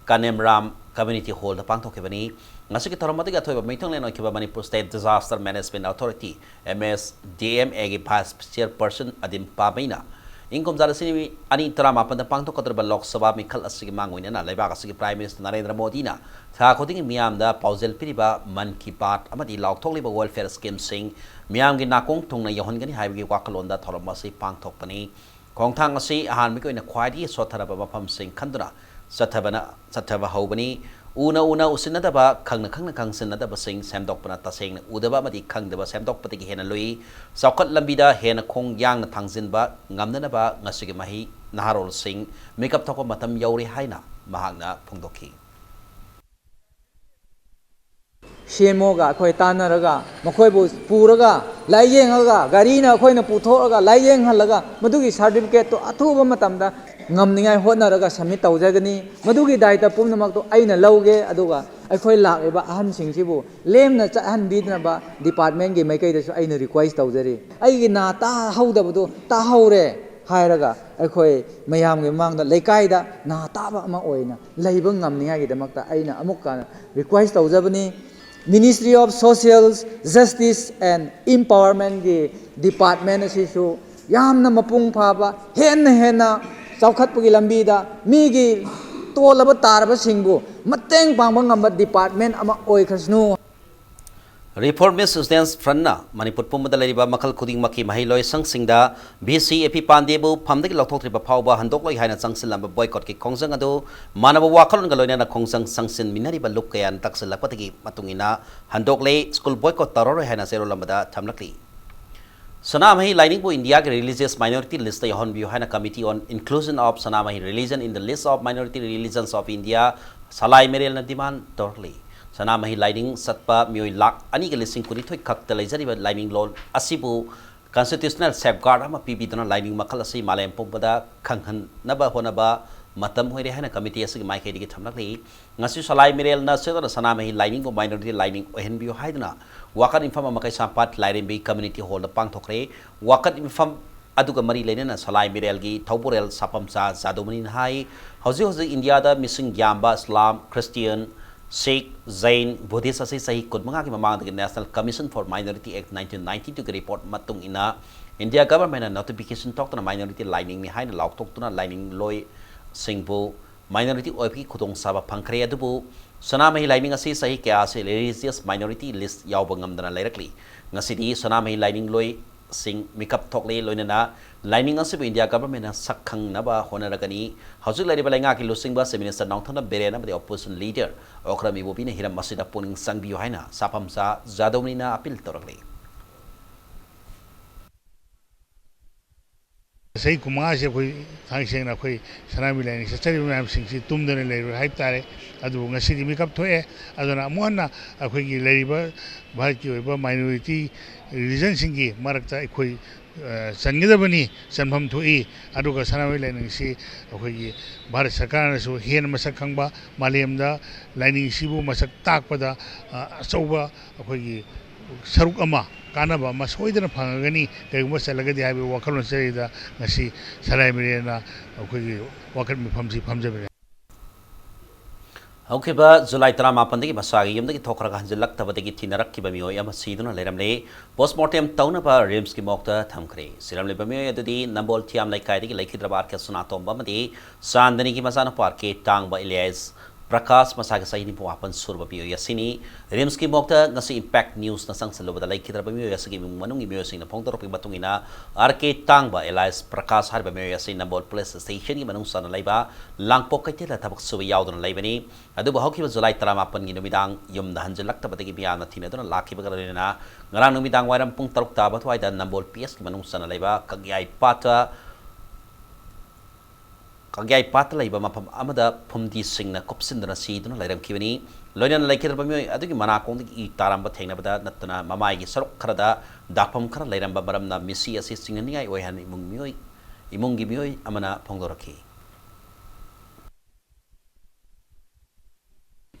ꯀꯥꯅꯦꯝꯔꯥꯝ Community Hallꯗ ꯄꯥꯡꯊꯣꯛꯈꯤꯕꯅꯤ꯫ ꯉꯁꯤꯒꯤ ꯊꯧꯔꯝ ꯑꯗꯨꯒꯤ ꯑꯊꯣꯏꯕ ꯃꯤꯊꯨꯡꯂꯦꯟ ꯑꯣꯏꯈꯤꯕ Manipur State Disaster Management Authority, MSDMAꯒꯤ Vice Chairperson ꯑꯗꯤꯝ ꯄꯥꯕꯩꯅ ꯏꯪ ꯀꯨꯝꯖꯥ ꯂꯤꯁꯤꯡ ꯑꯅꯤ ꯇꯔꯥꯃꯥꯄꯟꯗ ꯄꯥꯡꯊꯣꯛꯀꯗꯧꯔꯤꯕ ꯂꯣꯛ ꯁꯚꯥ ꯃꯤꯈꯜ ꯑꯁꯤꯒꯤ ꯃꯥꯡ ꯑꯣꯏꯅꯅ ꯂꯩꯕꯥꯛ ꯑꯁꯤꯒꯤ Prime Minister ꯅꯔꯦꯟꯗ꯭ꯔ ꯃꯣꯗꯤꯅ ꯊꯥ ꯈꯨꯗꯤꯡꯒꯤ ꯃꯤꯌꯥꯝꯗ ꯄꯥꯎꯖꯦꯜ ꯄꯤꯔꯤꯕ ꯃꯟ ꯀꯤ ꯕꯥꯠ ꯑꯃꯗꯤ ꯂꯥꯎꯊꯣꯛꯂꯤꯕ welfare schemeꯁꯤꯡ ꯃꯤꯌꯥꯝꯒꯤ ꯅꯥꯀꯣꯡ ꯊꯨꯡꯅ ꯌꯧꯍꯟꯒꯅꯤ ꯍꯥꯏꯕꯒꯤ ꯋꯥꯈꯜꯂꯣꯟꯗ ꯊꯧꯔꯝ ꯑꯁꯤ ꯄꯥꯡꯊꯣꯛꯄꯅꯤ꯫ ꯈꯣꯡꯊꯥꯡ ꯑꯁꯤ ꯑꯍꯥꯟꯕꯒꯤ ꯑꯣꯏꯅ ꯈ꯭ꯋꯥꯏꯗꯒꯤ ꯁꯣꯠꯊꯔꯕ ꯃꯐꯝꯁꯤꯡ ꯈꯟꯗꯨꯅ ꯆꯠꯊꯕꯅ, ꯆꯠꯊꯕ ꯍꯧꯕꯅꯤ꯫ ꯎꯅ ꯎꯅ ꯎꯁꯤꯟꯅꯗꯕ, ꯈꯪꯅ ꯈꯪꯅ ꯈꯪꯁꯤꯟꯅꯗꯕꯁꯤꯡ ꯁꯦꯝꯗꯣꯛꯄꯅ ꯇꯁꯦꯡꯅ ꯎꯗꯕ ꯑꯃꯗꯤ ꯈꯪꯗꯕ ꯁꯦꯝꯗꯣꯛꯄꯗꯒꯤ ꯍꯦꯟꯅ ꯂꯨꯏ꯫ ꯆꯥꯎꯈꯠ ꯂꯝꯕꯤꯗ ꯍꯦꯟꯅ ꯈꯣꯡ ꯌꯥꯡꯅ ꯊꯥꯡꯖꯤꯟꯕ ꯉꯝꯅꯅꯕ ꯉꯁꯤꯒꯤ ꯃꯍꯩ ꯅꯍꯥꯔꯣꯜꯁꯤꯡ ꯃꯤꯀꯞ ꯊꯣꯛꯄ ꯃꯇꯝ ꯌꯧꯔꯦ ꯍꯥꯏꯅ ꯃꯍꯥꯛꯅ ꯐꯣꯡꯗꯣꯛꯈꯤ꯫ CMOꯒ ꯑꯩꯈꯣꯏ ꯇꯥꯟꯅꯔꯒ ꯃꯈꯣꯏꯕꯨ ꯄꯨꯔꯒ ꯂꯥꯏꯌꯦꯡꯉꯒ ꯒꯥꯔꯤꯅ ꯑꯩꯈꯣꯏꯅ ꯄꯨꯊꯣꯛꯑꯒ ꯂꯥꯏꯌꯦꯡꯍꯜꯂꯒ ꯃꯗꯨꯒꯤ certificateꯇꯨ ꯑꯊꯨꯕ ꯃꯇꯝꯗ ꯉꯝꯅꯤꯡꯉꯥꯏ ꯍꯣꯠꯅꯔꯒ submit ꯇꯧꯖꯒꯅꯤ꯫ ꯃꯗꯨꯒꯤ ꯗꯥꯏꯇ ꯄꯨꯝꯅꯃꯛꯇꯨ ꯑꯩꯅ ꯂꯧꯒꯦ꯫ ꯑꯗꯨꯒ ꯑꯩꯈꯣꯏ ꯂꯥꯛꯂꯤꯕ ꯑꯍꯟꯁꯤꯡꯁꯤꯕꯨ ꯂꯦꯝꯅ ꯆꯠꯍꯟꯕꯤꯗꯅꯕ departmentꯀꯤ ꯃꯥꯏꯀꯩꯗꯁꯨ ꯑꯩꯅ request ꯇꯧꯖꯔꯤ꯫ ꯑꯩꯒꯤ ꯅꯥ ꯇꯥꯍꯧꯗꯕꯗꯨ ꯇꯥꯍꯧꯔꯦ ꯍꯥꯏꯔꯒ ꯑꯩꯈꯣꯏ ꯃꯌꯥꯝꯒꯤ ꯃꯃꯥꯡꯗ ꯂꯩꯀꯥꯏꯗ ꯅꯥ ꯇꯥꯕ ꯑꯃ ꯑꯣꯏꯅ ꯂꯩꯕ ꯉꯝꯅꯤꯡꯉꯥꯏꯒꯤꯗꯃꯛꯇ ꯑꯩꯅ ꯑꯃꯨꯛꯀ request ꯇꯧꯖꯕꯅꯤ꯫ Ministry of Social Justice and Empowermentꯀꯤ department ꯑꯁꯤꯁꯨ ꯌꯥꯝꯅ ꯃꯄꯨꯡ ꯐꯥꯕ, ꯍꯦꯟꯅ ꯍꯦꯟꯅ ꯆꯥꯎꯈꯠꯄꯒꯤ ꯂꯝꯕꯤꯗ ꯃꯤꯒꯤ ꯇꯣꯜꯂꯕ ꯇꯥꯔꯕꯁꯤꯡꯕꯨ ꯃꯇꯦꯡ ꯄꯥꯡꯕ ꯉꯝꯕ department ꯑꯃ ꯑꯣꯏꯈ꯭ꯔꯁꯅꯨ꯫ Reformist Students Frontꯅ ꯃꯅꯤꯄꯨꯔ ꯄꯨꯝꯕꯗ ꯂꯩꯔꯤꯕ ꯃꯈꯜ ꯈꯨꯗꯤꯡꯃꯛꯀꯤ ꯃꯍꯩꯂꯣꯏꯁꯪꯁꯤꯡꯗ ꯚꯤ ꯁꯤ ꯑꯦ ꯄꯤ ꯄꯥꯟꯗꯦꯕꯨ ꯐꯝꯗꯒꯤ ꯂꯧꯊꯣꯛꯇ꯭ꯔꯤꯕ ꯐꯥꯎꯕ ꯍꯟꯗꯣꯛꯂꯣꯏ ꯍꯥꯏꯅ ꯆꯪꯁꯤꯜꯂꯝꯕ boycottꯀꯤ ꯈꯣꯡꯖꯪ ꯑꯗꯨ ꯃꯥꯟꯅꯕ ꯋꯥꯈꯜꯂꯣꯟꯒ ꯂꯣꯏꯅꯅ ꯈꯣꯡꯖꯪ ꯆꯪꯁꯤꯟꯃꯤꯟꯅꯔꯤꯕ ꯂꯨꯞ ꯀꯌꯥꯅ ꯇꯛꯁꯤꯜꯂꯛꯄꯗꯒꯤ ꯃꯇꯨꯡ ꯏꯟꯅ ꯍꯟꯗꯣꯛꯂꯦ, school boycott ꯇꯧꯔꯔꯣꯏ ꯍꯥꯏꯅ ꯆꯦꯔꯣꯜ ꯑꯃꯗ ꯊꯝꯂꯛꯂꯤ꯫ ꯁꯅꯥꯃꯍꯤ ꯂꯥꯏꯅꯤꯡꯕꯨ ꯏꯟꯗꯤꯌꯥꯒꯤ religious minority listꯇ ꯌꯥꯎꯍꯟꯕꯤꯌꯨ ꯍꯥꯏꯅ Committee on Inclusion of Sanamahi Religion in the List of Minority Religions of India, Salai ꯃꯦꯔꯦꯜꯅ demand ꯇꯧꯔꯛꯂꯤ꯫ ꯁꯅꯥꯃꯍꯤ ꯂꯥꯏꯅꯤꯡ ꯆꯠꯄ ꯃꯤꯑꯣꯏ ꯂꯥꯈ ꯑꯅꯤꯒ ꯂꯤꯁꯤꯡ ꯀꯨꯟꯅꯤꯊꯣꯏ ꯈꯛꯇ ꯂꯩꯖꯔꯤꯕ ꯂꯥꯏꯅꯤꯡꯂꯣꯟ ꯑꯁꯤꯕꯨ constitutional safeguard ꯑꯃ ꯄꯤꯕꯤꯗꯨꯅ ꯂꯥꯏꯅꯤꯡ ꯃꯈꯜ ꯑꯁꯤ ꯃꯥꯂꯦꯝ ꯄꯨꯝꯕꯗ ꯈꯪꯍꯟꯅꯕ ꯍꯣꯠꯅꯕ ꯃꯇꯝ ꯑꯣꯏꯔꯦ ꯍꯥꯏꯅ committee ꯑꯁꯤꯒꯤ ꯃꯥꯏꯀꯩꯗꯒꯤ ꯊꯝꯂꯛꯂꯤ꯫ ꯉꯁꯤ ꯁꯂꯥꯏ ꯃꯦꯔꯦꯜꯅ ꯁꯤꯗꯅ ꯁꯅꯥꯃꯍꯤ ꯂꯥꯏꯅꯤꯡꯕꯨ minority ꯂꯥꯏꯅꯤꯡ ꯑꯣꯏꯍꯟꯕꯤꯌꯨ ꯍꯥꯏꯗꯨꯅ ꯋꯥꯀꯠ ꯃꯤꯐꯝ ꯑꯃ ꯀꯩꯁꯥꯝꯄꯥꯠ ꯂꯥꯏꯔꯦꯝꯕꯤ community hallꯗ ꯄꯥꯡꯊꯣꯛꯈ꯭ꯔꯦ꯫ ꯋꯥꯀꯠ ꯃꯤꯐꯝ ꯑꯗꯨꯒ ꯃꯔꯤ ꯂꯩꯅꯅ ꯁꯂꯥꯏ ꯃꯦꯔꯦꯜꯒꯤ ꯊꯧꯕꯨꯔꯦꯜ ꯁꯥꯐꯝꯆꯥ ꯖꯥꯗꯧꯃꯅꯤꯅ ꯍꯥꯏ, ꯍꯧꯖꯤꯛ ꯍꯧꯖꯤꯛ ꯏꯟꯗꯤꯌꯥꯗ ꯃꯤꯁꯤꯡ ꯌꯥꯝꯕ ꯏꯁꯂꯥꯝ, ꯈ꯭ꯔꯤꯁꯇꯤꯌꯟ, ꯁꯤꯈ, ꯖꯩꯟ, ꯕꯨꯙꯤꯁ ꯑꯁꯤ ꯆꯍꯤ ꯀꯨꯟꯃꯉꯥꯒꯤ ꯃꯃꯥꯡꯗꯒꯤ National Commission for Minority Act nineteen ninety twoꯒꯤ report ꯃꯇꯨꯡ ꯏꯟꯅ ꯏꯟꯗꯤꯌꯥ governmentꯅ notification ꯊꯣꯛꯇꯨꯅ minority ꯂꯥꯏꯅꯤꯡꯅꯤ ꯍꯥꯏꯅ ꯂꯥꯎꯊꯣꯛꯇꯨꯅ ꯂꯥꯏꯅꯤꯡꯂꯣꯏꯁꯤꯡꯕꯨ minority ꯑꯣꯏꯕꯒꯤ ꯈꯨꯗꯣꯡꯆꯥꯕ ꯐꯪꯈ꯭ꯔꯦ꯫ ꯑꯗꯨꯕꯨ ꯁꯅꯥꯃꯍꯤ ꯂꯥꯏꯅꯤꯡ ꯑꯁꯤ ꯆꯍꯤ ꯀꯌꯥ ꯑꯁꯤ religious minority list ꯌꯥꯎꯕ ꯉꯝꯗꯅ ꯂꯩꯔꯛꯂꯤ꯫ ꯉꯁꯤꯗꯤ ꯁꯅꯥꯃꯍꯤ ꯂꯥꯏꯅꯤꯡꯂꯣꯏꯁꯤꯡ ꯃꯤꯀꯞ ꯊꯣꯛꯂꯦ, ꯂꯣꯏꯅꯅ ꯂꯥꯏꯅꯤꯡ ꯑꯁꯤꯕꯨ ꯏꯟꯗꯤꯌꯥ governmentꯅ ꯁꯛ ꯈꯪꯅꯕ ꯍꯣꯠꯅꯔꯒꯅꯤ꯫ ꯍꯧꯖꯤꯛ ꯂꯩꯔꯤꯕ ꯂꯩꯉꯥꯛꯀꯤ ꯂꯨꯆꯤꯡꯕ Chief Minister ꯅꯣꯡꯊꯣꯝꯕꯝ ꯕꯤꯔꯦꯟ ꯑꯃꯗꯤ opposition leader ꯑꯣꯀ꯭ꯔꯝ ꯏꯕꯣꯕꯤꯅ ꯍꯤꯔꯝ ꯑꯁꯤꯗ ꯄꯨꯛꯅꯤꯡ ꯆꯪꯕꯤꯌꯨ ꯍꯥꯏꯅ ꯁꯥꯐꯝꯆꯥ ꯖꯥꯗꯧꯃꯅꯤꯅ appeal ꯇꯧꯔꯛꯂꯤ꯫ ꯆꯍꯤ ꯀꯨꯟꯃꯉꯥꯁꯦ ꯑꯩꯈꯣꯏ ꯊꯥꯡ ꯁꯦꯡꯅ ꯑꯩꯈꯣꯏ ꯁꯅꯥꯃꯍꯤ ꯂꯥꯏꯅꯤꯡ ꯆꯠꯆꯔꯤꯕ ꯃꯌꯥꯝꯁꯤꯡꯁꯤ ꯇꯨꯝꯗꯅ ꯂꯩꯔꯣꯏ ꯍꯥꯏꯕ ꯇꯥꯔꯦ꯫ ꯑꯗꯨꯕꯨ ꯉꯁꯤꯗꯤ ꯃꯤꯀꯞ ꯊꯣꯛꯑꯦ꯫ ꯑꯗꯨꯅ ꯑꯃꯨꯛ ꯍꯟꯅ ꯑꯩꯈꯣꯏꯒꯤ ꯂꯩꯔꯤꯕ ꯚꯥꯔꯠꯀꯤ ꯑꯣꯏꯕ minority religionꯁꯤꯡꯒꯤ ꯃꯔꯛꯇ ꯑꯩꯈꯣꯏ ꯆꯟꯒꯗꯕꯅꯤ, ꯆꯟꯐꯝ ꯊꯣꯛꯏ꯫ ꯑꯗꯨꯒ ꯁꯅꯥꯃꯍꯤ ꯂꯥꯏꯅꯤꯡꯁꯤ ꯑꯩꯈꯣꯏꯒꯤ ꯚꯥꯔꯠ ꯁꯔꯀꯥꯔꯅꯁꯨ ꯍꯦꯟꯅ ꯃꯁꯛ ꯈꯪꯕ, ꯃꯥꯂꯦꯝꯗ ꯂꯥꯏꯅꯤꯡꯁꯤꯕꯨ ꯃꯁꯛ ꯇꯥꯛꯄꯗ ꯑꯆꯧꯕ ꯑꯩꯈꯣꯏꯒꯤ ꯁꯔꯨꯛ ꯑꯃ, ꯀꯥꯟꯅꯕ ꯑꯃ ꯁꯣꯏꯗꯅ ꯐꯪꯉꯒꯅꯤ, ꯀꯔꯤꯒꯨꯝꯕ ꯆꯠꯂꯒꯗꯤ ꯍꯥꯏꯕꯒꯤ ꯋꯥꯈꯜꯂꯣꯟ ꯆꯠꯂꯤꯗ ꯉꯁꯤ ꯁꯂꯥꯏ ꯃꯦꯔꯦꯜꯅ ꯑꯩꯈꯣꯏꯒꯤ ꯋꯥꯀꯠ ꯃꯤꯐꯝꯁꯤ ꯐꯝꯖꯕꯅꯤ꯫ ꯍꯧꯈꯤꯕ ꯖꯨꯂꯥꯏ ꯇꯔꯥꯃꯥꯄꯟꯗꯒꯤ ꯃꯁꯥꯒꯤ ꯌꯨꯝꯗꯒꯤ ꯊꯣꯛꯈ꯭ꯔꯒ ꯍꯟꯖꯤꯜꯂꯛꯇꯕꯗꯒꯤ ꯊꯤꯅꯔꯛꯈꯤꯕ ꯃꯤꯑꯣꯏ ꯑꯃ ꯁꯤꯗꯨꯅ ꯂꯩꯔꯝꯂꯦ꯫ Postmortem ꯇꯧꯅꯕ ꯔꯤꯝꯁꯀꯤ ꯃꯣꯔꯒꯇ ꯊꯝꯈ꯭ꯔꯦ꯫ ꯁꯤꯔꯝꯂꯤꯕ ꯃꯤꯑꯣꯏ ꯑꯗꯨꯗꯤ ꯅꯝꯕꯣꯜ ꯊꯤꯌꯥꯝ ꯂꯩꯀꯥꯏꯗꯒꯤ ꯂꯩꯈꯤꯗ꯭ꯔꯕ ꯑꯥꯔ ꯀꯦ ꯁꯅꯥꯇꯣꯝꯕ ꯑꯃꯗꯤ ꯆꯥꯟꯗꯅꯤꯒꯤ ꯃꯆꯥꯅꯨꯄꯥ ꯑꯥꯔ ꯀꯦ ꯇꯥꯡꯕ ꯑꯦꯂꯤꯌꯥꯁ ꯄ꯭ꯔꯀꯥꯁ, ꯃꯁꯥꯒꯤ ꯆꯍꯤ ꯅꯤꯐꯨ ꯃꯥꯄꯟ ꯁꯨꯔꯕ ꯃꯤꯑꯣꯏ ꯑꯁꯤꯅꯤ꯫ ꯔꯤꯝꯁꯀꯤ ꯃꯣꯔꯒꯇ ꯉꯁꯤ ꯏꯝꯄꯦꯛ ꯅ꯭ꯌꯨꯁꯅ ꯆꯪꯁꯤꯜꯂꯨꯕꯗ ꯂꯩꯈꯤꯗ꯭ꯔꯕ ꯃꯤꯑꯣꯏ ꯑꯁꯤꯒꯤ ꯏꯃꯨꯡ ꯃꯅꯨꯡꯒꯤ ꯃꯤꯑꯣꯏꯁꯤꯡꯅ ꯐꯣꯡꯗꯣꯔꯛꯄꯒꯤ ꯃꯇꯨꯡ ꯏꯟꯅ, ꯑꯥꯔ ꯀꯦ ꯇꯥꯡꯕ ꯑꯦꯂꯥꯏꯁ ꯄ꯭ꯔꯀꯥꯁ ꯍꯥꯏꯔꯤꯕ ꯃꯤꯑꯣꯏ ꯑꯁꯤ ꯅꯝꯕꯣꯜ ꯄꯨꯂꯤꯁ ꯁ꯭ꯇꯦꯁꯟꯒꯤ ꯃꯅꯨꯡ ꯆꯟꯅ ꯂꯩꯕ ꯂꯥꯡꯄꯣꯛ ꯀꯩꯊꯦꯜꯗ ꯊꯕꯛ ꯁꯨꯕ ꯌꯥꯎꯗꯨꯅ ꯂꯩꯕꯅꯤ꯫ ꯑꯗꯨꯕꯨ ꯍꯧꯈꯤꯕ ꯖꯨꯂꯥꯏ ꯇꯔꯥꯃꯥꯄꯟꯒꯤ ꯅꯨꯃꯤꯗꯥꯡ ꯌꯨꯝꯗ ꯍꯟꯖꯤꯜꯂꯛꯇꯕꯗꯒꯤ ꯃꯤꯌꯥꯝꯅ ꯊꯤꯅꯗꯨꯅ ꯂꯥꯛꯈꯤꯕꯒ ꯂꯣꯏꯅꯅ ꯉꯔꯥꯡ ꯅꯨꯃꯤꯗꯥꯡ ꯋꯥꯏꯔꯝ ꯄꯨꯡ ꯇꯔꯨꯛ ꯇꯥꯕ ꯑꯗꯨꯋꯥꯏꯗ ꯅꯝꯕꯣꯜ ꯄꯤ ꯑꯦꯁꯀꯤ ꯃꯅꯨꯡ ꯆꯟꯅ ꯂꯩꯕ ꯀꯒꯌꯥꯏ ꯄꯥꯠꯇ ꯀꯒꯌꯥꯏ ꯄꯥꯠꯇ ꯂꯩꯕ ꯃꯐꯝ ꯑꯃꯗ ꯐꯨꯝꯗꯤꯁꯤꯡꯅ ꯀꯨꯞꯁꯤꯟꯗꯨꯅ ꯁꯤꯗꯨꯅ ꯂꯩꯔꯝꯈꯤꯕꯅꯤ꯫ ꯂꯣꯏꯅꯅ ꯂꯩꯈꯤꯗ꯭ꯔꯕ ꯃꯤꯑꯣꯏ ꯑꯗꯨꯒꯤ ꯃꯅꯥꯀꯣꯡꯗꯒꯤ ꯏ ꯇꯥꯔꯝꯕ ꯊꯦꯡꯅꯕꯗ ꯅꯠꯇꯅ ꯃꯃꯥꯏꯒꯤ ꯁꯔꯨꯛ ꯈꯔꯗ ꯗꯥꯛꯐꯝ ꯈꯔ ꯂꯩꯔꯝꯕ ꯃꯔꯝꯅ ꯃꯤꯁꯤ ꯑꯁꯤ ꯆꯤꯡꯅꯅꯤꯡꯉꯥꯏ ꯑꯣꯏ ꯍꯥꯏꯅ ꯏꯃꯨꯡ ꯃꯤꯑꯣꯏ, ꯏꯃꯨꯡꯒꯤ ꯃꯤꯑꯣꯏ ꯑꯃꯅ ꯐꯣꯡꯗꯣꯔꯛꯈꯤ꯫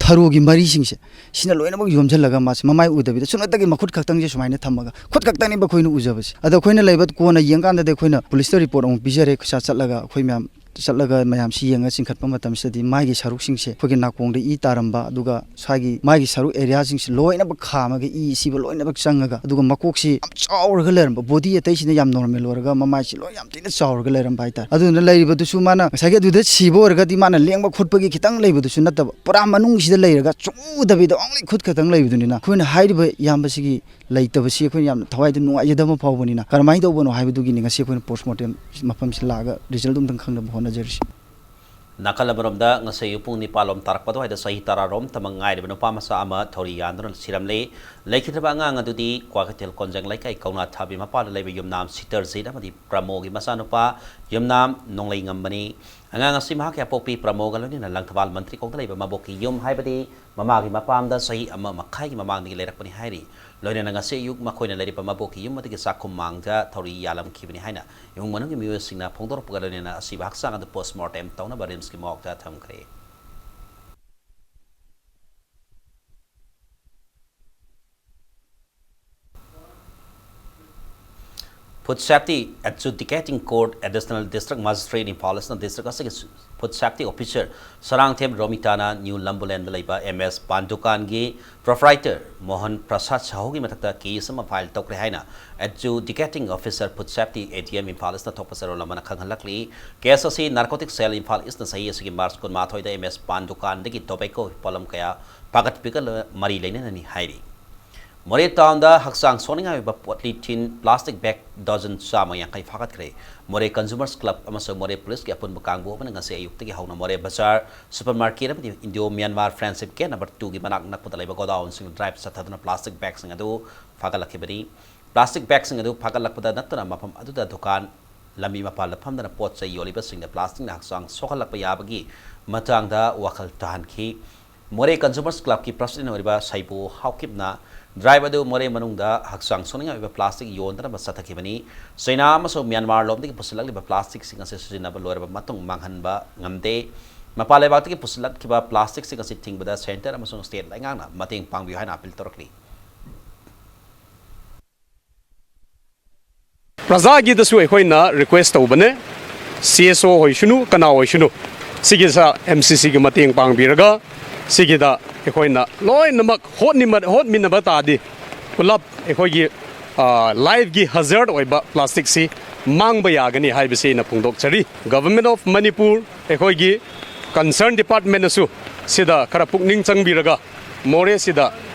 ꯊꯔꯣꯒꯤ ꯃꯔꯤꯁꯤꯡꯁꯦ ꯁꯤꯅ ꯂꯣꯏꯅꯃꯛ ꯌꯣꯝꯁꯤꯜꯂꯒ ꯃꯥꯁꯦ ꯃꯃꯥꯏ ꯎꯗꯕꯤꯗ ꯁꯨꯞꯅꯇꯒꯤ ꯃꯈꯨꯠ ꯈꯛꯇꯪꯁꯦ ꯁꯨꯃꯥꯏꯅ ꯊꯝꯃꯒ, ꯈꯨꯠ ꯈꯛꯇꯪꯅꯦꯕ ꯑꯩꯈꯣꯏꯅ ꯎꯖꯕꯁꯦ꯫ ꯑꯗꯣ ꯑꯩꯈꯣꯏꯅ ꯂꯩꯕ ꯀꯣꯟꯅ ꯌꯦꯡꯀꯥꯟꯗꯗꯤ ꯑꯩꯈꯣꯏꯅ ꯄꯨꯂꯤꯁꯇ ꯔꯤꯄꯣꯔꯠ ꯑꯃꯨꯛ ꯄꯤꯖꯔꯦ꯫ ꯈꯨꯠꯁꯥ ꯆꯠꯂꯒ ꯑꯩꯈꯣꯏ ꯃꯌꯥꯝ ꯆꯠꯂꯒ ꯃꯌꯥꯝꯁꯤ ꯌꯦꯡꯉ ꯆꯤꯡꯈꯠꯄ ꯃꯇꯝꯁꯤꯗꯗꯤ ꯃꯥꯒꯤ ꯁꯔꯨꯛꯁꯤꯡꯁꯦ, ꯑꯩꯈꯣꯏꯒꯤ ꯅꯥꯀꯣꯡꯗ ꯏ ꯇꯥꯔꯝꯕ, ꯑꯗꯨꯒ ꯁ꯭ꯋꯥꯏꯒꯤ ꯃꯥꯒꯤ ꯁꯔꯨꯛ ꯑꯦꯔꯤꯌꯥꯁꯤꯡꯁꯦ ꯂꯣꯏꯅꯃꯛ ꯈꯥꯝꯃꯒ ꯏ ꯁꯤꯕ ꯂꯣꯏꯅꯃꯛ ꯆꯪꯉꯒ, ꯑꯗꯨꯒ ꯃꯀꯣꯛꯁꯤ ꯌꯥꯝ ꯆꯥꯎꯔꯒ ꯂꯩꯔꯝꯕ, ꯕꯣꯗꯤ ꯑꯇꯩꯁꯤꯅ ꯌꯥꯝ ꯅꯣꯔꯃꯦꯜ ꯑꯣꯏꯔꯒ ꯃꯃꯥꯏꯁꯤ ꯂꯣꯏ ꯌꯥꯝ ꯊꯤꯅ ꯆꯥꯎꯔꯒ ꯂꯩꯔꯝꯕ ꯍꯥꯏꯇꯥꯔꯦ꯫ ꯑꯗꯨꯗꯨꯅ ꯂꯩꯔꯤꯕꯗꯨꯁꯨ ꯃꯥꯅ ꯉꯁꯥꯏꯒꯤ ꯑꯗꯨꯗ ꯁꯤꯕ ꯑꯣꯏꯔꯒꯗꯤ ꯃꯥꯅ ꯂꯦꯡꯕ ꯈꯣꯠꯄꯒꯤ ꯈꯤꯇꯪ ꯂꯩꯕꯗꯨꯁꯨ ꯅꯠꯇꯕ, ꯄꯨꯔꯥ ꯃꯅꯨꯡꯁꯤꯗ ꯂꯩꯔꯒ ꯆꯨꯗꯕꯤꯗ only ꯈꯨꯠ ꯈꯛꯇꯪ ꯂꯩꯕꯗꯨꯅꯤꯅ, ꯑꯩꯈꯣꯏꯅ ꯍꯥꯏꯔꯤꯕ ꯏꯌꯥꯝꯕꯁꯤꯒꯤ ꯂꯩꯇꯕꯁꯤ ꯑꯩꯈꯣꯏꯅ ꯌꯥꯝꯅ ꯊꯋꯥꯏꯗ ꯅꯨꯡꯉꯥꯏꯖꯗꯕ ꯐꯥꯎꯕꯅꯤꯅ, ꯀꯔꯝꯍꯥꯏꯅ ꯇꯧꯕꯅꯣ ꯍꯥꯏꯕꯗꯨꯒꯤꯅꯤ ꯉꯁꯤ ꯑꯩꯈꯣꯏꯅ ꯄꯣꯁꯃꯣꯔꯇꯦꯝ ꯃꯐꯝꯁꯤ ꯂꯥꯛꯑꯒ ꯔꯤꯖꯜꯗꯨ ꯑꯝꯇꯪ ꯈꯪꯅꯕ ꯍꯣꯠꯅꯖꯔꯤꯁꯤ꯫ ꯅꯥꯀꯜ ꯑꯃꯔꯣꯝꯗ, ꯉꯁꯤ ꯑꯌꯨꯛ ꯄꯨꯡ ꯅꯤꯄꯥꯟ ꯂꯣꯝ ꯇꯥꯔꯛꯄ ꯑꯗꯨꯋꯥꯏꯗ ꯆꯍꯤ ꯇꯔꯥꯔꯣꯝꯇ ꯉꯥꯏꯔꯤꯕ ꯅꯨꯄꯥ ꯃꯆꯥ ꯑꯃ ꯊꯧꯔꯤ ꯌꯥꯟꯗꯨꯅ ꯁꯤꯔꯝꯂꯦ꯫ ꯂꯩꯈꯤꯗ꯭ꯔꯕ ꯑꯉꯥꯡ ꯑꯗꯨꯗꯤ ꯀ꯭ꯋꯥꯀꯩꯊꯦꯜ ꯀꯣꯟꯖꯪ ꯂꯩꯀꯥꯏ ꯀꯧꯅꯥ ꯊꯥꯕꯤ ꯃꯄꯥꯟꯗ ꯂꯩꯕ ꯌꯨꯝꯅꯥꯝ ꯁꯤꯇꯔꯖꯤꯠ ꯑꯃꯗꯤ ꯄ꯭ꯔꯃꯣꯒꯤ ꯃꯆꯥꯅꯨꯄꯥ ꯌꯨꯝꯅꯥꯝ ꯅꯣꯡꯂꯩꯉꯝꯕꯅꯤ꯫ ꯑꯉꯥꯡ ꯑꯁꯤ ꯃꯍꯥꯛꯀꯤ ꯑꯄꯣꯛꯄꯤ ꯄ꯭ꯔꯃꯣꯒ ꯂꯣꯏꯅꯅ ꯂꯪꯊꯕꯥꯜ ꯃꯟꯇ꯭ꯔꯤꯀꯣꯡꯗ ꯂꯩꯕ ꯃꯕꯣꯛꯀꯤ ꯌꯨꯝ, ꯍꯥꯏꯕꯗꯤ ꯃꯃꯥꯒꯤ ꯃꯄꯥꯝꯗ ꯆꯍꯤ ꯑꯃ ꯃꯈꯥꯏꯒꯤ ꯃꯃꯥꯡꯗꯒꯤ ꯂꯩꯔꯛꯄꯅꯤ ꯍꯥꯏꯔꯤ꯫ ꯂꯣꯏꯅꯅ ꯉꯁꯤ ꯑꯌꯨꯛ ꯃꯈꯣꯏꯅ ꯂꯩꯔꯤꯕ ꯃꯕꯣꯛꯀꯤ ꯌꯨꯝ ꯑꯗꯨꯒꯤ ꯆꯥꯛꯈꯨꯝ ꯃꯥꯡꯗ ꯊꯧꯔꯤ ꯌꯥꯜꯂꯝꯈꯤꯕꯅꯤ ꯍꯥꯏꯅ ꯏꯃꯨꯡ ꯃꯅꯨꯡꯒꯤ ꯃꯤꯑꯣꯏꯁꯤꯡꯅ ꯐꯣꯡꯗꯣꯔꯛꯄꯒ ꯂꯣꯏꯅꯅ ꯑꯁꯤꯕ ꯍꯛꯆꯥꯡ ꯑꯗꯨ ꯄꯣꯁꯃꯣꯔꯇꯦꯝ ꯇꯧꯅꯕ ꯔꯤꯝꯁꯀꯤ ꯃꯣꯔꯒꯇ ꯊꯝꯈ꯭ꯔꯦ꯫ Food Safety Adjudicating Court Additional District Magistrate Imphal Eastꯅ district ꯑꯁꯤꯒꯤ food safety officer Sarangthem ꯔꯣꯃꯤꯇꯥꯅ new ꯂꯝꯕꯨꯂꯦꯟꯗ ꯂꯩꯕ ꯑꯦꯝ ꯑꯦꯁ ꯄꯥꯟ ꯗꯨꯀꯥꯟꯒꯤ proprietor ꯃꯣꯍꯟ ꯄ꯭ꯔꯁꯥꯗ ꯁꯥꯍꯨꯒꯤ ꯃꯊꯛꯇ case ꯑꯃ file ꯇꯧꯈ꯭ꯔꯦ ꯍꯥꯏꯅ Adjudicating Officer Food Safety, A D M, Imphal ꯏꯁꯅ ꯊꯣꯛꯄ ꯆꯦꯔꯣꯜ ꯑꯃꯅ ꯈꯪꯍꯜꯂꯛꯂꯤ꯫ Case ꯑꯁꯤ Narcotic Cell ꯏꯝꯐꯥꯜ ꯏꯁꯅ ꯆꯍꯤ ꯑꯁꯤꯒꯤ ꯃꯥꯔꯆ ꯀꯨꯟꯃꯥꯊꯣꯏꯗ ꯑꯦꯝ ꯑꯦꯁ ꯄꯥꯟ ꯗꯨꯀꯥꯟꯗꯒꯤ tobacco ꯄꯣꯠꯂꯝ ꯀꯌꯥ ꯐꯥꯒꯠꯄꯤꯒ ꯃꯔꯤ ꯂꯩꯅꯅꯅꯤ ꯍꯥꯏꯔꯤ꯫ ꯃꯣꯔꯦ ꯇꯥꯎꯟꯗ ꯍꯛꯆꯥꯡ ꯁꯣꯛꯅꯤꯡꯉꯥꯏ ꯑꯣꯏꯕ polythene plastic bag dozen ꯆꯥꯝꯃ ꯌꯥꯡꯈꯩ ꯐꯥꯒꯠꯈ꯭ꯔꯦ꯫ ꯃꯣꯔꯦ Consumers Club ꯑꯃꯁꯨꯡ ꯃꯣꯔꯦ ꯄꯨꯂꯤꯁꯀꯤ ꯑꯄꯨꯟꯕ ꯀꯥꯡꯕꯨ ꯑꯃꯅ ꯉꯁꯤ ꯑꯌꯨꯛꯇꯒꯤ ꯍꯧꯅ ꯃꯣꯔꯦ ꯕꯖꯥꯔ, supermarket ꯑꯃꯗꯤ Indo Myanmar Friendship Gate number two ꯒꯤ ꯃꯅꯥꯛ ꯅꯛꯄꯗ ꯂꯩꯕ godownꯁꯤꯡꯗ drive ꯆꯠꯊꯗꯨꯅ plastic bagꯁꯤꯡ ꯑꯗꯨ ꯐꯥꯒꯠꯂꯛꯈꯤꯕꯅꯤ꯫ Plastic bagꯁꯤꯡ ꯑꯗꯨ ꯐꯥꯒꯠꯂꯛꯄꯗ ꯅꯠꯇꯅ ꯃꯐꯝ ꯑꯗꯨꯗ ꯗꯨꯀꯥꯟ ꯂꯝꯕꯤ ꯃꯄꯥꯟꯗ ꯐꯝꯗꯅ ꯄꯣꯠ ꯆꯩ ꯌꯣꯜꯂꯤꯕꯁꯤꯡꯅ plasticꯅ ꯍꯛꯆꯥꯡ ꯁꯣꯛꯍꯜꯂꯛꯄ ꯌꯥꯕꯒꯤ ꯃꯇꯥꯡꯗ ꯋꯥꯈꯜ ꯇꯥꯍꯟꯈꯤ꯫ ꯃꯣꯔꯦ Consumers Clubꯀꯤ president ꯑꯣꯏꯔꯤꯕ ꯁꯩꯕꯨ ꯍꯥꯎꯀꯤꯞꯅ drive ꯑꯗꯨ ꯃꯣꯔꯦ ꯃꯅꯨꯡꯗ ꯍꯛꯆꯥꯡ ꯁꯣꯛꯅꯤꯡꯉꯥꯏ ꯑꯣꯏꯕ plastic ꯌꯣꯟꯗꯅꯕ ꯆꯠꯊꯈꯤꯕꯅꯤ꯫ ꯆꯩꯅꯥ ꯑꯃꯁꯨꯡ ꯃ꯭ꯌꯥꯟꯃꯥꯔ ꯂꯣꯝꯗꯒꯤ ꯄꯨꯁꯤꯜꯂꯛꯂꯤꯕ plasticꯁꯤꯡ ꯑꯁꯤ ꯁꯤꯖꯤꯟꯅꯕ ꯂꯣꯏꯔꯕ ꯃꯇꯨꯡ ꯃꯥꯡꯍꯟꯕ ꯉꯝꯗꯦ꯫ ꯃꯄꯥꯟ ꯂꯩꯕꯥꯛꯇꯒꯤ ꯄꯨꯁꯤꯜꯂꯛꯈꯤꯕ plasticꯁꯤꯡ ꯑꯁꯤ ꯊꯤꯡꯕꯗ centre ꯑꯃꯁꯨꯡ state ꯂꯩꯉꯥꯛꯅ ꯃꯇꯦꯡ ꯄꯥꯡꯕꯤꯌꯨ ꯍꯥꯏꯅ appeal ꯇꯧꯔꯛꯂꯤ꯫ ꯄ꯭ꯔꯖꯥꯒꯤꯗꯁꯨ ꯑꯩꯈꯣꯏꯅ request ꯇꯧꯕꯅꯦ, C S O ꯑꯣꯏꯁꯅꯨ, ꯀꯅꯥ ꯑꯣꯏꯁꯅꯨ, ꯁꯤꯒꯤꯁ M C Cꯒꯤ ꯃꯇꯦꯡ ꯄꯥꯡꯕꯤꯔꯒ ꯁꯤꯒꯤꯗ ꯑꯩꯈꯣꯏꯅ ꯂꯣꯏꯅꯃꯛ ꯍꯣꯠꯅꯤꯃ-, ꯍꯣꯠꯃꯤꯟꯅꯕ ꯇꯥꯔꯗꯤ ꯄꯨꯂꯞ ꯑꯩꯈꯣꯏꯒꯤ, ꯑ, lifeꯀꯤ hazard ꯑꯣꯏꯕ plasticꯁꯤ ꯃꯥꯡꯕ ꯌꯥꯒꯅꯤ ꯍꯥꯏꯕꯁꯤ ꯑꯩꯅ ꯐꯣꯡꯗꯣꯛꯆꯔꯤ꯫ Government of Manipur, ꯑꯩꯈꯣꯏꯒꯤ concern departmentꯅꯁꯨ ꯁꯤꯗ ꯈꯔ ꯄꯨꯛꯅꯤꯡ ꯆꯪꯕꯤꯔꯒ ꯃꯣꯔꯦꯁꯤꯗ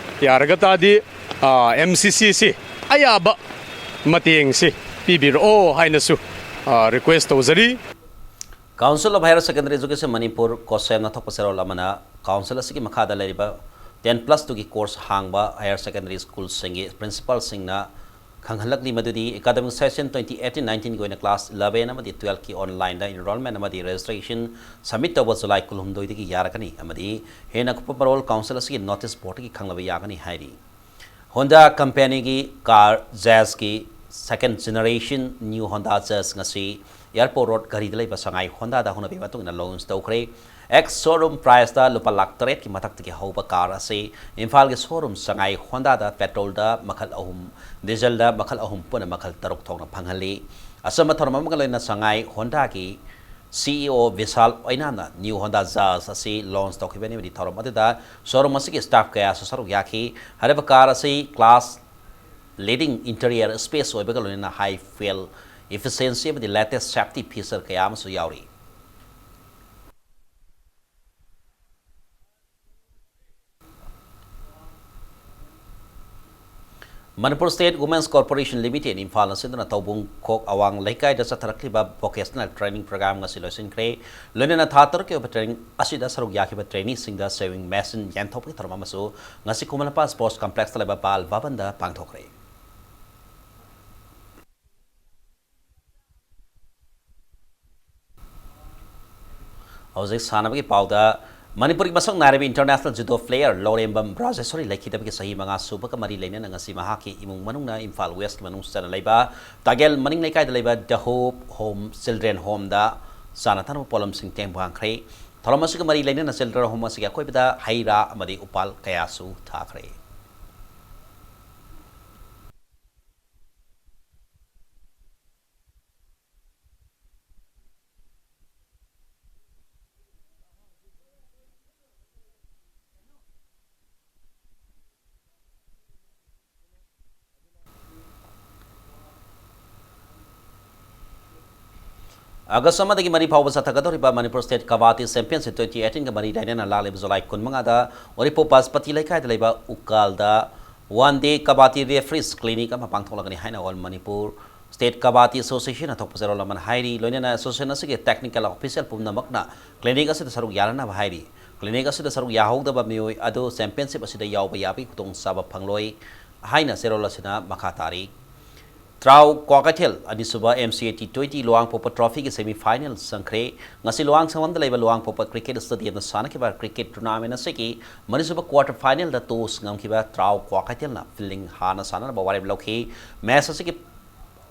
ꯌꯥꯔꯒ ꯇꯥꯔꯗꯤ, ꯑ, M C Cꯁꯤ ꯑꯌꯥꯕ ꯃꯇꯦꯡꯁꯤ ꯄꯤꯕꯤꯔꯛꯑꯣ ꯍꯥꯏꯅꯁꯨ, ꯑ, request ꯇꯧꯖꯔꯤ꯫ Council of Higher Secondary Education Manipur, COHSEMꯅ ꯊꯣꯛꯄ ꯆꯦꯔꯣꯜ ꯑꯃꯅ council ꯑꯁꯤꯒꯤ ꯃꯈꯥꯗ ꯂꯩꯔꯤꯕ ten plus twoꯒꯤ course ꯍꯥꯡꯕ higher secondary schoolꯁꯤꯡꯒꯤ principalꯁꯤꯡꯅ ꯈꯪꯍꯜꯂꯛꯂꯤ ꯃꯗꯨꯗꯤ academic session twenty eighteen nineteenꯒꯤ ꯑꯣꯏꯅ class eleven ꯑꯃꯗꯤ twelveꯀꯤ onlineꯗ enrollment ꯑꯃꯗꯤ registration submit ꯇꯧꯕ July ꯀꯨꯟꯍꯨꯝꯗꯣꯏꯗꯒꯤ ꯌꯥꯔꯒꯅꯤ ꯑꯃꯗꯤ ꯍꯦꯟꯅ ꯑꯀꯨꯞꯄ ꯃꯔꯣꯜ council ꯑꯁꯤꯒꯤ notice boardꯇꯒꯤ ꯈꯪꯂꯕ ꯌꯥꯒꯅꯤ ꯍꯥꯏꯔꯤ꯫ Honda companyꯒꯤ car Jazzꯀꯤ second generation new Honda Jazz ꯉꯁꯤ Airport Road ꯘꯔꯤꯗ ꯂꯩꯕ ꯁꯉꯥꯏ Hondaꯗ ꯍꯧꯅꯕꯤ ꯃꯇꯨꯡ ꯏꯟꯅ launch ꯇꯧꯈ꯭ꯔꯦ꯫ ꯑꯦꯛꯁ ꯁꯣꯔꯨꯝ ꯄ꯭ꯔꯥꯏꯁꯇ ꯂꯨꯄꯥ ꯂꯥꯈ ꯇꯔꯦꯠꯀꯤ ꯃꯊꯛꯇꯒꯤ ꯍꯧꯕ ꯀꯥꯔ ꯑꯁꯤ ꯏꯝꯐꯥꯜꯒꯤ ꯁꯣꯔꯨꯝ ꯁꯉꯥꯏ ꯍꯣꯟꯗꯥꯗ ꯄꯦꯇ꯭ꯔꯣꯜꯗ ꯃꯈꯜ ꯑꯍꯨꯝ, ꯗꯤꯖꯜꯗ ꯃꯈꯜ ꯑꯍꯨꯝ ꯄꯨꯟꯅ ꯃꯈꯜ ꯇꯔꯨꯛ ꯊꯣꯛꯅ ꯐꯪꯍꯜꯂꯤ꯫ ꯑꯆꯝꯕ ꯊꯧꯔꯝ ꯑꯃꯒ ꯂꯣꯏꯅꯅ ꯁꯉꯥꯏ ꯍꯣꯟꯗꯥꯒꯤ ꯁꯤ ꯏ ꯑꯣ ꯕꯤꯁꯥꯜ ꯑꯣꯏꯅꯥꯝꯅ ꯅ꯭ꯌꯨ ꯍꯣꯟꯗꯥ ꯖꯥꯖ ꯑꯁꯤ ꯂꯣꯟꯆ ꯇꯧꯈꯤꯕꯅꯤ꯫ ꯑꯃꯗꯤ ꯊꯧꯔꯝ ꯑꯗꯨꯗ ꯁꯣꯔꯨꯝ ꯑꯁꯤꯒꯤ ꯁ꯭ꯇꯥꯐ ꯀꯌꯥꯁꯨ ꯁꯔꯨꯛ ꯌꯥꯈꯤ꯫ ꯍꯥꯏꯔꯤꯕ ꯀꯥꯔ ꯑꯁꯤ ꯀ꯭ꯂꯥꯁ ꯂꯤꯗꯤꯡ ꯏꯟꯇꯤꯔꯤꯌꯔ ꯁ꯭ꯄꯦꯁ ꯑꯣꯏꯕꯒ ꯂꯣꯏꯅꯅ ꯍꯥꯏ ꯐ꯭ꯌꯨꯑꯦꯜ ꯏꯐꯤꯁꯤꯌꯦꯟꯁꯤ ꯑꯃꯗꯤ ꯂꯦꯇꯦꯁ ꯁꯦꯐꯇꯤ ꯐꯤꯆꯔ ꯀꯌꯥ ꯑꯃꯁꯨ ꯌꯥꯎꯔꯤ꯫ Manipur state women's corporation limited ꯏꯝꯐꯥꯜꯅ ꯁꯤꯟꯗꯨꯅ ꯇꯧꯕꯨꯡ ꯈꯣꯛ ꯑꯋꯥꯡ ꯂꯩꯀꯥꯏꯗ ꯆꯠꯊꯔꯛꯂꯤꯕ ꯚꯣꯀꯦꯁꯅꯦꯜ ꯇ꯭ꯔꯦꯅꯤꯡ ꯄ꯭ꯔꯣꯒ꯭ꯔꯥꯝ ꯉꯁꯤ ꯂꯣꯏꯁꯤꯟꯈ꯭ꯔꯦ꯫ ꯂꯣꯏꯅꯅ ꯊꯥ ꯇꯔꯨꯛꯀꯤ ꯑꯣꯏꯕ ꯇ꯭ꯔꯦꯅꯤꯡ ꯑꯁꯤꯗ ꯁꯔꯨꯛ ꯌꯥꯈꯤꯕ ꯇ꯭ꯔꯦꯅꯤꯁꯤꯡꯗ ꯁꯦꯋꯤꯡ ꯃꯦꯁꯤꯟ ꯌꯦꯟꯊꯣꯛꯄꯒꯤ ꯊꯧꯔꯝ ꯑꯃꯁꯨ ꯉꯁꯤ ꯈꯨꯃꯟ ꯂꯝꯄꯥꯛ ꯁ꯭ꯄꯣꯔꯠꯁ ꯀꯝꯄ꯭ꯂꯦꯛꯁꯇ ꯂꯩꯕ ꯕꯥꯜ ꯚꯕꯟꯗ ꯄꯥꯡꯊꯣꯛꯈ꯭ꯔꯦ꯫ ꯍꯧꯖꯤꯛ ꯁꯥꯟꯅꯕꯒꯤ ꯄꯥꯎꯗ, ꯃꯅꯤꯄꯨꯔꯒꯤ ꯃꯁꯛ ꯅꯥꯏꯔꯕ ꯏꯟꯇꯔꯅꯦꯁꯅꯦꯜ ꯖꯨꯗꯣ ꯄ꯭ꯂꯦꯌꯔ ꯂꯧꯔꯦꯝꯕꯝ ꯔꯥꯖꯦꯁꯣꯔꯤ ꯂꯩꯈꯤꯗꯕꯒꯤ ꯆꯍꯤ ꯃꯉꯥ ꯁꯨꯕꯒ ꯃꯔꯤ ꯂꯩꯅꯅ ꯉꯁꯤ ꯃꯍꯥꯛꯀꯤ ꯏꯃꯨꯡ ꯃꯅꯨꯡꯅ ꯏꯝꯐꯥꯜ ꯋꯦꯁꯀꯤ ꯃꯅꯨꯡ ꯆꯟꯅ ꯂꯩꯕ ꯇꯥꯒꯦꯜ ꯃꯅꯤꯡ ꯂꯩꯀꯥꯏꯗ ꯂꯩꯕ ꯗ ꯍꯣꯞ ꯍꯣꯝ ꯆꯤꯜꯗ꯭ꯔꯦꯟ ꯍꯣꯝꯗ ꯆꯥꯅ ꯊꯛꯅꯕ ꯄꯣꯠꯂꯝꯁꯤꯡ ꯇꯦꯡ ꯄꯥꯡꯈ꯭ꯔꯦ꯫ ꯊꯧꯔꯝ ꯑꯁꯤꯒ ꯃꯔꯤ ꯂꯩꯅꯅ ꯆꯤꯜꯗ꯭ꯔꯦꯟ ꯍꯣꯝ ꯑꯁꯤꯒꯤ ꯑꯀꯣꯏꯕꯗ ꯍꯩ ꯔꯥ ꯑꯃꯗꯤ ꯎꯄꯥꯜ ꯀꯌꯥꯁꯨ ꯊꯥꯈ꯭ꯔꯦ꯫ ꯑꯥꯒꯁ ꯑꯃꯗꯒꯤ ꯃꯔꯤ ꯐꯥꯎꯕ ꯆꯠꯊꯒꯗꯧꯔꯤꯕ ꯃꯅꯤꯄꯨꯔ ꯁ꯭ꯇꯦꯠ ꯀꯕꯥꯗꯤ ꯆꯦꯝꯄꯤꯌꯟꯁꯤꯞ ꯇ꯭ꯋꯦꯟꯇꯤ ꯑꯩꯠꯇꯤꯟꯒ ꯃꯔꯤ ꯂꯩꯅꯅ ꯂꯥꯛꯂꯤꯕ ꯖꯨꯂꯥꯏ ꯀꯨꯟꯃꯉꯥꯗ ꯎꯔꯤꯄꯣꯛ ꯕꯥꯁꯄꯇꯤ ꯂꯩꯀꯥꯏꯗ ꯂꯩꯕ ꯎꯀꯥꯜꯗ ꯋꯥꯟ ꯗꯦ ꯀꯕꯥꯗꯤ ꯔꯦꯐ꯭ꯔꯤꯁ ꯀ꯭ꯂꯤꯅꯤꯛ ꯑꯃ ꯄꯥꯡꯊꯣꯛꯂꯒꯅꯤ ꯍꯥꯏꯅ ꯑꯣꯜ ꯃꯅꯤꯄꯨꯔ ꯁ꯭ꯇꯦꯠ ꯀꯕꯥꯗꯤ ꯑꯦꯁꯣꯁꯤꯌꯦꯁꯟꯅ ꯊꯣꯛꯄ ꯆꯦꯔꯣꯜ ꯑꯃꯅ ꯍꯥꯏꯔꯤ꯫ ꯂꯣꯏꯅꯅ ꯑꯦꯁꯣꯁꯤꯌꯦꯁꯟ ꯑꯁꯤꯒꯤ ꯇꯦꯛꯅꯤꯀꯦꯜ ꯑꯣꯐꯤꯁꯤꯌꯦꯜ ꯄꯨꯝꯅꯃꯛꯅ ꯀ꯭ꯂꯤꯅꯤꯛ ꯑꯁꯤꯗ ꯁꯔꯨꯛ ꯌꯥꯅꯅꯕ ꯍꯥꯏꯔꯤ꯫ ꯀ꯭ꯂꯤꯅꯤꯛ ꯑꯁꯤꯗ ꯁꯔꯨꯛ ꯌꯥꯍꯧꯗꯕ ꯃꯤꯑꯣꯏ ꯑꯗꯨ ꯆꯦꯝꯄꯤꯌꯟꯁꯤꯞ ꯑꯁꯤꯗ ꯌꯥꯎꯕ ꯌꯥꯕꯒꯤ ꯈꯨꯗꯣꯡꯆꯥꯕ ꯐꯪꯂꯣꯏ ꯍꯥꯏꯅ ꯆꯦꯔꯣꯜ ꯑꯁꯤꯅ ꯃꯈꯥ ꯇꯥꯔꯤ꯫ ꯇ꯭ꯔꯥꯎ ꯀ꯭ꯋꯥꯀꯩꯊꯦꯜ ꯑꯅꯤꯁꯨꯕ M C A T twenty ꯂꯨꯋꯥꯡꯄꯣꯛꯄ ꯇ꯭ꯔꯣꯐꯤꯒꯤ ꯁꯦꯃꯤ ꯐꯥꯏꯅꯦꯜ ꯆꯪꯈ꯭ꯔꯦ꯫ ꯉꯁꯤ ꯂꯨꯋꯥꯡꯁꯪꯕꯝꯗ ꯂꯩꯕ ꯂꯨꯋꯥꯡꯄꯣꯛꯄ ꯀ꯭ꯔꯤꯀꯦꯠ ꯁ꯭ꯇꯦꯗꯤꯌꯝꯗ ꯁꯥꯟꯅꯈꯤꯕ ꯀ꯭ꯔꯤꯀꯦꯠ ꯇꯨꯔꯅꯥꯃꯦꯟ ꯑꯁꯤꯒꯤ ꯃꯔꯤꯁꯨꯕ ꯀ꯭ꯋꯥꯔꯇꯔ ꯐꯥꯏꯅꯦꯜꯗ ꯇꯣꯁ ꯉꯝꯈꯤꯕ ꯇ꯭ꯔꯥꯎ ꯀ꯭ꯋꯥꯀꯩꯊꯦꯜꯅ ꯐꯤꯜꯗꯤꯡ ꯍꯥꯟꯅ ꯁꯥꯟꯅꯅꯕ ꯋꯥꯔꯦꯞ ꯂꯧꯈꯤ꯫ ꯃꯦꯆ ꯑꯁꯤꯒꯤ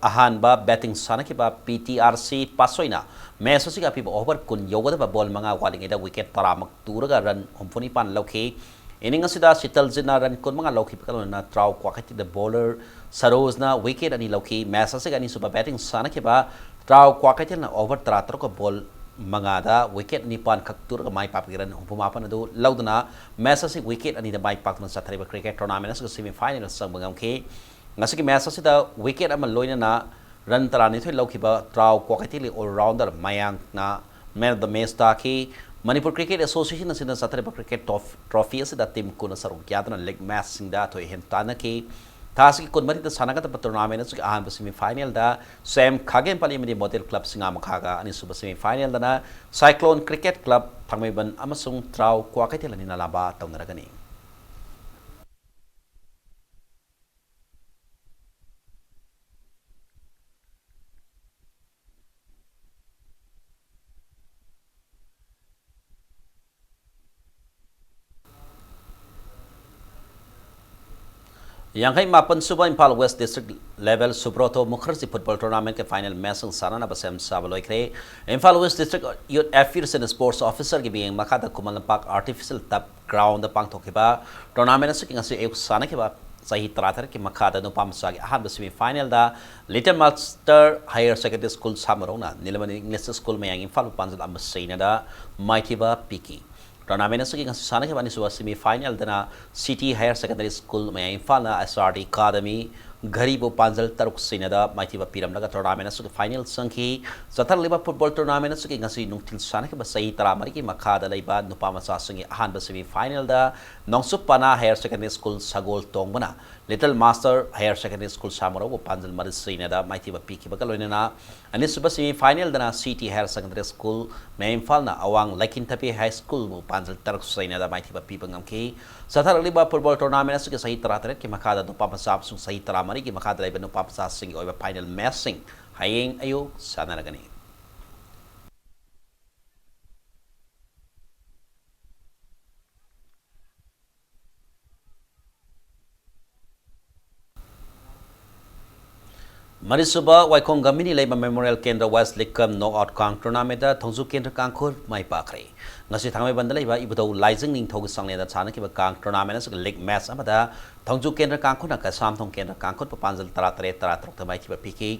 ꯑꯍꯥꯟꯕ batting ꯁꯥꯟꯅꯈꯤꯕ P T R C ꯄꯥꯁꯣꯏꯅ match ꯑꯁꯤꯒꯤ ꯑꯄꯤꯕ ꯑꯣꯚꯔ ꯀꯨꯟ ꯌꯧꯒꯗꯕ ꯕꯣꯜ ꯃꯉꯥ ꯋꯥꯠꯂꯤꯉꯩꯗ ꯋꯤꯀꯦꯠ ꯇꯔꯥꯃꯛ ꯇꯨꯔꯒ ꯔꯟ ꯍꯨꯝꯐꯨ ꯅꯤꯄꯥꯟ ꯂꯧꯈꯤ꯫ ꯏꯅꯤꯡ ꯑꯁꯤꯗ ꯁꯤꯇꯜꯖꯤꯠꯅ ꯔꯟ ꯀꯨꯟꯃꯉꯥ ꯂꯧꯈꯤꯕꯒ ꯂꯣꯏꯅꯅ ꯇ꯭ꯔꯥꯎ ꯀ꯭ꯋꯥꯀꯩꯊꯦꯜꯗ ꯕꯣꯂꯔ ꯁꯔꯣꯖꯅ ꯋꯤꯀꯦꯠ ꯑꯅꯤ ꯂꯧꯈꯤ꯫ ꯃꯦꯆ ꯑꯁꯤꯒꯤ ꯑꯅꯤꯁꯨꯕ batting ꯁꯥꯟꯅꯈꯤꯕ ꯇ꯭ꯔꯥꯎ ꯀ꯭ꯋꯥꯀꯩꯊꯦꯜꯅ ꯑꯣꯚꯔ ꯇꯔꯥꯇꯔꯨꯛꯀ ꯕꯣꯜ ꯃꯉꯥꯗ ꯋꯤꯀꯦꯠ ꯅꯤꯄꯥꯟ ꯈꯛ ꯇꯨꯔꯒ ꯃꯥꯏ ꯄꯥꯛꯄꯒꯤ ꯔꯟ ꯍꯨꯝꯐꯨ ꯃꯥꯄꯟ ꯑꯗꯨ ꯂꯧꯗꯨꯅ ꯃꯦꯆ ꯑꯁꯤ ꯋꯤꯀꯦꯠ ꯑꯅꯤꯗ ꯃꯥꯏ ꯄꯥꯛꯇꯨꯅ ꯆꯠꯊꯔꯤꯕ ꯀ꯭ꯔꯤꯀꯦꯠ ꯇꯣꯔꯅꯥꯃꯦꯟ ꯑꯁꯤꯒꯤ ꯁꯦꯃꯤ ꯐꯥꯏꯅꯦꯜ ꯆꯪꯕ ꯉꯝꯈꯤ꯫ ꯉꯁꯤꯒꯤ ꯃꯦꯆ ꯑꯁꯤꯗ ꯋꯤꯀꯦꯠ ꯑꯃ ꯂꯣꯏꯅꯅ ꯔꯟ ꯇꯔꯥꯅꯤꯊꯣꯏ ꯂꯧꯈꯤꯕ ꯇ꯭ꯔꯥꯎ ꯀ꯭ꯋꯥꯀꯩꯊꯦꯜꯒꯤ ꯑꯣꯜꯔꯥꯎꯟꯗꯔ ꯃꯌꯥꯡꯅ ꯃꯦꯟ ꯑꯣꯐ ꯗ ꯃꯦꯆ ꯇꯥꯈꯤ꯫ ꯃꯅꯤꯄꯨꯔ ꯀ꯭ꯔꯤꯀꯦꯠ ꯑꯦꯁꯣꯁꯤꯌꯦꯁꯟ ꯑꯁꯤꯅ ꯆꯠꯊꯔꯤꯕ ꯀ꯭ꯔꯤꯀꯦꯠ ꯇ꯭ꯔꯣꯐ-, ꯇ꯭ꯔꯣꯐꯤ ꯑꯁꯤꯗ ꯇꯤꯝ ꯀꯨꯟꯅ ꯁꯔꯨꯛ ꯌꯥꯗꯨꯅ ꯂꯤꯒ ꯃꯦꯆꯁꯤꯡꯗ ꯑꯊꯣꯏ ꯑꯍꯦꯟ ꯇꯥꯟꯅꯈꯤ꯫ ꯊꯥ ꯑꯁꯤꯒꯤ ꯀꯨꯟꯃꯔꯤꯗ ꯁꯥꯟꯅꯒꯗꯕ ꯇꯣꯔꯅꯥꯃꯦꯟ ꯑꯁꯤꯒꯤ ꯑꯍꯥꯟꯕ ꯁꯦꯃꯤ ꯐꯥꯏꯅꯦꯜꯗ ꯁꯦꯝ ꯈꯥꯒꯦꯝꯄꯂꯤ ꯑꯃꯗꯤ ꯃꯣꯗꯦꯜ ꯀ꯭ꯂꯕ ꯁꯤꯡꯉꯥꯃꯈꯥꯒ, ꯑꯅꯤꯁꯨꯕ ꯁꯦꯃꯤ ꯐꯥꯏꯅꯦꯜꯗꯅ ꯁꯥꯏꯀ꯭ꯂꯣꯟ ꯀ꯭ꯔꯤꯀꯦꯠ ꯀ꯭ꯂꯕ ꯊꯥꯡꯃꯩꯕꯟ ꯑꯃꯁꯨꯡ ꯇ꯭ꯔꯥꯎ ꯀ꯭ꯋꯥꯀꯩꯊꯦꯜ ꯑꯅꯤꯅ ꯂꯥꯝꯕꯥ ꯇꯧꯅꯔꯒꯅꯤ꯫ ꯌꯥꯡꯈꯩ ꯃꯥꯄꯟ ꯁꯨꯕ Imphal west district level Subroto Mukherjee football ꯇꯣꯔꯅꯥꯃꯦꯟꯠꯀꯤ ꯐꯥꯏꯅꯦꯜ ꯃꯦꯆꯁꯤꯡ ꯁꯥꯟꯅꯅꯕ ꯁꯦꯝ ꯁꯥꯕ ꯂꯣꯏꯈ꯭ꯔꯦ꯫ Imphal west district youth affairs and sports ꯑꯣꯐꯤꯁꯔꯒꯤ ꯃꯤꯠꯌꯦꯡ ꯃꯈꯥꯗ ꯈꯨꯃꯟ ꯂꯝꯄꯥꯛ ꯑꯥꯔꯇꯤꯐꯤꯁꯤꯌꯦꯜ ꯇꯔꯐ ꯒ꯭ꯔꯥꯎꯟꯗ ꯄꯥꯡꯊꯣꯛꯈꯤꯕ ꯇꯣꯔꯅꯥꯃꯦꯟꯠ ꯑꯁꯤꯒꯤ ꯉꯁꯤ ꯑꯌꯨꯛ ꯁꯥꯟꯅꯈꯤꯕ ꯆꯍꯤ ꯇꯔꯥꯇꯔꯦꯠꯀꯤ ꯃꯈꯥꯗ ꯅꯨꯄꯥ ꯃꯆꯥꯒꯤ ꯑꯍꯥꯟꯕ ꯁꯦꯃꯤ ꯐꯥꯏꯅꯦꯜꯗ little master higher secondary school ꯁꯥꯃꯔꯧꯅ ꯅꯤꯂꯃꯅꯤ ꯏꯪꯂꯤꯁ ꯁ꯭ꯀꯨꯜ ꯃꯌꯥꯡ ꯏꯝꯐꯥꯜꯕꯨ ꯄꯥꯟꯖꯜ ꯑꯃ ꯁꯩꯅꯗ ꯃꯥꯏꯊꯤꯕ ꯄꯤꯈꯤ꯫ ꯇꯣꯔꯅꯥꯃꯦꯟꯠ ꯑꯁꯤꯒꯤ ꯉꯁꯤ ꯁꯥꯟꯅꯈꯤꯕ ꯑꯅꯤꯁꯨꯕ ꯁꯦꯃꯤ ꯐꯥꯏꯅꯦꯜꯗꯅ city higher secondary school Mayang ꯏꯝꯐꯥꯜꯅ ꯑꯦꯁ ꯑꯥꯔ ꯗꯤ ꯑꯦꯀꯥꯗꯃꯤ ꯘꯔꯤꯕꯨ ꯄꯥꯟꯖꯜ ꯇꯔꯨꯛ ꯁꯩꯅꯗ ꯃꯥꯏꯊꯤꯕ ꯄꯤꯔꯝꯂꯒ ꯇꯣꯔꯅꯥꯃꯦꯟꯠ ꯑꯁꯤꯒꯤ ꯐꯥꯏꯅꯦꯜ ꯆꯪꯈꯤ꯫ ꯆꯠꯊꯔꯛꯂꯤꯕ ꯐꯨꯠꯕꯣꯜ ꯇꯣꯔꯅꯥꯃꯦꯟꯠ ꯑꯁꯤꯒꯤ ꯉꯁꯤ ꯅꯨꯡꯊꯤꯜ ꯁꯥꯟꯅꯈꯤꯕ ꯆꯍꯤ ꯇꯔꯥꯃꯔꯤꯒꯤ ꯃꯈꯥꯗ ꯂꯩꯕ ꯅꯨꯄꯥ ꯃꯆꯥꯁꯤꯡꯒꯤ ꯑꯍꯥꯟꯕ ꯁꯦꯃꯤ ꯐꯥꯏꯅꯦꯜꯗ ꯅꯣꯡꯆꯨꯞ ꯄꯅꯥ ꯍꯥꯌꯔ ꯁꯦꯀꯦꯟꯗꯔꯤ ꯁ꯭ꯀꯨꯜ ꯁꯒꯣꯜ ꯇꯣꯡꯕꯅ little master higher secondary school ꯁꯥꯃꯔꯧꯕꯨ ꯄꯥꯟꯖꯜ ꯃꯔꯤ ꯁꯩꯅꯗ ꯃꯥꯏꯊꯤꯕ ꯄꯤꯈꯤꯕꯒ ꯂꯣꯏꯅꯅ ꯑꯅꯤꯁꯨꯕ ꯁꯦꯃꯤ ꯐꯥꯏꯅꯦꯜꯗꯅ city higher secondary school Mayang ꯏꯝꯐꯥꯜꯅ ꯑꯋꯥꯡ ꯂꯩꯈꯤꯟꯊꯄꯤ ꯍꯥꯏ ꯁ꯭ꯀꯨꯜꯕꯨ ꯄꯥꯟꯖꯜ ꯇꯔꯨꯛ ꯁꯩꯅꯗ ꯃꯥꯏꯊꯤꯕ ꯄꯤꯕ ꯉꯝꯈꯤ꯫ ꯆꯠꯊꯔꯛꯂꯤꯕ ꯐꯨꯠꯕꯣꯜ ꯇꯣꯔꯅꯥꯃꯦꯟꯠ ꯑꯁꯤꯒꯤ ꯆꯍꯤ ꯇꯔꯥꯇꯔꯦꯠꯀꯤ ꯃꯈꯥꯗ ꯅꯨꯄꯥ ꯃꯆꯥ ꯑꯃꯁꯨꯡ ꯆꯍꯤ ꯇꯔꯥꯃꯔꯤꯒꯤ ꯃꯈꯥꯗ ꯂꯩꯕ ꯅꯨꯄꯥ ꯃꯆꯥꯁꯤꯡꯒꯤ ꯑꯣꯏꯕ ꯐꯥꯏꯅꯦꯜ ꯃꯦꯆꯁꯤꯡ ꯍꯌꯦꯡ ꯑꯌꯨꯛ ꯁꯥꯟꯅꯔꯒꯅꯤ꯫ ꯃꯔꯤꯁꯨꯕ ꯋꯥꯏꯈꯣꯡ ꯒꯝꯚꯤꯔ ꯂꯩꯕ ꯃꯦꯃꯣꯔꯤꯌꯦꯜ ꯀꯦꯟꯗ꯭ꯔ ꯋꯦꯁ ꯂꯤꯛ ꯀꯞ ꯅꯣꯛ ꯑꯥꯎꯠ ꯀꯥꯡ ꯇꯣꯔꯅꯥꯃꯦꯟꯗ ꯊꯣꯡꯖꯨ ꯀꯦꯟꯗ꯭ꯔ ꯀꯥꯡꯈꯨꯜ ꯃꯥꯏ ꯄꯥꯛꯈ꯭ꯔꯦ꯫ ꯉꯁꯤ ꯊꯥꯡꯃꯩꯕꯟꯗ ꯂꯩꯕ ꯏꯕꯨꯙꯧ ꯂꯥꯏꯖꯤꯡ ꯅꯤꯡꯊꯧꯒꯤ ꯆꯥꯛꯂꯦꯟꯗ ꯁꯥꯟꯅꯈꯤꯕ ꯀꯥꯡ ꯇꯣꯔꯅꯥꯃꯦꯟ ꯑꯁꯤꯒꯤ ꯂꯤꯛ ꯃꯦꯠꯆ ꯑꯃꯗ ꯊꯣꯡꯖꯨ ꯀꯦꯟꯗ꯭ꯔ ꯀꯥꯡꯈꯨꯜꯅ ꯀꯩꯁꯥꯝꯊꯣꯡ ꯀꯦꯟꯗ꯭ꯔ ꯀꯥꯡꯈꯨꯜꯕꯨ ꯄꯥꯟꯖꯜ ꯇꯔꯥꯇꯔꯦꯠ, ꯇꯔꯥꯇꯔꯨꯛꯇ ꯃꯥꯏꯊꯤꯕ ꯄꯤꯈꯤ꯫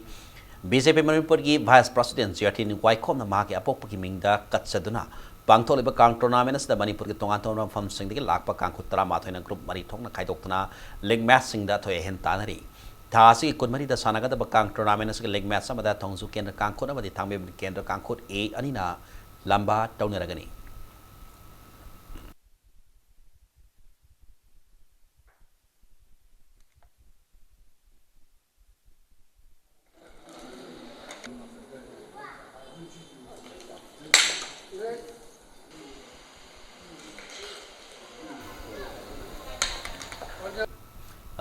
ꯕꯤ ꯖꯦ ꯄꯤ ꯃꯅꯤꯄꯨꯔꯒꯤ vice president G R T ꯋꯥꯏꯈꯣꯝꯅ ꯃꯍꯥꯛꯀꯤ ꯑꯄꯣꯛꯄꯒꯤ ꯃꯤꯡꯗ ꯀꯠꯆꯗꯨꯅ ꯄꯥꯡꯊꯣꯛꯂꯤꯕ ꯀꯥꯡ ꯇꯣꯔꯅꯥꯃꯦꯟ ꯑꯁꯤꯗ ꯃꯅꯤꯄꯨꯔꯒꯤ ꯇꯣꯉꯥꯟ ꯇꯣꯉꯥꯟꯕ ꯃꯐꯝꯁꯤꯡꯗꯒꯤ ꯂꯥꯛꯄ ꯀꯥꯡꯈꯨꯜ ꯇꯔꯥꯃꯥꯊꯣꯏꯅ ꯒ꯭ꯔꯨꯞ ꯃꯔꯤ ꯊꯣꯛꯅ ꯈꯥꯏꯗꯣꯛꯇꯨꯅ ꯂꯤꯛ ꯃꯦꯠꯆꯁꯤꯡꯗ ꯑꯊꯣꯏ ꯑꯍꯦꯟ ꯇꯥꯟꯅꯔꯤ꯫ ꯊꯥ ꯑꯁꯤꯒꯤ ꯀꯨꯟꯃꯔꯤꯗ ꯁꯥꯟꯅꯒꯗꯕ ꯀꯥꯡ ꯇꯣꯔꯅꯥꯃꯦꯟ ꯑꯁꯤꯒꯤ ꯂꯤꯛ ꯃꯦꯠꯆ ꯑꯃꯗ ꯊꯣꯡꯖꯨ ꯀꯦꯟꯗ꯭ꯔ ꯀꯥꯡꯈꯨꯜ ꯑꯃꯗꯤ ꯊꯥꯡꯃꯩꯕꯟ ꯀꯦꯟꯗ꯭ꯔ ꯀꯥꯡꯈꯨꯜ ꯑꯦ ꯑꯅꯤꯅ ꯂꯝꯕꯥ ꯇꯧꯅꯔꯒꯅꯤ꯫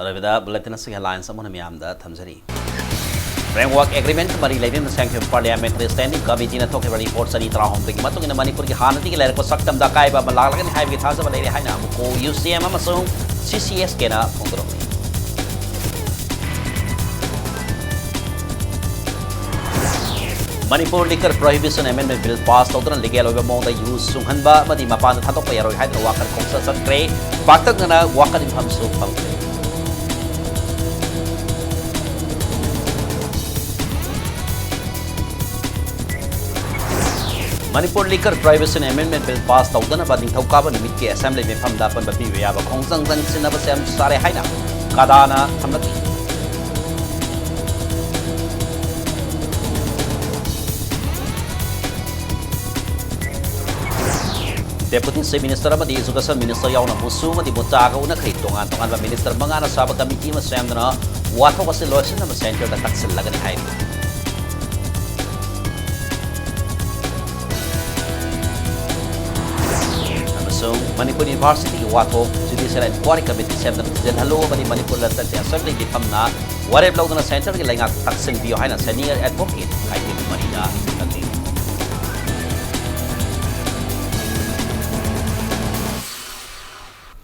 ꯑꯔꯣꯏꯕꯗ ꯕꯨꯂꯦꯇꯤꯟ ꯑꯁꯤꯒꯤ ꯍꯦꯗꯂꯥꯏꯟꯁ ꯑꯃꯨꯛ ꯍꯟꯅ ꯃꯤꯌꯥꯝꯗ ꯊꯝꯖꯔꯤ꯫ ꯐ꯭ꯔꯦꯝꯋꯥꯔꯛ ꯑꯦꯒ꯭ꯔꯤꯃꯦꯟꯒ ꯃꯔꯤ ꯂꯩꯅꯅ ꯁꯦꯝꯈꯤꯕ ꯄꯥꯔꯂꯤꯌꯥꯃꯦꯟꯇꯔꯤ ꯁ꯭ꯇꯦꯟꯗꯤꯡ ꯀꯃꯤꯇꯤꯅ ꯊꯣꯛꯈꯤꯕ ꯔꯤꯄꯣꯔꯠ ꯆꯅꯤ ꯇꯔꯥꯍꯨꯝꯗꯣꯏꯒꯤ ꯃꯇꯨꯡ ꯏꯟꯅ ꯃꯅꯤꯄꯨꯔꯒꯤ ꯍꯥꯟꯅꯗꯒꯤ ꯂꯩꯔꯛꯄ ꯁꯛꯇꯝꯗ ꯑꯀꯥꯏꯕ ꯑꯃ ꯂꯥꯛꯂꯒꯅꯤ ꯍꯥꯏꯕꯒꯤ ꯊꯥꯖꯕ ꯂꯩꯔꯦ ꯍꯥꯏꯅ ꯑꯃꯨꯛꯀꯣ ꯌꯨ ꯁꯤ ꯑꯦꯝ ꯑꯃꯁꯨꯡ ꯁꯤ ꯁꯤ ꯑꯦꯁ ꯀꯦꯅ ꯐꯣꯡꯗꯣꯔꯛꯂꯤ꯫ ꯃꯅꯤꯄꯨꯔ ꯂꯤꯀꯔ ꯄ꯭ꯔꯣꯍꯤꯕꯤꯁꯟ ꯑꯦꯃꯦꯟꯗꯃꯦꯟ ꯕꯤꯜ ꯄꯥꯁ ꯇꯧꯗꯨꯅ ꯂꯤꯒꯦꯜ ꯑꯣꯏꯕ ꯃꯑꯣꯡꯗ ꯌꯨ ꯁꯨꯡꯍꯟꯕ ꯑꯃꯗꯤ ꯃꯄꯥꯟꯗ ꯊꯥꯗꯣꯛꯄ ꯌꯥꯔꯣꯏ ꯍꯥꯏꯗꯨꯅ ꯋꯥꯀꯠ ꯈꯣꯡꯆꯠ ꯆꯠꯈ꯭ꯔꯦ꯫ ꯄꯥꯛꯇꯛꯅꯅ ꯋꯥꯀꯠ ꯌꯨꯝꯐꯝꯁꯨ ꯐꯪꯈ꯭ꯔꯦ꯫ ꯃꯅꯤꯄꯨꯔ ꯂꯤꯀꯔ ꯄ꯭ꯔꯣꯍꯤꯕꯤꯁꯟ ꯑꯦꯃꯦꯟꯗꯃꯦꯟ ꯕꯤꯜ ꯄꯥꯁ ꯇꯧꯗꯅꯕ ꯅꯤꯡꯊꯧꯀꯥꯕ ꯅꯨꯃꯤꯠꯀꯤ ꯑꯦꯁꯦꯝꯕ꯭ꯂꯤ ꯃꯤꯐꯝꯗ ꯑꯄꯟꯕ ꯄꯤꯕ ꯌꯥꯕ ꯈꯣꯡꯖꯪ ꯆꯪꯁꯤꯟꯅꯕ ꯁꯦꯝ ꯁꯥꯔꯦ ꯍꯥꯏꯅ ꯀꯗꯥꯅ ꯊꯝꯂꯛꯂꯤ꯫ ꯗꯦꯄꯨꯇꯤ ꯆꯤꯐ ꯃꯤꯅꯤꯁꯇꯔ ꯑꯃꯗꯤ ꯑꯦꯖꯨꯀꯦꯁꯟ ꯃꯤꯅꯤꯁꯇꯔ ꯌꯥꯎꯅ ꯃꯨꯁꯨ ꯑꯃꯗꯤ ꯃꯨꯆꯥꯒ ꯎꯅꯈ꯭ꯔꯦ꯫ ꯇꯣꯉꯥꯟ ꯇꯣꯉꯥꯟꯕ ꯃꯤꯅꯤꯁꯇꯔ ꯃꯉꯥꯅ ꯁꯥꯕ ꯀꯃꯤꯇꯤ ꯑꯃ ꯁꯦꯝꯗꯨꯅ ꯋꯥꯊꯣꯛ ꯑꯁꯤ ꯂꯣꯏꯁꯤꯟꯅꯕ ꯁꯦꯟꯇꯔꯗ ꯇꯛꯁꯤꯜꯂꯒꯅꯤ ꯍꯥꯏꯔꯤ꯫ ꯑꯃꯁꯨꯡ ꯃꯅꯤꯄꯨꯔ ꯌꯨꯅꯤꯚꯔꯁꯤꯇꯤꯒꯤ ꯋꯥꯊꯣꯛ ꯖꯨꯗꯤꯁꯤꯌꯦꯜ ꯏꯟꯀ꯭ꯋꯥꯔꯤ ꯀꯃꯤꯇꯤ ꯁꯦꯝꯗꯨꯅ ꯊꯤꯖꯤꯜꯍꯜꯂꯨ ꯑꯃꯗꯤ ꯃꯅꯤꯄꯨꯔ ꯂꯆꯠꯇꯤ ꯑꯦꯁꯦꯝꯕ꯭ꯂꯤ ꯃꯤꯐꯝꯅ ꯋꯥꯔꯦꯞ ꯂꯧꯗꯨꯅ ꯁꯦꯟꯇꯔꯒꯤ ꯂꯩꯉꯥꯛ ꯇꯛꯁꯤꯟꯕꯤꯌꯨ ꯍꯥꯏꯅ ꯁꯦꯅꯤꯌꯔ ꯑꯦꯗꯚꯣꯀꯦꯠ ꯀꯥꯏꯀꯨ ꯃꯅꯤꯅ